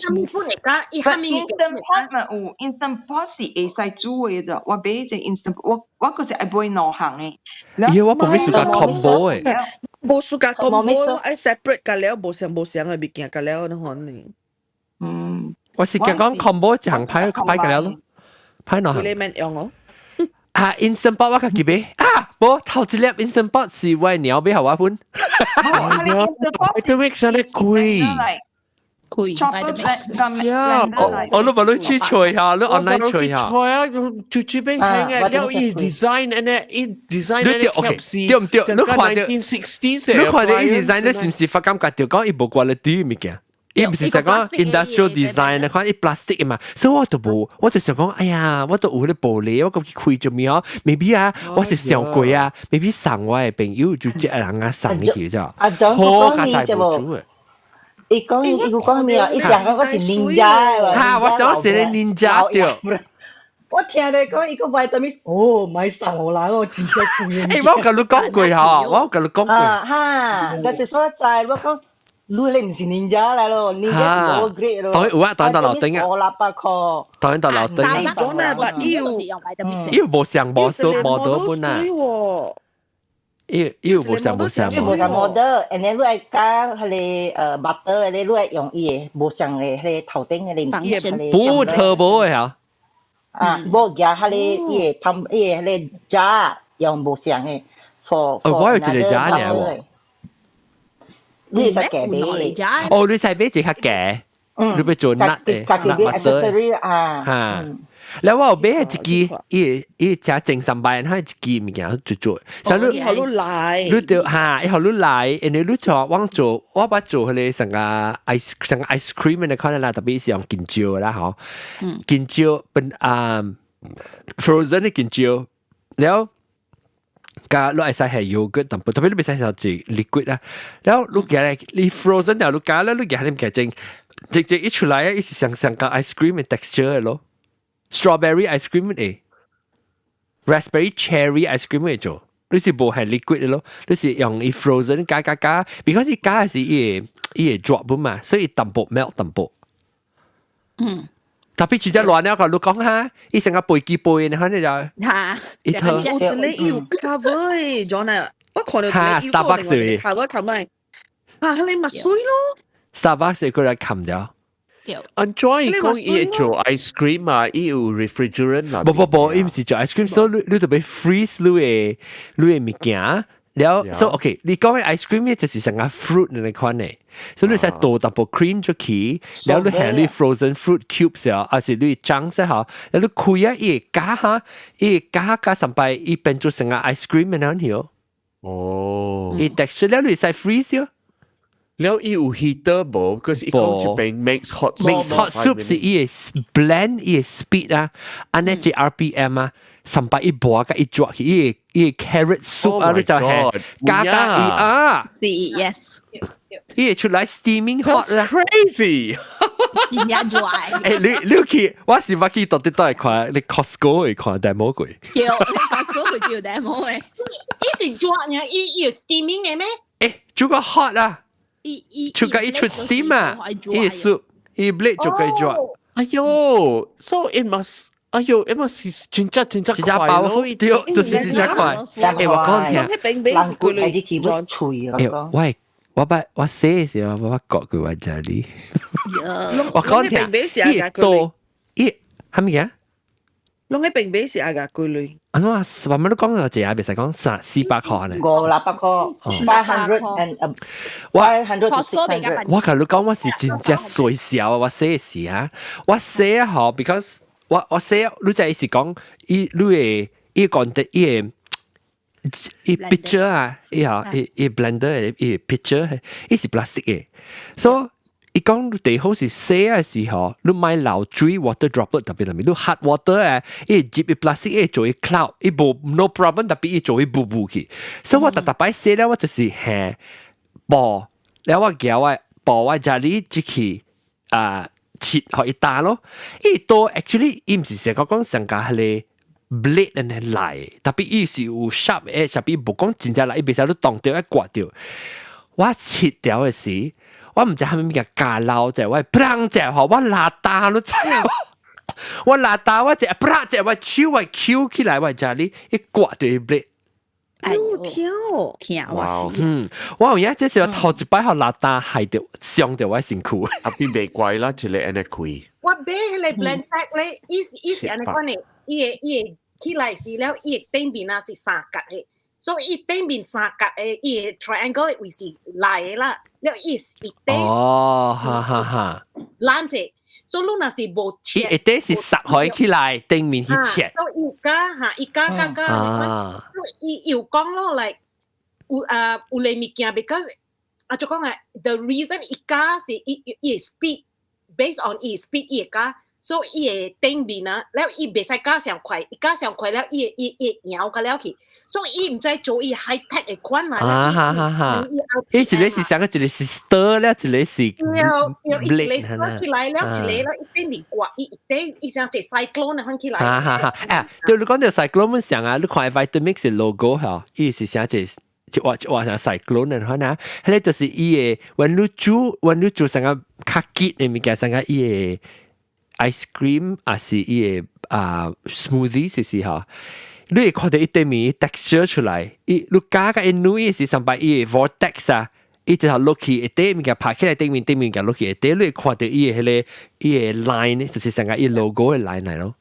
smooth 會加，伊下面 Instant Pot 嘛有，Instant Pot 是會使煮的咋，我買一個 Instant，我閣是愛買兩項的。咦，我無咩 suka combo 的。無 suka combo，愛 separate 甲了，無相無相的物件甲了，你看呢？我是講講 combo 一項歹歹甲了咯，歹兩項。你免用哦。啊，Instant Pot 我家己買啊，無頭一粒 Instant Pot 是我娘買予我分。 Vitamix 真係貴。貴。哦，你無你去揣下，你 online 揣下。揣啊，就這邊係嘅，了伊 design 安尼，伊 design 你對 OK，對毋對？你看到 1960s 你看到伊 design 你是毋是發感覺到講伊無 quality 物件？伊毋是想講 industrial design，你看伊 plastic 嘛，所以我就無，我就想講，哎呀，我都有彼個玻璃，我講去開做咩哦？maybe 啊，我是上過啊，maybe 送我的朋友就這人啊送去啫，好較在無煮的。伊講伊講咩啊？伊想講我是 ninja 哈，我想是 ninja 對。我聽你講伊個 Vitamix，哦，買送予人哦，真正貴。欸，我共你講過吼，我共你講過。啊哈，但是所在我講，你你毋是 ninja 來咯，ninja 是 low grade 咯。當然有啊，當然到樓頂啊。500-600塊。當然到樓頂啊。講啊，伊有伊無上無數無多本啊。伊伊無上無上。伊無上 model，and then 你愛加彼个butter，你愛用伊个無相的彼個頭頂彼個。不 turbo 的嚇。啊，無加彼个伊個噴伊個彼個渣用無相的，for 哦，我有一個渣爾喎。你會使加買。哦，你使買一個較價。你欲做 nut 的，nut butter 啊。嚇。แล้ว我有買一支，伊伊食正三擺，佢一支物件做做。像你予你來，你就嚇，伊予你來，因為你做我做，我捌做彼个成個 ice 成個 ice cream 的款啦，特別是用香蕉啦吼。香蕉本啊 frozen 的香蕉，了佮你會使係 yogurt 淡薄，特別你袂使係一 liquid 啦。了你夾咧，你 frozen 了，你加了你夾你唔夾正，直接一出來啊，伊是像像個 ice cream 的 texture 的咯。strawberry ice cream 的，raspberry cherry ice cream 會做，你是無係 liquid 的咯，你是用伊 frozen 加加加，because 伊加的是伊會伊會 drop 嘛，所以淡薄 melt 淡薄。特別真正亂了個，你講哈，伊成個飛機杯，你看你就嚇，伊套我這裡有 cover 的，John 啊，我看到哈 Starbucks 的 cover 冚咪，啊，你咪水咯。 Starbucks 過來冚掉。按怎伊講伊會做 ice cream 啊，伊有 refrigerant 啦。無無無，伊毋是做 ice cream，所以你你就欲 freeze 你的物件。了，所以 OK，你講的 ice cream 呢就是成個 fruit 那款的，所以你使倒淡薄 cream 出去，了你下你 frozen fruit cubes 啊，還是你醬些吼，了你開啊，伊會加哈，伊會加加上擺，伊變做成個 ice cream 的那樣。伊 texture 了你使 freeze 喲。了伊有 heater 無？可是伊講這邊 makes hot makes hot soup 是伊會 blend 伊會 speed 啊，按呢隻 RPM 啊，上擺一磨佮伊抓去，伊會伊會 carrot soup 啊，你就係加加伊啊，是 yes，伊會出來 steaming hot 啦，crazy，真正 dry。欸，你你去，我是捌去到底倒會看，你 Costco 會看 demo 過。叫你 Costco 會叫 demo 的。伊是抓呢，伊伊有 steaming 的咩？欸，這個 hot 啊！伊伊出個一出 steam 啊，伊 soup 伊 blade 就可以抓。哎喲，so it must，哎喲，it must 是真正真正真正包對，就是真正快。欸，我講聽，人骨係啲基本脆啊。欸，喂，我捌我細時候我捌割過我家裡。我講聽，伊多伊係咪啊？攏喺平比是愛共幾鐳？啊，我慢慢都講到這啊，袂使講三四百塊呢。五六百塊，500 and 500 to 600。我共你講，我是真正衰小啊！我細時啊，我細啊吼，because 我我細啊，你知是講伊你會伊講的伊個伊 pitcher 啊，伊吼伊伊 blender 伊 pitcher 伊是 plastic 的，所以伊講最好是洗的時候，你莫流水 water droplet 特別裡面，你 hot water 啊，伊入伊 plastic 伊做伊 cloud，伊無 no problem，特別伊做伊霧霧去。所以我逐逐擺洗了，我就是下布，了我夾我布我家裡入去啊切予伊焦咯。伊都 actually 伊毋是成個講上加彼个 blade 按呢來，特別伊是有 sharp 的，特別無講真正來，伊袂使你動著愛割著。我切掉的時，我毋知蝦米物件加撈者，我砰者吼，我拉焦你知無？我拉焦我一啪者，我手我翹起來，我遮裡伊割著伊 blade。哎呦，聽聽我是，嗯，我有影這是我頭一擺予拉焦害著傷著我身軀。啊，比袂貴啦，一個按呢貴。我買彼个 Blendtec 咧，伊是伊是按呢款的，伊會伊會起來時了，伊的頂面啊是三角的，所以伊頂面三角的，伊的 triangle 的位是內的啦，了伊是一底哦，哈哈哈。爛者，所以你若是無切，伊下底是塞開起來，頂面去切。所以伊加哈，伊加加加，所以伊又講咯，like 有啊有類物件，because 啊就講啊，the reason 伊加是伊伊 speed based on 伊 speed 伊會加。所以伊會頂面啊，了伊袂使加上快，伊加上快了，伊會伊伊搖個了去，所以伊毋知做伊 high tech 的款啦。啊哈哈哈！伊一個是啥個？一個是 stir 了，一個是對對，一個 stir 起來了，一個了，伊頂面刮，伊一底伊像一 cyclone 那款起來。哈哈哈！哎，對你講到 cyclone 上啊，你看 Vitamix 的 logo 吼，伊是寫一一畫一畫像 cyclone 的款啊，彼个就是伊的，when 你煮，when 你煮成個較結的物件，成個伊的 ice cream 還是伊個啊 smoothie 是是吼，你會看到伊頂面 texture 出來，伊你加個伊軟是上擺伊個 vortex 啊，伊就落去一底物件拍起來頂面頂面物件落去，下底你會看到伊個彼个伊個 line，就是成個伊 logo 的 line 來咯。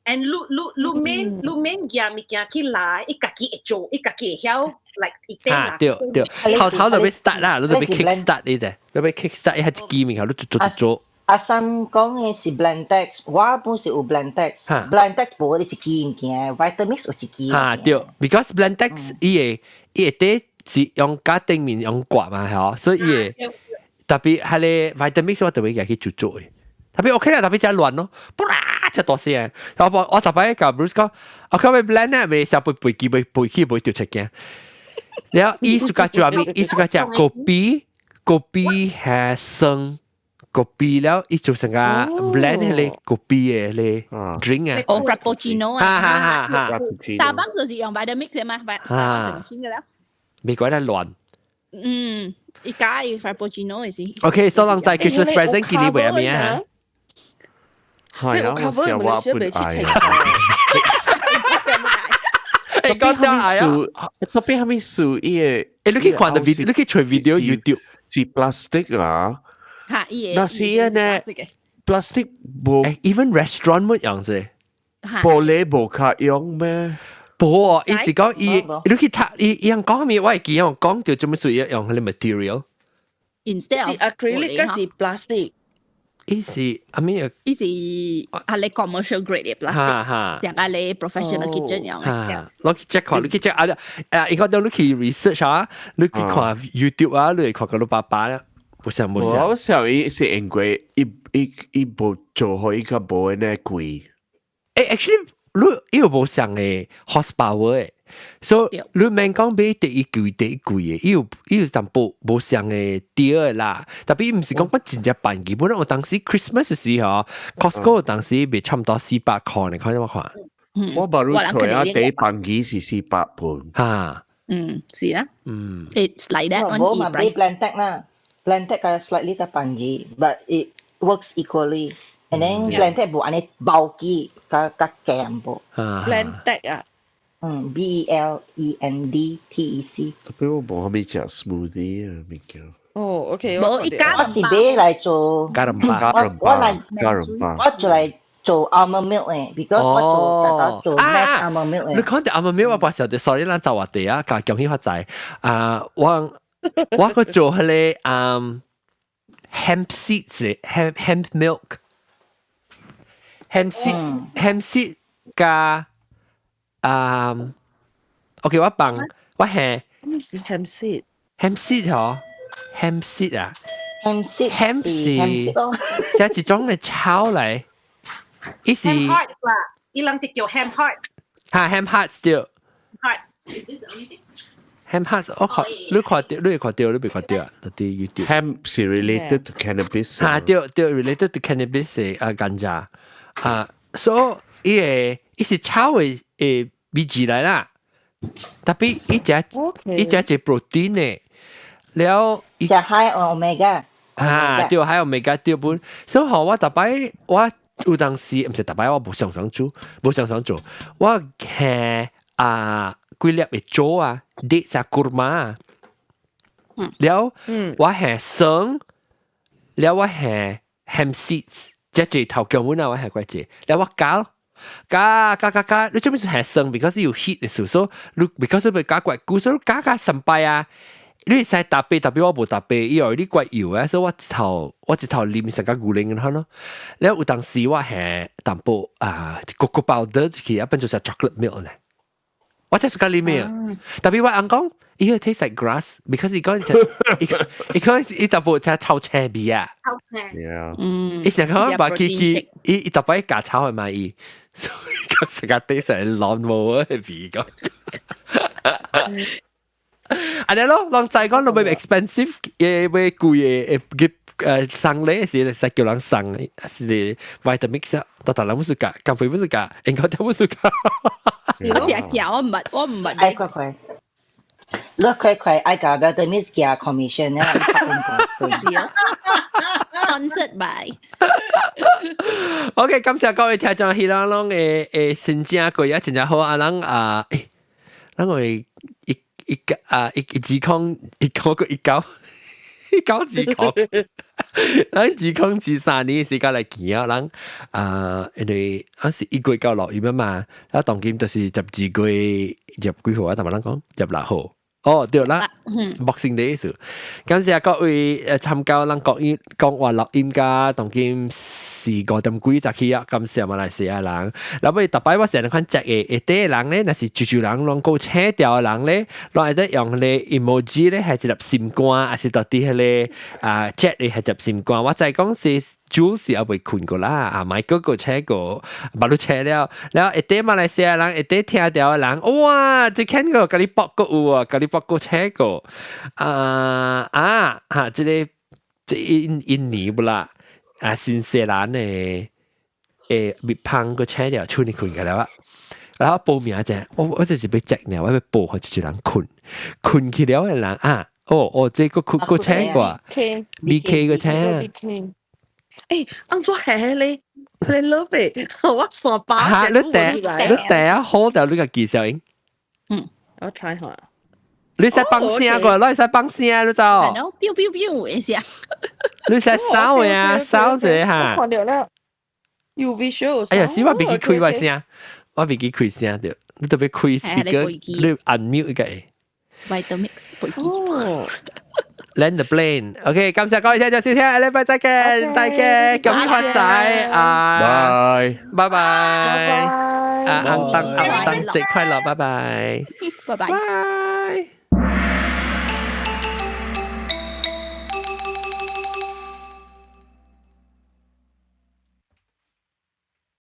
And 你你你免你免夾物件去來，伊家己會做，伊家己會曉，like 伊底啊，對對，頭頭就欲 start 啦，你就欲 kick start 呢隻，你欲 kick start 伊係一支物件，你做做做做。阿三講嘅是 Blendtec，我本是有 Blendtec，Blendtec 無你一支物件，Vitamix 有一支。嚇對，because Blendtec 伊個底是用加頂面用刮嘛，係所以伊個特別係個 Vitamix 我特別去做做嘅。特別 OK 啦，特別真亂咯，卜啦真大聲。我特別甲 Bruce 講，我講欲 blend 咧，袂小背背機背背機背掉出鏡。然後伊 suka 做啥物？伊 suka 食 kopi，kopi 係生 kopi 了，伊做成個 blend 迄個 kopi 嘅迄個 drink 啊。哦，frappuccino 啊。哈哈哈哈。 Starbucks 就是用 Vitamix 嘛，Starbucks 係先嘅啦。未怪得亂。嗯，伊加伊 frappuccino 嘅是。 OK，所以人在 Christmas present 今年為咩啊？係啊，我想我本愛。誒，講到愛啊！特別係咪數伊個？誒，你去看到 video，你去揣 video YouTube 是 plastic 啊。嚇，伊個。那是呢？plastic 無，even restaurant 乜樣子？玻璃無較用咩？無，伊是講伊，你去讀伊伊樣講咩？我會記用講到做乜事用彼個 material。 Instead 是 acrylic 還是 plastic？伊是阿咩？伊是係你 commercial grade 嘅 plastic，像係你 professional kitchen 樣嘅。攞去 check 看，你去 check 啊！誒，應該都你去 research 啊，你去看 YouTube 啊，你去看個老爸爸啦，無想無想。我想伊是因為伊伊伊無做好伊較無按呢貴。誒，actually 你伊有無相嘅 horsepower 誒。所以你免講買第一貴第一貴嘅，伊有淡薄無相嘅對啦。特別毋是講我真正辦基本我當時 Christmas 時候，Costco 當時賣差唔多400塊，你看有冇看？我把你睇啊，第一辦機是400半。嚇，嗯，是啊。It's like that 冇嘛，買 Blendtec 啦，Blendtec 較 slightly 較便宜，but it works equally。And then Blendtec 無按呢包機，較較鹹無。 Blendtec 啊。嗯，BLENDTEC。特別我無啥物食 smoothie 啊，物件。哦，OK。無一加我是買來做，加人巴，我來加人巴，我做來做 almond milk 誒，because 我做做 mash almond milk 誒。你講到 almond milk，我不曉得，sorry，咱走話題啊，共恭喜發財啊！我個做彼個hemp seeds hemp milk，hemp seed hemp seed 加OK，我放我係咩是 hemp seed？ hemp seed 嗬，hemp seed 啊，hemp seed hemp 是一種嘅草嚟，伊是 hemp hearts 啦，伊人是叫 hemp hearts。嚇 hemp hearts 對 hearts。 hemp hearts 我看你看到你會看到你未看到啊？佇 YouTube。 hemp 是 related to cannabis。嚇對對，related to cannabis 啊 ganja 啊，所以伊個伊是草的誒味字來啦。特別伊食伊食一 protein 的，了食 high omega。啊，對，high omega 對本，所以吼我逐擺我有當時毋是逐擺我無常常做，無常常做，我係啊幾粒的棗啊，dates 啊，kurma 啊，了我係生，了我係 hemp seeds，這一頭姜粉啊，我係怪隻，了我加咯。加加加加，你做咩是係生？because 有 heat 的時候，你 because 欲加怪久，所以加加三擺啊！你會使搭配，特別我無搭配，因為你怪油啊，所以我一頭啉成個牛奶咁咯。了有當時我係淡薄啊，cocoa powder 去啊，變做成 chocolate milk 咧。我真是佮啉咩啊？特別我翁講，伊個 taste like grass，because 伊講伊伊講伊淡薄聽草青味啊。草青。伊成講把佢佢伊伊特別加草係嘛伊，所以講成個 taste 係 lawnmower 嘅味講。按呢咯，人知講攏欲 expensive，會會貴嘅，會送禮時使叫人送，是 Vitamix 啊，逐逐人毋是教，咖啡毋是教，應該都毋是教。我食嚼，我毋捌，我毋捌。愛快快，你快快愛共 Vitamix 寄 commission 咧。 Sponsored by。 OK，感謝各位聽眾，希望攏會會新正過啊，真正好啊！咱啊，咱會一一個啊一一二空一個個一九一九二空，咱2023年時間來見啊！咱啊，因為啊是1月到6月嘛，啊當今就是12月入幾號啊？同埋咱講26號。哦，對啦，Boxing Day 時，感謝各位參加咱國語講話錄音㗎，當今是5點幾十起啊，感謝馬來西亞人。然後逐擺我成日看隻嘅，下底人咧，若是住住人攏夠請掉的人咧，攏會得用彼个 emoji 咧，係一粒心肝，還是到佇彼个啊 chat 咧係一粒心肝。我知講是 Jules 也未睏過啦，啊 Michael 個請過，捌你請了，然後下底馬來西亞人，下底聽掉的人，哇！這看過共你報過有啊，共你報過請過，啊啊哈！這个這印尼不啦，啊新西蘭的蜜蜂個請了，出去睏個了啊。然後報名者，我就是欲 check 呢，我欲報予一人睏，睏去了的人啊，哦哦，這個睏個請過，BK 個請。欸，按怎係咧？你 love 嘅，我傻巴。嚇！你第一好掉你個技巧應。嗯，我 try 下。你使放聲過，你使放聲，你走。然後 biu biu biu 一下。你使掃呀，掃者哈。我看到了。有 visual。哎呀，是我袂記開我聲，我袂記開聲著，你特別開 speaker，你 unmute 一個。 Vitamix 背機。 Land the plane。OK，感謝各位聽眾收聽，下禮拜再見，再見，恭喜發財啊！拜拜拜。啊，紅燈紅燈節快樂，拜拜。拜拜。拜。